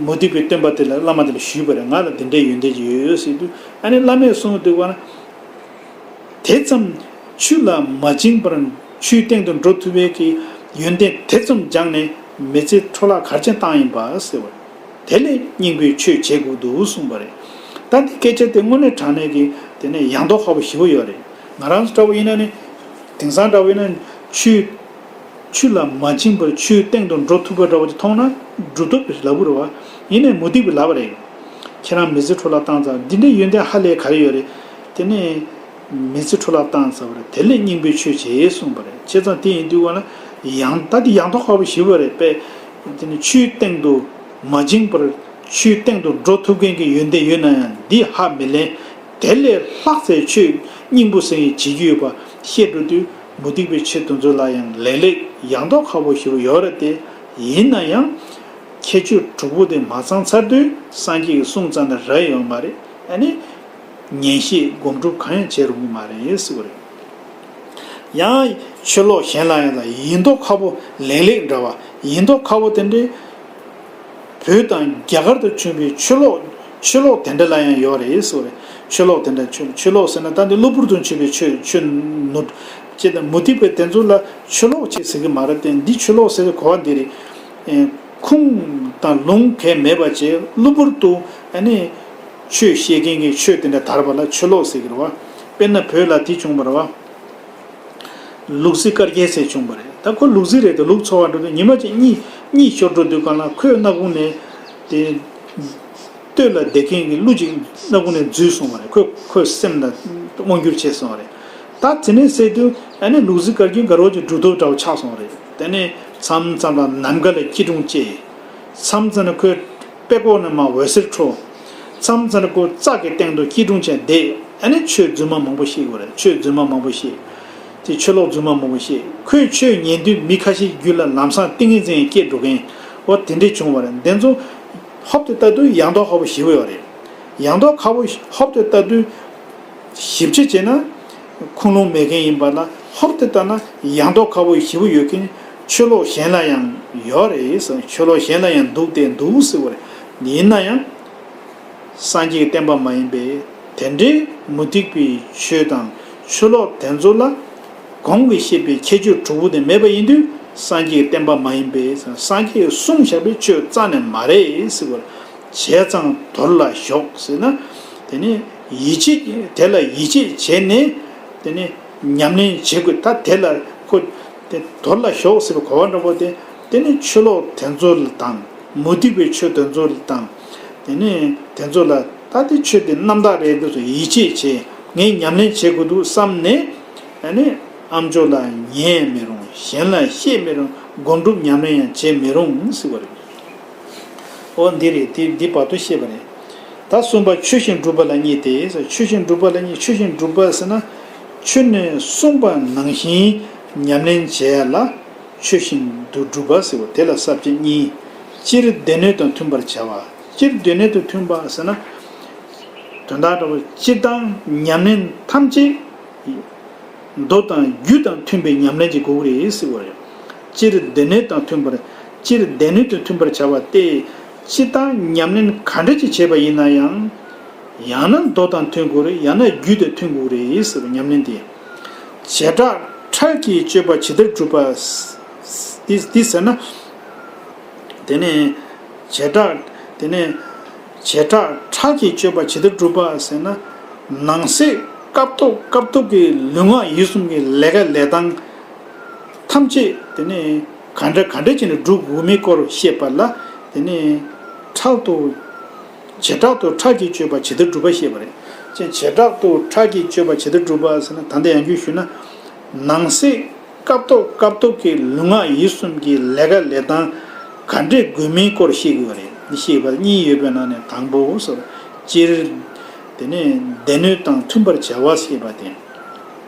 མུ་སྟེགས་པའི་སྟོན་པ་དེ་ལ་བླ་མ་དེ་ལ་ཞུས་པ་རེད། ང་ལ་འདི་འདྲའི་ཡོན་ཏན་ཅིག་ཡོད་ཟེར་དུས་ཨ་ནི་བླ་མས་གསུངས་འདུག་པ་ན། དེ་ཙམ་ཆོས་ལ་མ་བཅིངས་པར་ཆོས་སྟེང་དུ་འགྲོ་ཐུབ་པའི་གི་ཡོན་ཏན་དེ་ཙམ་སྦྱངས་ནས་མི་ཚེ་འཕྲོ་བརླག་ག་རེ་བྱས་བཏང་ཡིན་པ་ཟེར་བ་རེད། དེ་ལས་སྙིང་པོའི་ཆོས་བྱེད་དགོས་འདུག་གསུངས་པ་རེད། ད་འདི་སྐད་ཆ་དེ་དངོས་གནས་དྲང་གནས་ཀྱི་དེ་ནས་ཡང་དོགས་ཁ་པོ་ཞེ་པོ་ཡོད་རེད། ང་རང་ཚོ་འདྲ་བོ་ཡིན་ན་ནི། དེང་སང་འདྲ་བོ་ཡིན་ན་ཆོས། ཆོས་ལ་མ་བྱིང་བར་ཆོས་སྟེང་དུ་འགྲོ་ཐུབ་པ་འདྲ་བོ་ཅིག་མཐོང་ན་གྲུབ་ཐོབ་ལབ་དགོས་རེད་བ། ཡིན་ནའི་མུ་སྟེགས་པའི་ལབ་པ་རེད། ཁྱེད་རང་མི་ཚེ་འཕྲོ་བརླག་བཏང་ཙང་འདི་འདྲའི་ཡོན་ཏན་ཧ་ལས་ག་རེ་ཡོད་རེད། དེ་ནས་མི་ཚེ་འཕྲོ་བརླག་བཏང་ཚར་བ་རེད། དེ་ལས་སྙིང་པོའི་ཆོས་བྱེད་གསུངས་པ་རེད། བྱས་ཙང་དེ་ཡིན་དུས་ཀ་ན་ཡང་ད་འདི་ཡང་དོགས་ཁ་པོ་ཞེ་པོ་རེད་པས། དེ་ནས་ཆོས་སྟེང་དུ་མ་བྱིང་བར་ཆོས་སྟེང་དུ་འགྲོ་ཐུབ་མཁན་གྱི་ཡོན་ཏན་ཡོད་ན་ཡང་འདི་ཧ་མི་ལས། དེ་ལས་ལྷག་ཚེ་ཆོས་སྙིང་པོ་ཟེར་ཡི་བྱེད་རྒྱུ་ཡོད་པ་ཤེས་འགྲོ་དུས་མུ་སྟེགས་པའི་ཆོས་དེ་ཚོ་ལ་ཡང་ལེགས་ལེགས་ཡང་དོགས་ཁ་པོ་ཞེ་པོ་ཡོད་རེད་དེ། ཡིན་ན་ཡང་ཁྱད་ཆོས་དྲུག་པོ་དེ་མ་ཚང་ཚར་དུས་སངས་རྒྱས་ཀྱི་གསུང་ཙམ་དེ་རག་ཡོད་མ་རེད། ཨ་ནི་ཉན་ཤེས་སྒོམ་སྒྲུབ་གང་ཡང་བྱེད་རུང་གི་མ་རེད་ཟེར་བ་རེད། ཡང་ཆོས་ལོག་གཞན་ལ་ཡང་དང་ཡིན་མདོག་ཁ་པོ་ལེགས་ལེགས་འདྲ་བ་ཡིན་མདོག་ཁ་པོ་དེ་འདྲའི། བོད་དང་རྒྱ་གར་དུ་བྱུང་བའི་ཆོས་ལོག་ཆོས་ལོག་དེ་འདྲ་ལ་ཡང་ཡོད་རེད་ཟེར་བ་རེད། ཆོས་ལོག་དེ་འདྲ་ཆོས་ཆོས་ལོག་ཟེར་ན་ད་འདི་གློ་བུར་དུ་བྱུང་བའི་ཆོས་ཆོས་ནོར་ཅེས་དང་མུ་སྟེགས་པའི་དེ་ཚོ་ལ་ཆོས་ལོག་ཅེས་ཟེར་གི་མ་རེད་དེ། འདི་ཆོས་ལོག་ཟེར་གི་གོ་བ་འདི་རེད། ཁུངས་དང་ལུང་གས་མེད་པ་བྱས་གློ་བུར་དུ་ཨ་ནི་ཆོས་བཤད་མཁན་གྱི་ཆོས་དེ་འདྲ་དར་བ་ལ་ཆོས་ལོག་ཟེར་གི་རེད་བ། དཔེར་ན་བོད་ལ་དེ་བྱུང་བ་རེད་བ། ལུག་རྫི་དཀར་རྒྱན་ཟེར་བྱུང་བ་རེད། ད་ཁོ་ལུག་རྫི་རེད་དེ་ལུག་འཚོ་བ་འགྲོ་དུས་ཉི་མ་གཅིག་གཉིད་གཉིད་ཤོར་འགྲོ་དུས་གང་ལ་ཁོས་སྣ་ཁུང་ནས་དེ་སྟོད་ལ་བསྡད་མཁན་གྱི་ཀླུ་གཅིག་སྣ་ཁུང་ནས་འཛུལ་སོང་བ་རེད། ཁོས་ཁོའི་སེམས་ལ་མངོན་འགྱུར་བྱས་སོང་བ་རེད། ད་དེ་ནས་ཟེར་དུས་ཨ་ནི་ལུག་རྫི་དཀར་རྒྱན་དགའ་རོགས་ཀྱི་གྲུབ་ཐོབ་འདྲ་བོ་ཆགས་སོང་བ་རེད། དེ་ནས་མཚམས་མཚམས་ལ་ནམ་མཁའ་ལ་སྐྱིལ་ཀྲུང་བཅས། མཚམས་མཚམས་ལ་ཁོས་པད་ཀོག་ནས་མར་འོད་ཟེར་འཕྲོ། མཚམས་མཚམས་ལ་ཁོ་ལྕགས་ཀྱི་སྟེང་དུ་སྐྱིལ་ཀྲུང་བྱས་བསྡད། ཨ་ནི་ཆོས་རྫུན་མ་མང་པོ་བཤད་ཀྱི་ཡོད་རེད། ཆོས་རྫུན་མ་མང་པོ་བཤད། དེ་ཆོས་ལོག་རྫུན་མ་མང་པོ་བཤད། ཁོས་ཆོས་ཉན་དུས་མི་ཁ་ཤས་རྒྱུད་ལ་ལམ་སང་ཏིང་ངེ་འཛིན་སྐྱེས་འགྲོ་མཁན་འོ་དེ་འདྲས་བྱུང་བ་རེད། འདི་ཚོ་ཧོབ་ཏེ་ལྟ་དུས་ཡང་དོགས་ཁ་པོ་ཞེ་པོ་ཡོད་རེད། ཡང་དོགས་ཁ་པོ་ཧོབ་ཏེ་ལྟ་དུས། ཞིབ་དཔྱད་བྱས་ན། ཁུངས་ལུང་མེད་མཁན་ཡིན་པ་ལ་ཧོབ་སྟེ་ལྟ་ན་ཡང་དོགས་ཁ་པོ་ཞེ་པོ་ཡོད་མཁན་ཆོས་ལོག་གཞན་ལ་ཡང་ཡོད་རེད་ཟེར། ཆོས་ལོག་གཞན་ལ་ཡང་འདུག་སྟེ་འདུག་ཟེར་བ་རེད། ཡིན་ན་ཡང་། སངས་རྒྱས་ཀྱི་བསྟན་པ་མ་ཡིན་པས་དེ་འདྲའི་མུ་སྟེགས་པའི་ཆོས་དང་ཆོས་ལོག་དེ་ཚོ་ལ་གོང་གི་བཤད་པའི་ཁྱད་ཆོས་དྲུག་པོ་དེ་མེད་པ་ཡིན་དུས་སངས་རྒྱས་ཀྱི་བསྟན་པ་མ་ཡིན་པས་ཟེར། སངས་རྒྱས་ཀྱིས་གསུངས་བཞག་པའི་ཆོས་རྩ་ནས་མ་རེད་ཟེར་བ་རེད། བྱས་ཙང་དོར་ལ་ཞོག་ཟེར་ན། དེ་ནི་ཡིད་ཆེས་དེ་ལ་ཡིད་ཆེས་བྱས་ནས་དེ་ནི་ཉམས་ལེན་བྱེད་དགོས། ད་དེ་ལ་ཁོ་དེ་དོར་ལ་ཞོག་ཟེར་བའི་གོ་བ་འདྲ་པོ་དེ་དེ་ནི་ཆོས་ལོག་དེ་ཚོ་དང་མུ་སྟེགས་པའི་ཆོས་དེ་ཚོ་དང་དེ་ནི་དེ་ཚོ་ལ་ད་དེ་ཆོས་དེ་རྣམ་དག་རེད་དེ་ཚོ་ཡིད་ཆེས་བྱས་ངས་ཉམས་ལེན་བྱེད་དགོས་འདུག་བསམ་ནས་དེ་ནི་ཨ་མཆོག་ལ་ཉན་མི་རུང་། གཞན་ལ་བཤད་མི་རུང་། སྒོམ་སྒྲུབ་ཉམས་ལེན་ཡང་བྱེད་མི་རུང་ཟེར་བ་རེད། འོ་འདི་རེད། དེ་འདི་བར་དུ་བཤད་པ་རེད། ད་གསུམ་པ་ཆོས་བཞིན་སྒྲུབ་པ་ལ་གཉིས་ཏེ། ཆོས་བཞིན་སྒྲུབ་པ་ལ་གཉིས། ཆོས་བཞིན་སྒྲུབ་པ་ཟེར་ན། ཆོས་ནས་གསུངས་པ་ནང་བཞིན་ཉམས་ལེན་བྱེད་ཡ་ལ་ཆོས་བཞིན་དུ་སྒྲུབ་པ་ཟེར་བ་དེ་ལ་ས་བཅད་གཉིས། སྤྱིར་སྡེ་སྣོད་དང་མཐུན་པར་བྱ་བ། སྤྱིར་སྡེ་སྣོད་དང་མཐུན་པ་ཟེར་ན། དོན་དག་འདྲ་བོ་སྤྱིར་བཏང་ཉམས་ལེན་ཐམས་ཅད། མདོ་དང་རྒྱུད་དང་མཐུན་པའི་ཉམས་ལེན་གྱི་དགོས་ཀྱི་རེད་ཟེར་བ་རེད། སྤྱིར་སྡེ་སྣོད་དང་མཐུན་པར། སྤྱིར་སྡེ་སྣོད་དུ་མཐུན་པར་བྱ་བ་སྟེ། སྤྱིར་བཏང་ཉམས་ལེན་ག་འདྲ་ཅིག་བྱས་པ་ཡིན་ན་ཡང་། ཡང་ན་མདོ་དང་མཐུན་དགོས་རེད། ཡང་ན་རྒྱུད་དང་མཐུན་དགོས་རེད་ཟེར་བ་ཉམས་ལེན་དེ། བྱེ་བྲག་ཕྲད་ཀྱི་སྤྱོད་པ་ཇི་ལྟར་སྒྲུབ་པ། འདི་འདི་ཟེར་ན། དེ་ནས་བྱེ་བྲག་དེ་ནས་བྱེ་བྲག་ཕྲད་ཀྱི་སྤྱོད་པ་ཇི་ལྟར་སྒྲུབ་པ་ཟེར་ན། ནང་གསེས་སྐབས་ཐོག་སྐབས་ཐོག་གི་ལུས་ངག་ཡིད་གསུམ་གྱི་ལས་ཀ་ལས་སྟངས་ཐམས་ཅད་དེ་ནས་ག་འདྲ་ག་འདྲ་བྱས་ནས་སྒྲུབ་དགོས་མིན་སྐོར་བཤད་པ་ལ་དེ་ནས་ཕྲད་དུ་བྱེ་བྲག་ཏུ་ཕྲད་ཀྱི་སྤྱོད་པ་ཇི་ལྟར་སྒྲུབ་པ་ཞེས་པ་རེད། ཅེས་བྱེ་བྲག་ཏུ་ཕྲད་ཀྱི་སྤྱོད་པ་ཇི་ལྟར་སྒྲུབ་པ་ཟེར་ན་ད་ལྟ་ཡང་བསྐྱར་ཞུས་ན། ནང་གསེས་སྐབས་ཐོག་སྐབས་ཐོག་གི་ལུས་ངག་ཡིད་གསུམ་གྱི་ལས་ཀ་ལས་སྟངས་ག་འདྲས་དགོས་མིན་སྐོར་བཤད་དགོས་པ་རེད། འདི་བཤད་པ་གཉིས་ཡོད་པའི་ནང་ནས་དང་པོ་སོ། སྤྱིར། དེ་ནས་སྡེ་སྣོད་དང་མཐུན་པར་བྱ་བ་ཞེས་པ་སྟེ།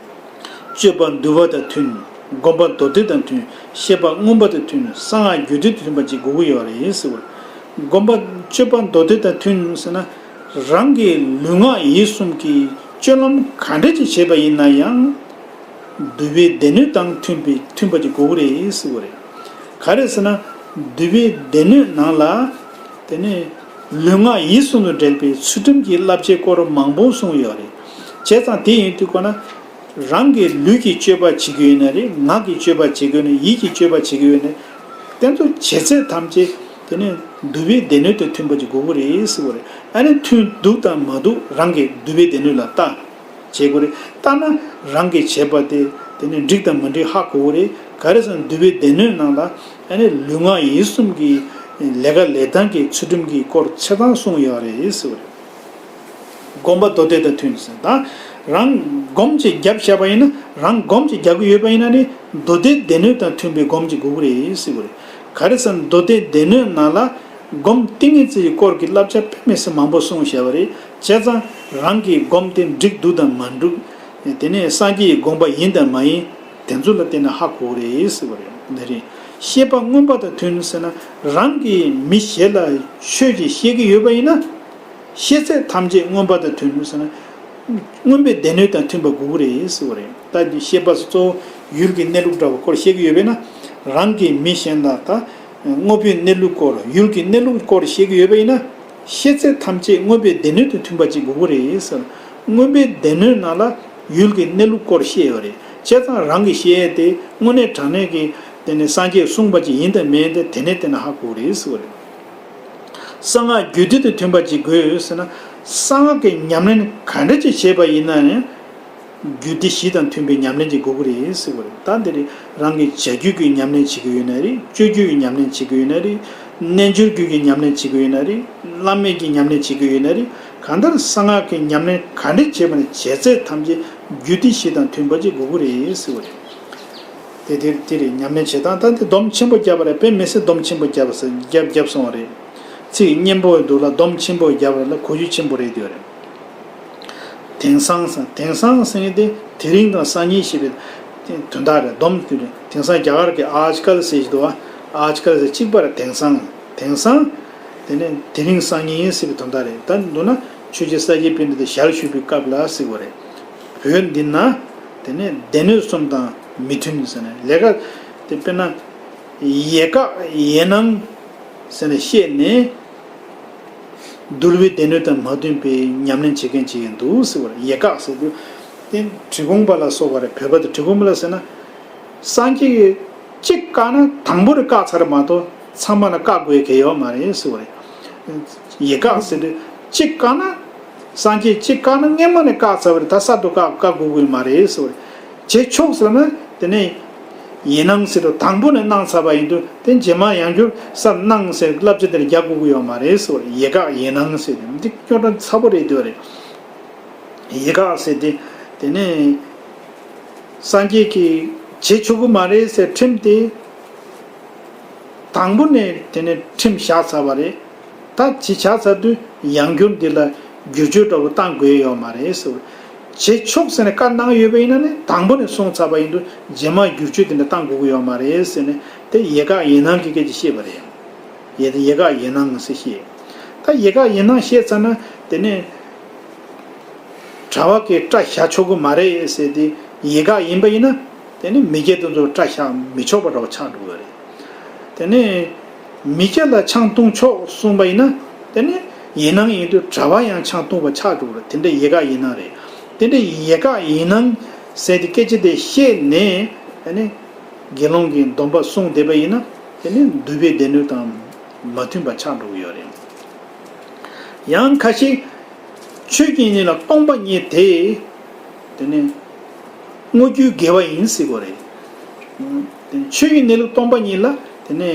སྤྱོད་པ་འདུལ་བ་དང་མཐུན། སྒོམ་པ་མདོ་སྡེ་དང་མཐུན། བཤད་པ་མངོན་པ་དང་མཐུན། གསང་སྔགས་རྒྱུད་སྡེ་དང་མཐུན་པ་ཅིག་དགོས་ཀྱི་ཡོད་རེད་ཟེར་བ། སྒོམ་པ་སྤྱོད་པ་མདོ་སྡེ་དང་མཐུན་ཟེར་ན། རང་གི་ལུས་ངག་ཡིད་གསུམ་གྱི་སྤྱོད་ལམ་ག་འདྲ་ཅིག་བྱས་པ་ཡིན་ན་ཡང་། འདུལ་བའི་སྡེ་སྣོད་དང་མཐུན་པའི་མཐུན་པ་ཅིག་དགོས་ཀྱི་རེད་ཟེར་བ་རེད། ག་རེ་ཟེར་ན། འདུལ་བའི་སྡེ་སྣོད་ནང་ལ། དེ་ནས་ལུས་ངག་ཡིད་གསུམ་དང་འབྲེལ་བའི་ཚུལ་ཁྲིམས་ཀྱི་བསླབ་བྱའི་སྐོར་མང་པོ་གསུངས་ཡོད་རེད། བྱས་ཙང་དེ་ཡིན་དུས་ཁོ་ན། རང་གི་ལུས་ཀྱི་སྤྱོད་པ་བྱེད་ཀྱི་ཡོད་ན་རེད། ངག་གི་སྤྱོད་པ་བྱེད་ཀྱི་ཡོད་ན། ཡིད་ཀྱི་སྤྱོད་པ་བྱེད་ཀྱི་ཡོད་ན། དེ་ཚོ་བྱེད་ཚད་ཐམས་ཅད་ དེ་ནས་འདུལ་བའི་སྡེ་སྣོད་དང་མཐུན་པ་ཅིག་དགོས་ཀྱི་རེད་ཟེར་བ་རེད། ཨ་ནི་མཐུན་འདུག་དང་མ་འདུག་རང་གི་འདུལ་བའི་སྡེ་སྣོད་ལ་ལྟ། བྱེད་དགོས་རེད། ལྟ་ན་རང་གིས་བྱས་པ་དེ་དེ་ནི་འགྲིག་དང་མ་འགྲིག་ཧ་གོ་གི་རེད། ག་རེ་ཟེར་ན་འདུལ་བའི་སྡེ་སྣོད་ནང་ལ་ཨ་ནི་ལུས་ངག་ཡིད་གསུམ་གྱི་ལས་ཀ་ལས་སྟངས་ཀྱི་ཚུལ་ཁྲིམས་ཀྱི་སྐོར་ཆ་ཚང་གསུངས་ཡོད་རེད་ཟེར་བ་རེད། སྒོམ་པ་མདོ་སྡེ་དང་མཐུན་ཟེར། ད་རང་སྒོམ་ཅིག་བརྒྱབ་བཞག་པ་ཡིན་ན། རང་སྒོམ་ཅིག་རྒྱག་གི་ཡོད་པ་ཡིན་ན་ནི་མདོ་སྡེའི་སྡེ་སྣོད་དང་མཐུན་པའི་སྒོམ་ཅིག་དགོས་ཀྱི་རེད་ཟེར་གྱི་རེད། ག་རེ་ཟེར་ན་མདོ་སྡེའི་སྡེ་སྣོད་ནང་ལ་སྒོམ་ཏིང་ངེ་འཛིན་གྱི་སྐོར་གྱི་བསླབ་བྱ་དཔེ་མི་སྲིད་མང་པོ་གསུངས་བཞག་པ་རེད། བྱས་ཙང་རང་གི་སྒོམ་དེ་འགྲིག་འདུག་དང་མ་འགྲིག་དེ་ནས་སངས་རྒྱས་ཀྱི་དགོངས་པ་ཡིན་དང་མ་ཡིན། དེ་ཚོ་ལ་བལྟས་ན་ཧ་གོ་གི་རེད་ཟེར་བ་རེད། འདི་རེད། བཤད་པ་མངོན་པ་དང་མཐུན་ཟེར་ན། རང་གིས་མི་གཞན་ལ་ཆོས་ཅིག་བཤད་ཀྱི་ཡོད་པ་ཡིན་ན། བཤད་ཚད་ཐམས་ཅད་མངོན་པ་དང་མཐུན་ཟེར་ན། མངོན་པའི་སྡེ་སྣོད་དང་མཐུན་པ་དགོས་ཀྱི་རེད་ཟེར་བ་རེད། ད་འདི་བཤད་པ་གཙོ་བོ་ཡུལ་གྱི་གནས་ལུགས་འདྲ་བ་སྐོར་བཤད་ཀྱི་ཡོད་པས་ན། རང་གིས་མི་གཞན་ལ་ད་དངོས་པོའི་གནས་ལུགས་སྐོར། ཡུལ་གྱི་གནས་ལུགས་སྐོར་བཤད་ཀྱི་ཡོད་པ་ཡིན་ན། བཤད་ཚད་ཐམས་ཅད་མངོན་པའི་སྡེ་སྣོད་དང་མཐུན་པ་ཅིག་དགོས་ཀྱི་རེད་ཟེར། མངོན་པའི་སྡེ་སྣོད་ནང་ལ་ཡུལ་གྱི་གནས་ལུགས་སྐོར་བཤད་ཡོད་རེད། བྱས་ཙང་རང་གིས་བཤད་ཡས་དེ་དངོས་གནས་དྲང་གནས་ཀྱི་དེ་ནི་སངས་རྒྱས་གསུངས་པ་ཅིག་ཡིན་དང་མིན་དེ་དེ་ནས་བལྟས་ན་ཧ་གོ་གི་རེད་ཟེར་བ་རེད། གསང་སྔགས་རྒྱུད་སྡེ་དང་མཐུན་པ་ཅིག་དགོས་ཟེར་ན། གསང་སྔགས་ཀྱི་ཉམས་ལེན་ག་འདྲ་ཅིག་བྱས་པ་ཡིན་ན་ཡང་། རྒྱུད་སྡེ་བཞི་དང་མཐུན་པའི་ཉམས་ལེན་ཅིག་དགོས་ཀྱི་རེད་ཟེར་བ་རེད། ད་འདི་རེད། རང་གི་བྱ་རྒྱུད་ཀྱི་ཉམས་ལེན་བྱེད་ཀྱི་ཡོད་ན་རེད། སྤྱོད་རྒྱུད་ཀྱི་ཉམས་ལེན་བྱེད་ཀྱི་ཡོད་ན་རེད། རྣལ་འབྱོར་རྒྱུད་ཀྱི་ཉམས་ལེན་བྱེད་ཀྱི་ཡོད་ན་རེད། བླ་མེད་ཀྱི་ཉམས་ལེན་བྱེད་ཀྱི་ཡོད་ན་རེད། གང་ལྟར་གསང་སྔགས་ཀྱི་ཉམས་ལེན་ག་འདྲ་བྱས་པ་ན་བྱས་ཚད་ཐམས་ཅད་རྒྱུད་སྡེ་བཞི་དང་མཐུན་པ་ཅིག་དགོས་ཀྱི་རེད་ཟེར་བ་རེད། དེ་དེ་དེ་རེད། ཉམས་ལེན་བྱེད་སྟངས། ད་འདི་སྡོམ་ཆེན་པོ་བརྒྱབ་པ་རེད། དཔེ་མི་སྲིད་སྡོམ་ཆེན་པོ་བརྒྱབ་ཟེར་བརྒྱབ་བརྒྱབ་སོང་བ་རེད། ཚིག་སྙན་པོ་འདུག་ལ། སྡོམ་ཆེན་པོ་བརྒྱབ་པ་ལ་གོ་རྒྱུ་ཆེན་པོ་རེད་དེ་རེད། དེང་སང་ཟེར། དེང་སང་ཟེར་མཁན་དེ་དེ་རིང་དང་སང་ཉིན་ཞེས་པའི་དོན་དག་རེད། སྡོམ་དེ་རེད། དེང་སང་རྒྱ་གར་གྱི་ཨཱཇ་ཀལ་ཟེར་གྱི་འདུག་བ། ཨཱཇ་ཀལ་ཟེར་གཅིག་པ་རེད། དེང་སང་། དེང་སང་། དེ་ནས་དེ་རིང་སང་ཉིན་ཟེར་བའི་དོན་དག་རེད། ད་མདོར་ན་ཆོས་རྗེ་ས་སྐྱའི་པཎྜི་ཏས་ཞལ་བཞུགས་པའི་སྐབས་ལ་ཟེར་བ་རེད། བོད་འདི་ན་དེ་ནས་སྡེ་སྣོད་གསུམ་དང་མི་མཐུན་ཟེར་ནས། ལས་ཀ་དེ་དཔེར་ན་ཡེ་ག་ཡེ་ནང་ཟེར་ནས་བཤད་ནས། འདུལ་བའི་སྡེ་སྣོད་དང་མ་མཐུན་པའི་ཉམས་ལེན་བྱེད་མཁན་ཅིག་ཡིན་འདུག་ཟེར་བ་རེད། ཡེ་ག་ཟེར་དུས་དེ་འབྲི་གུང་པ་ལ་སོགས་པ་རེད། བོད་པ་དེ་འབྲི་གུང་པ་ལ་ཟེར་ན། སངས་རྒྱས་ཀྱིས་གཅིག་བཀག་ན་དང་པོ་ནས་བཀག་ཚར་མ་གཏོགས་ཚང་མ་ལ་བཀག་དགོས་གལ་ཡོད་མ་རེད་ཟེར་བ་རེད། ཡེ་ག་ཟེར་དུས་གཅིག་བཀག་ན། སངས་རྒྱས་གཅིག་བཀག་ན་སྔོན་མ་ནས་བཀག་ཚར་བ་རེད། ད་གསར་དུ་བཀག་བཀག་དགོས་ཀྱི་མ་རེད་ཟེར་བ་རེད། རྗེས་ཕྱོགས་ཟེར་ན་དེ་ནས་ཡེ་ནང་ཟེར་དུས་དང་པོ་ནས་གནང་ཚར་བ་ཡིན་དུས་དེ་རྗེས་མ་ཡང་བསྐྱར་གསར་གནང་ཟེར་བསླབ་བྱ་དེ་ལ་རྒྱག་དགོས་ཀྱི་ཡོད་མ་རེད་ཟེར་བ་རེད། ཡེ་ག་ཡེ་ནང་ཟེར་དུས་འདི་སྐྱོ་བྲ་ཚ་པོ་རེད་དེ་བ་རེད། ཡེ་ག་ཟེར་དེ་དེ་ནས་སངས་རྒྱས་ཀྱིས་བྱེད་ཆོག་གི་མ་རེད་ཟེར་ཁྲིམས་དེ་དང་པོ་ནས་དེ་ནས་ཁྲིམས་བཞག་ཚར་བ་རེད། ད་ཅི་བྱ་ཚར་དུས་ཡང་བསྐྱར་འདི་ལ་བསྒྱུར་བཅོས་འདྲ་བོ་བཏང་དགོས་ཡོད་མ་རེད་ཟེར། བྱེད་ཆོག་ཟེར་ནས་བཀའ་གནང་ཡོད་པ་ཡིན་ན་ནི་དང་པོ་ནས་གསུངས་ཚར་བ་ཡིན་དུས་རྗེས་མ་བསྒྱུར་བཅོས་དེ་འདྲ་བཏང་དགོས་ཀྱི་ཡོད་མ་རེད་ཟེར་ནས་དེ་ཡེ་ག་ཡེ་ནང་གི་སྐད་ཆ་བཤད་པ་རེད། ཡེ་ཡེ་ག་ཡེ་ནང་ཟེར་བཤད། ད་ཡེ་ག་ཡེ་ནང་བཤད་ཚར་ན་དེ་ནས་གྲྭ་པ་གིས་སྐྲ་བཞར་ཆོག་གི་མ་རེད་ཟེར་ཏེ་ཡེ་ག་ཡིན་པ་ཡིན་ན་དེ་ནི་མི་སྐྱ་དེ་ཚོ་སྐྲ་བཞར་མི་ཆོག་པ་འདྲ་བོ་ཆགས་འགྲོ་གི་རེད། དེ་ནས་མི་སྐྱ་ལ་ཆང་འཐུང་ཆོག་གསུངས་པ་ཡིན་ན་དེ་ནི་ཡེ་ནང་ཡིན་དུས་གྲྭ་པ་ཡང་ཆང་འཐུང་བ་ཆགས་འགྲོ་གི་རེད། དེ་འདྲ་ཡེ་ག་ཡེ་ནང་རེད། དེ་འདྲ་ཡེ་ག་ཡེ་ནང་ཟེར་ཏེ་སྐད་ཆ་དེ་བཤད་ནས་དེ་ནི་དགེ་སློང་གི་སྡོམ་པ་བསྲུངས་བསྡད་པ་ཡིན་ན་དེ་ནི་འདུལ་བའི་སྡེ་སྣོད་དང་མ་མཐུན་པ་ཆགས་འགྲོ་གི་ཡོད་རེད། ཡང་ཁ་ཤས་ཆོས་ཀྱི་གནས་ལུགས་སྟོང་པ་ཉིད་དེ། དེ་ནི་དངོས་རྒྱུའི་དགེ་བ་ཡིན་ཟེར་གྱི་ཡོད་རེད། དེ་ནི་ཆོས་ཀྱི་གནས་ལུགས་སྟོང་པ་ཉིད་ལ་དེ་ནི་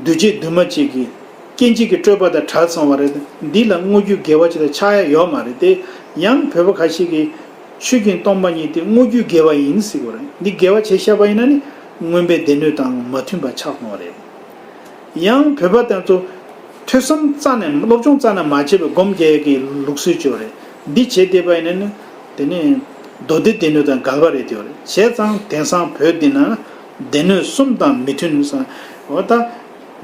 འདུས་བྱས་འདུས་མ་བྱས་ཀྱི་སྐྱེ་མཆེད་ཀྱི་སྤྲོས་པ་དང་བྲལ་སོང་བ་རེད། འདི་ལ་དངོས་རྒྱུའི་དགེ་བ་ཅིག་ལ་ཆགས་ཡ་ཡོད་མ་རེད་དེ། ཡང་བོད་པ་ཁ་ཤས་ཀྱིས་ཆོས་ཀྱི་སྟོང་པ་ཉིད་དེ་དངོས་རྒྱུའི་དགེ་བ་ཡིན་ཟེར་གྱི་ཡོད་རེད། འདི་དགེ་བ་བྱས་བཞག་པ་ཡིན་ན་ནི་མངོན་པའི་སྡེ་སྣོད་དང་མ་མཐུན་པ་ཆགས་སོང་བ་རེད། ཡང་བོད་པ་དེ་ཚོ་ཐོས་བསམ་རྩ་ནས་སློབ་སྦྱོང་རྩ་ནས་མ་བྱས་པའི་སྒོམ་རྒྱག་གི་ལུགས་སྲོལ་ཅིག་ཡོད་རེད། འདི་བྱས་བསྡད་པ་ཡིན་ན་ནི་དེ་ནི་མདོ་སྡེ་སྡེ་སྣོད་དང་འགལ་བ་རེད་དེ་ཡོད་རེད། བྱས་ཙང་དེང་སང་བོད་འདི་ན་སྡེ་སྣོད་གསུམ་དང་མི་མཐུན་ཟེར། འོ་ད་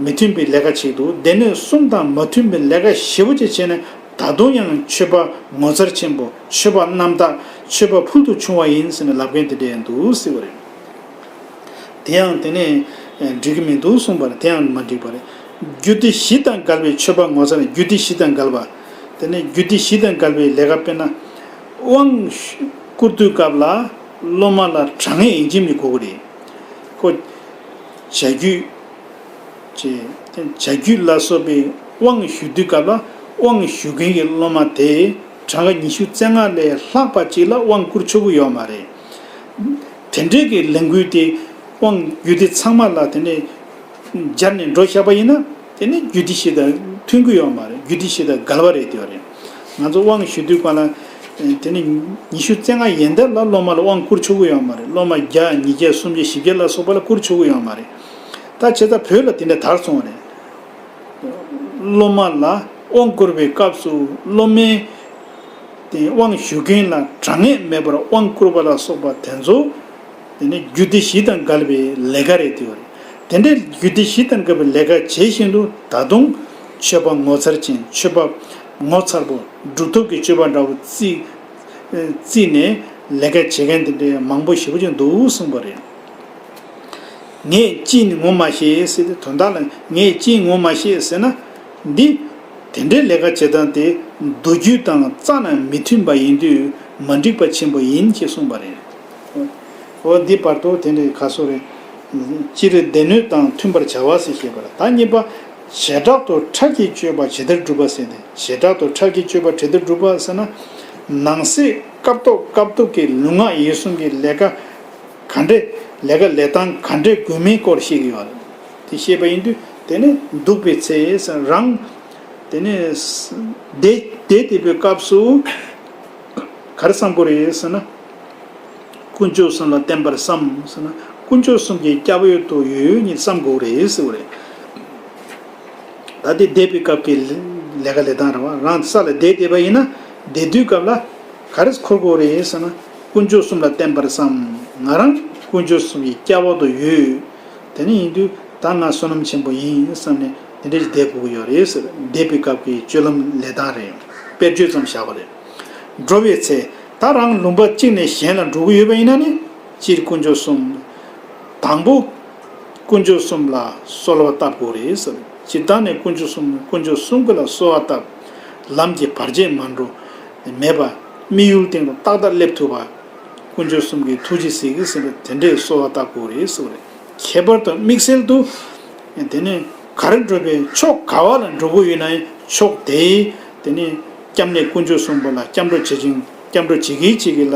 མི་མཐུན་པའི་ལས་ཀ་བྱེད་འདུག་སྡེ་སྣོད་གསུམ་དང་མ་མཐུན་པའི་ལས་ཀ་ཞེ་པོ་ཅིག་བྱས་ནས་ད་དུང་ཡང་ཆོས་པ་ངོ་མཚར་ཆེན་པོ། ཆོས་པ་རྣམ་དག་ཆོས་པ་ཕུལ་དུ་བྱུང་བ་ཡིན་ཟེར་ནས་ལབ་མཁན་དེ་འདྲ་ཡང་འདུག་ཟེར་བ་རེད། དེ་ཡང་དེ་ནས་འགྲིག་གི་མི་འདུག་གསུངས་པ་རེད། དེ་ཡང་མ་འགྲིག་པ་རེད། རྒྱུད་སྡེ་བཞི་དང་འགལ་བའི་ཆོས་པ་ངོ་མཚར། རྒྱུད་སྡེ་བཞི་དང་འགལ་བ། དེ་ནས་རྒྱུད་སྡེ་བཞི་དང་འགལ་བའི་ལས་ཀ་དཔེར་ན། དབང་བསྐུར་དུས་སྐབས་ལ་སློབ་མ་ལ་དྲང་ངེས་ཡིན་གཅིག་མིན་དགོས་ཀྱི་རེད། ཁོ་བྱ་རྒྱུད་ཅེས་ བྱ་རྒྱུད་ལ་སོགས་པའི་དབང་ཞུ་དུས་སྐབས་ལ་དབང་ཞུ་མཁན་གྱི་སློབ་མ་དེ་གྲངས་ཀ་ཉི་ཤུ་རྩ་ལྔ་ལས་ལྷག་པ་ཅིག་ལ་དབང་བསྐུར་ཆོག་གི་ཡོད་མ་རེད། དེ་འདྲའི་གི་ལས་འགུལ་དེ་དབང་རྒྱུད་སྡེ་ཚང་མ་ལ་དེ་ནས་སྦྱར་ནས་འགྲོ་བཞག་པ་ཡིན་ན། དེ་ནི་རྒྱུད་སྡེ་བཞི་དང་མཐུན་གྱི་ཡོད་མ་རེད། རྒྱུད་སྡེ་བཞི་དང་འགལ་བ་རེད་དེ་བ་རེད། ང་ཚོ་དབང་ཞུ་དུས་སྒང་ལ་དེ་ནི་ཉི་ཤུ་རྩ་ལྔ་ཡན་ལྟར་ལ་སློབ་མ་ལ་དབང་བསྐུར་ཆོག་གི་ཡོད་མ་རེད། སློབ་མ་བརྒྱ་ཉིས་བརྒྱ་སུམ་བརྒྱ་བཞི་བརྒྱ་ལ་སོགས་པ་ལ་བསྐུར་ཆོག་གི་ཡོད་མ་རེད། ད་བྱས་ཙང་བོད་ལ་དེ་འདྲ་དར་སོང་བ་རེད། སློབ་མ་ལ་དབང་བསྐུར་བའི་སྐབས་སུ་སློབ་མའི་དེ་དབང་ཞུ་མཁན་ལ་དྲང་ངེས་མེད་པར་དབང་བསྐུར་བ་ལ་སོགས་པ་དེ་ཚོ་དེ་ནི་རྒྱུད་སྡེ་བཞི་དང་འགལ་བའི་ལས་ཀ་རེད་དེ་བ་རེད། དེ་འདྲའི་རྒྱུད་སྡེ་བཞི་དང་འགལ་བའི་ལས་ཀ་བྱེད་བཞིན་དུ་ད་དུང་ཆོས་པ་ངོ་མཚར་ཅན། ཆོས་པ་ངོ་མཚར་པོ། གྲུབ་ཐོབ་ཀྱི་སྤྱོད་པ་འདྲ་བོ་རྩིས་རྩིས་ནས་ལས་ཀ་བྱེད་མཁན་དེ་འདྲའི་མང་པོ་ཞེ་པོ་ཅིག་འདུག་གསུངས་པ་རེད། ངས་ཅི་ཡིན་ངོ་མ་ཤེས་ཟེར་ཏེ། དོན་དག་ལ་ངས་ཅི་ཡིན་ངོ་མ་ཤེས་ཟེར་ན། འདི་དེ་འདྲའི་ལས་ཀ་བྱེད་སྟངས་དེ་མདོ་རྒྱུད་དང་རྩ་ནས་མི་མཐུན་པ་ཡིན་དུས་མ་འགྲིག་པ་ཆེན་པོ་ཡིན་ཞེས་གསུངས་པ་རེད། འོ་འདི་བར་དུ་དེ་འདྲའི་ཁ་སོ་རེད། སྤྱིར་སྡེ་སྣོད་དང་མཐུན་པར་བྱ་བ་ཟེར་བཤད་པ་རེད། ད་གཉིས་པ། བྱེ་བྲག་ཏུ་ཁྲག་གི་སྤྱོད་པ་ཇི་ལྟར་སྒྲུབ་པ་ཟེར་ཏེ། བྱེ་བྲག་ཏུ་ཁྲག་གི་སྤྱོད་པ་ཇི་ལྟར་སྒྲུབ་པ་ཟེར་ན། ནང་གསེས་སྐབས་ཐོག་སྐབས་ཐོག་གི་ལུས་ངག་ཡིད་གསུམ་གྱི་ལས་ཀ་ག་འདྲས། ལས་ཀ་ལས་སྟངས་ག་འདྲས་དགོས་མིན་སྐོར་བཤད་ཀྱི་ཡོད་རེད། དེ་བཤད་པ་ཡིན་དུས་དེ་ནི་འདུག་པའི་ཚེ་རང་། དེ་ནི་བསྡད་བསྡད་བསྡད་པའི་སྐབས་སུ་ག་རེ་བསམ་དགོས་རེད་ཟེར་ན། དཀོན་མཆོག་གསུམ་ལ་བརྟེན་པར་བསམ་ཟེར་ན། དཀོན་མཆོག་གསུམ་གྱི་སྐྱབས་འོས་སུ་ཡོད་ཉིད་བསམ་དགོས་རེད་ཟེར་བ་རེད། ད་དེ་བསྡད་པའི་སྐབས་ཀྱི་ལས་ཀ་ལས་སྟངས་རེད་བ། རང་ས་ལ་བསྡད་བསྡད་པ་ཡིན་ན། བསྡད་དུས་སྐབས་ལ་ག་རེ་འཁོར་དགོས་རེད་ཟེར་ན། དཀོན་མཆོག་གསུམ་ལ་བརྟེན་པར་བསམ། ང་རང་དཀོན་མཆོག་གསུམ་གྱི་སྐྱབས་འོག་ཏུ་ཡོད། དེ་ནི་ཡིན་དུས་ད་ང་བསོད་ནམས་ཆེན་པོ་ཡིན་བསམ་ནས་དེ་འདྲ་ཞིག་བསྡད་དགོས་ཀྱི་ཡོད་རེད་ཟེར། བསྡད་པའི་སྐབས་ཀྱི་སྤྱོད་ལམ་ལས་སྟངས་རེད། དཔེར་བརྗོད་ཙམ་བཞག་པ་རེད། འགྲོ་བའི་ཚེ་ད་རང་ལུང་པ་གཅིག་ནས་གཞན་ལ་འགྲོ་གི་ཡོད་པ་ཡིན་ན་ནི། སྤྱིར་དཀོན་མཆོག་གསུམ། དང་པོ། དཀོན་མཆོག་གསུམ་ལ་གསོལ་བ་བཏབ་དགོས་རེད་ཟེར། སྤྱིར་བཏང་ནས་དཀོན་མཆོག་གསུམ། དཀོན་མཆོག་གསུམ་པོ་ལ་གསོལ་བ་བཏབ། ལམ་གྱི་བར་ཆད་མ་འགྲོ། མེད་པ། དམིགས་ཡུལ་སྟེང་དུ་ཏག་ཏག་སླེབས་ཐུབ་པ། དཀོན་མཆོག་གསུམ་གྱི་ཐུགས་རྗེས་གཟིགས་ཟེར་བའི་དེ་འདྲའི་གསོལ་བ་བཏབ་དགོས་རེད་ཟེར་བ་རེད། ཁྱད་པར་དུ་དམིགས་བསལ་དུ། དེ་ནས་ག་རེ་འགྲོ་བའི་ཕྱོགས་ག་བ་ལ་འགྲོ་དགོས་ཡོད་ན་ཡང་ཕྱོགས་དེའི་དེ་ནས་སྐྱབས་གནས་དཀོན་མཆོག་གསུམ་པོ་ལ་སྐྱབས་འགྲོ་བྱེད་ཅིང་། སྐྱབས་འགྲོ་བྱེད་ཀྱི་བྱེད་ཀྱི་ལ།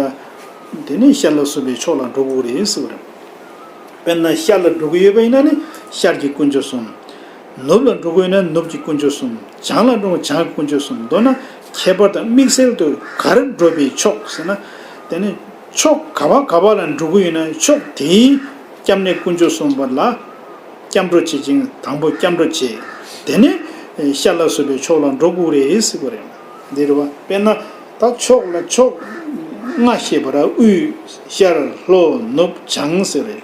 དེ་ནས་ཤར་ལ་སོགས་པའི་ཕྱོགས་ལ་འགྲོ་དགོས་རེད་ཟེར་བ་རེད། དཔེར་ན་ཤར་ལ་འགྲོ་གི་ཡོད་པ་ཡིན་ན་ནི་ཤར་གྱི་དཀོན་མཆོག་གསུམ། ནུབ་ལ་འགྲོ་དགོས་ན་ནུབ་ཀྱི་དཀོན་མཆོག་གསུམ། བྱང་ལ་འགྲོ་བྱང་གི་དཀོན་མཆོག་གསུམ། མདོར་ན་ཁྱད་པར་དུ་དམིགས་བསལ་དུ་ག་རེ་འགྲོ་བའི་ཕྱོགས་ཟེར་ན། དེ་ནི་ཕྱོགས་ག་བ་ག་བ་ལ་འགྲོ་གི་ཡོད་ན་ཕྱོགས་དེའི་སྐྱབས་གནས་དཀོན་མཆོག་གསུམ་པོ་ལ་སྐྱབས་འགྲོ་བྱེད་ཅིང་། དང་པོ་སྐྱབས་འགྲོ་བྱེད། དེ་ནས་ཤར་ལ་སོགས་པའི་ཕྱོགས་ལ་འགྲོ་དགོས་རེད་ཟེར་བ་རེད། འདི་རེད་བ། དཔེར་ན་ད་ཕྱོགས་ལ་ཕྱོགས་ལྔ་བཤད་པ་རེད། དབུས། ཤར། ལྷོ། ནུབ། བྱང་ཟེར་བ་རེད།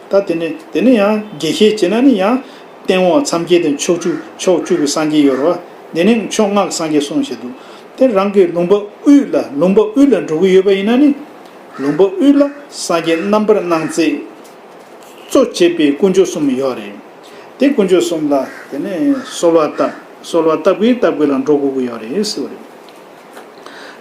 ད་དེ་ནས་དེ་ནས་ཡང་རྒྱས་བཤད་བྱས་ན་ནི་ཡང་སྟེང་འོག་མཚམས་བརྒྱད་དང་ཕྱོགས་བཅུ། ཕྱོགས་བཅུ་གི་སངས་རྒྱས་ཡོད་རེད་བ། དེ་ནས་ཕྱོགས་ལྔ་གི་སངས་རྒྱས་གསུངས་བཞག་འདུག་དེ་རང་གི་ལུང་པ་དབུས་ལ། ལུང་པ་དབུས་ལ་འགྲོ་གི་ཡོད་པ་ཡིན་ན་ནི། ལུང་པ་དབུས་ལ་སངས་རྒྱས་རྣམ་པར་སྣང་མཛད་གཙོ་བྱས་པའི་དཀོན་མཆོག་གསུམ་ཡོད་རེད། དེ་དཀོན་མཆོག་གསུམ་ལ་དེ་ནས་གསོལ་བ་བཏབ། གསོལ་བ་བཏབ་གིན་བཏབ་གིན་ལ་འགྲོ་དགོས་ཀྱི་ཡོད་རེད་ཟེར་བ་རེད།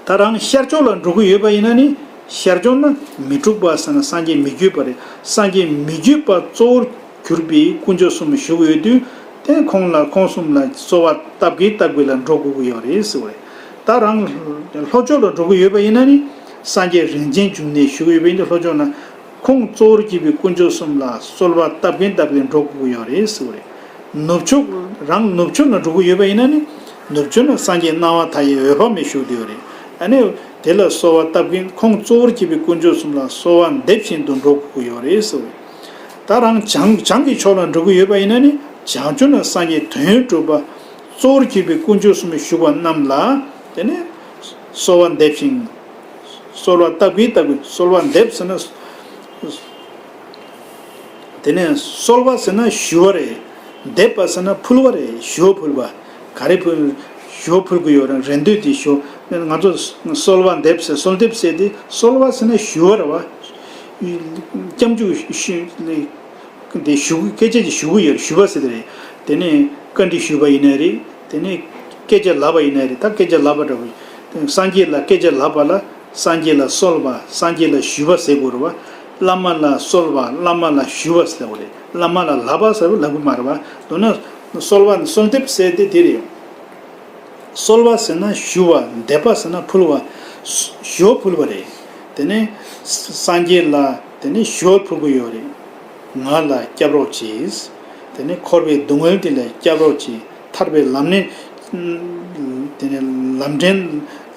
ད་རང་ཤར་ཕྱོགས་ལ་འགྲོ་གི་ཡོད་པ་ཡིན་ན་ནི། ཤར་ཕྱོགས་ན་མི་འཁྲུགས་པ་ཟེར་ན་སངས་རྒྱས་མི་བརྒྱུད་པ་རེད། སངས་རྒྱས་མི་བརྒྱུད་པ་གཙོ་བོར་གྱུར་པའི་དཀོན་མཆོག་གསུམ་བཞུགས་ཡོད་དུས། དེ་ཁོང་ལ། ཁོང་གསུམ་ལ་གསོལ་བ་བཏབ་གིན་བཏབ་གིན་ལ་འགྲོ་དགོས་ཀྱི་ཡོད་རེད་ཟེར་བ་རེད། ད་རང་ལྷོ་ཕྱོགས་ལ་འགྲོ་གི་ཡོད་པ་ཡིན་ན་ནི། སངས་རྒྱས་རིན་ཆེན་འབྱུང་གནས་བཞུགས་ཡོད་པ་ཡིན་དུས་ལྷོ་ཕྱོགས་ན། ཁོང་གཙོ་བོར་གྱུར་པའི་དཀོན་མཆོག་གསུམ་ལ་གསོལ་བ་བཏབ་གིན་བཏབ་གིན་འགྲོ་དགོས་ཀྱི་ཡོད་རེད་ཟེར་བ་རེད། ནུབ་ཕྱོགས། རང་ནུབ་ཕྱོགས་ན་འགྲོ་གི་ཡོད་པ་ཡིན་ན་ནི། ནུབ་ཕྱོགས་ན་སངས་རྒྱས་སྣང་བ་མཐའ་ཡས་འོད་དཔག་མེད་བཞུགས་བསྡད་ཡོད་རེད། ཨ་ནི་དེ་ལ་གསོལ་བ་བཏབ་གིན། ཁོང་གཙོ་བོར་གྱུར་པའི་དཀོན་མཆོག་གསུམ་ལ་གསོལ་བ་འདེབས་བཞིན་དུ་འགྲོ་དགོས་ཀྱི་ཡོད་རེད་ཟེར་བ་རེད། ད་རང་བྱང་། བྱང་གི་ཕྱོགས་ལ་འགྲོ་གི་ཡོད་པ་ཡིན་ན་ནི། བྱང་ཕྱོགས་ན་སངས་རྒྱས་དོན་ཡོད་གྲུབ་པ་གཙོ་བོར་གྱུར་པའི་དཀོན་མཆོག་གསུམ་བཞུགས་པ་རྣམས་ལ་དེ་ནས་གསོལ་བ་འདེབས་ཤིང་། གསོལ་བ་བཏབ་གིན་བཏབ་གིན། གསོལ་བ་འདེབས་ཟེར་ན། དེ་ནས་གསོལ་བ་ཟེར་ན་ཞུ་བ་རེད། འདེབས་པ་ཟེར་ན་ཕུལ་བ་རེད། ཞུ་བ་ཕུལ་བ། ག་རེ་ཕུལ། ཞུ་བ་ཕུལ་གྱི་ཡོད་རེད། རེ་འདོད་དེ་ཞུ། ང་ཚོ་གསོལ་བ་འདེབས་ཟེར། གསོལ་འདེབས་ཟེར་དེ་གསོལ་བ་ཟེར་ན་ཞུ་བ་རེད་བ། སྐྱབས་འཇུག་ཞུ། དེ་ཞུ། སྐད་ཆ་ཅིག་ཞུ་གི་ཡོད་རེད། ཞུ་བ་ཟེར་དེ་རེད། དེ་ནས་བཀའ་འདྲི་ཞུས་པ་ཡིན་ནའི་རེད། དེ་ནས་སྐད་ཆ་ལབ་པ་ཡིན་ནའི་རེད། ད་སྐད་ཆ་ལབ་པ་འདྲ་བོ། སངས་རྒྱས་ལ་སྐད་ཆ་ལབ་པ་ལ་སངས་རྒྱས་ལ་གསོལ་བ། སངས་རྒྱས་ལ་ཞུ་བ་ཟེར་དགོས་རེད་བ། བླ་མ་ལ་གསོལ་བ། བླ་མ་ལ་ཞུ་བ་ཟེར་དགོས་རེད། བླ་མ་ལ་ལབ་པ་ཟེར་བ་ལབ་གི་མ་རེད་བ། མདོར་ན་ གསོལ་བ་གསོལ་འདེབས་ཟེར་ཏེ་དེ་རེད། གསོལ་བ་ཟེར་ན་ཞུ་བ། འདེབས་པ་ཟེར་ན་ཕུལ་བ། ཞུ་བ་ཕུལ་བ་རེད། དེ་ནས་སངས་རྒྱས་ལ་དེ་ནས་ཞུ་བ་ཕུལ་གྱི་ཡོད་རེད། ང་ལ་སྐྱབས་རོགས་གྱིས། དེ་ནས་འཁོར་བའི་སྡུག་བསྔལ་དེ་ལས་སྐྱབས་རོགས་གྱིས། ཐར་པའི་ལམ་སྣེ། དེ་ནས་ལམ་འདྲེན།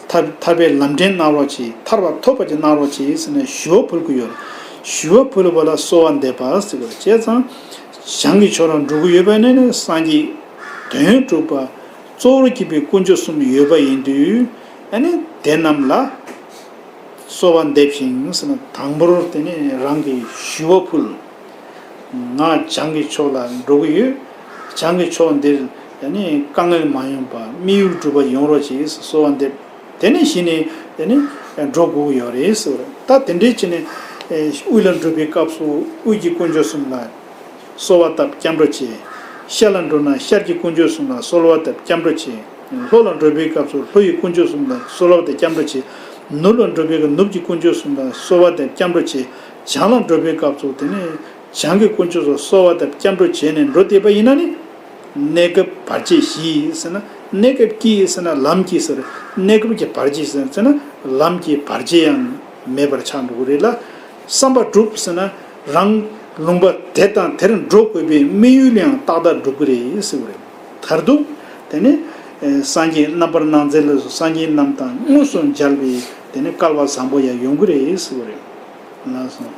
ཐར་ཐར་པའི་ལམ་འདྲེན་གནང་རོགས་གྱིས། ཐར་པ་ཐོབ་པ་ཅིག་གནང་རོགས་གྱིས་ཟེར་ནས་ཞུ་བ་ཕུལ་གྱི་ཡོད་རེད། ཞུ་བ་ཕུལ་བ་ལ་གསོལ་བ་འདེབས་པ་ཟེར་གྱི་རེད། བྱས་ཙང་བྱང་གི་ཕྱོགས་ལ་འགྲོ་གི་ཡོད་པ་ཡིན་ན་ནི་སངས་རྒྱས་དོན་གྲུབ་པ་གཙོ་བོར་གྱུར་པའི་དཀོན་མཆོག་གསུམ་ཡོད་པ་ཡིན་དུས། ཨ་ནི་དེ་རྣམས་ལ་གསོལ་བ་འདེབས་ཤིང་ཟེར་ན། དང་པོར་དེ་ནས་རང་གིས་ཞུ་བ་ཕུལ། ང་བྱང་གི་ཕྱོགས་ལ་འགྲོ་གི་ཡོད། བྱང་གི་ཕྱོགས་འདིར་ཡང་ནི་དཀའ་ངལ་མ་ཡོང་བ། དམིགས་ཡུལ་འགྲུབ་པ་ཡོང་རོགས་ཞེས་གསོལ་བ་འདེབས། དེ་ནས་གཞི་ནས་དེ་ནི་འགྲོ་དགོས་ཀྱི་ཡོད་རེད་ཟེར་བ་རེད། ད་དེ་འདྲའི་ཕྱིར་ནས་དབུས་ལ་འགྲོ་བའི་སྐབས་སུ་དབུས་ཀྱི་དཀོན་མཆོག་གསུམ་ལ་གསོལ་བ་བཏབ། སྐྱབས་འགྲོ་བྱེད། ཤར་ལ་འགྲོ་ན་ཤར་གྱི་དཀོན་མཆོག་གསུམ་ལ་གསོལ་བ་བཏབ། སྐྱབས་འགྲོ་བྱེད། ལྷོ་ལ་འགྲོ་བའི་སྐབས་སུ་ལྷོ་ཡི་དཀོན་མཆོག་གསུམ་ལ་གསོལ་བ་བཏབ། སྐྱབས་འགྲོ་བྱེད། ནུབ་ལ་འགྲོ་བའི་སྐབས་ནུབ་ཀྱི་དཀོན་མཆོག་གསུམ་ལ་གསོལ་བ་བཏབ། སྐྱབས་འགྲོ་བྱེད། བྱང་ལ་འགྲོ་བའི་སྐབས་སུ་དེ་ནས་བྱང་གི་དཀོན་མཆོག་གསུམ་གསོལ་བ་བཏབ། སྐྱབས་འགྲོ་བྱས་ནས་འགྲོ་བསྡད་པ་ཡིན་ན་ནི། གནས་སྐབས་བར་ཆད་ཞི་ཟེར་ན། གནས་སྐབས་ཀྱི་ཟེར་ན་ལམ་གྱི་ཟེར། གནས་སྐབས་ཀྱི་བར་ཆད་ཟེར་ན་ལམ་གྱི་བར་ཆད་ཡང་མེད་པར་ཆགས་འགྲོ་གི་རེད་ལ། བསམ་པ་འགྲུབ་ཟེར་ན་རང་ལུང་པ་དེ་དང་དེར་འགྲོ་དགོས་པའི་དམིགས་ཡུལ་ཡང་ཏག་ཏག་འགྲུབ་ཀྱི་རེད་ཟེར་བ་རེད། མཐར་ཐུག་དེ་ནི་སངས་རྒྱས་རྣམ་པར་སྣང་མཛད་ལ་སོགས་སངས་རྒྱས་རྣམས་དང་དངོས་སུ་མཇལ་བའི་དེ་ནི་སྐལ་བ་བཟང་པོ་ཡང་ཡོང་གི་རེད་ཟེར་བ་རེད། ལགས་སོ།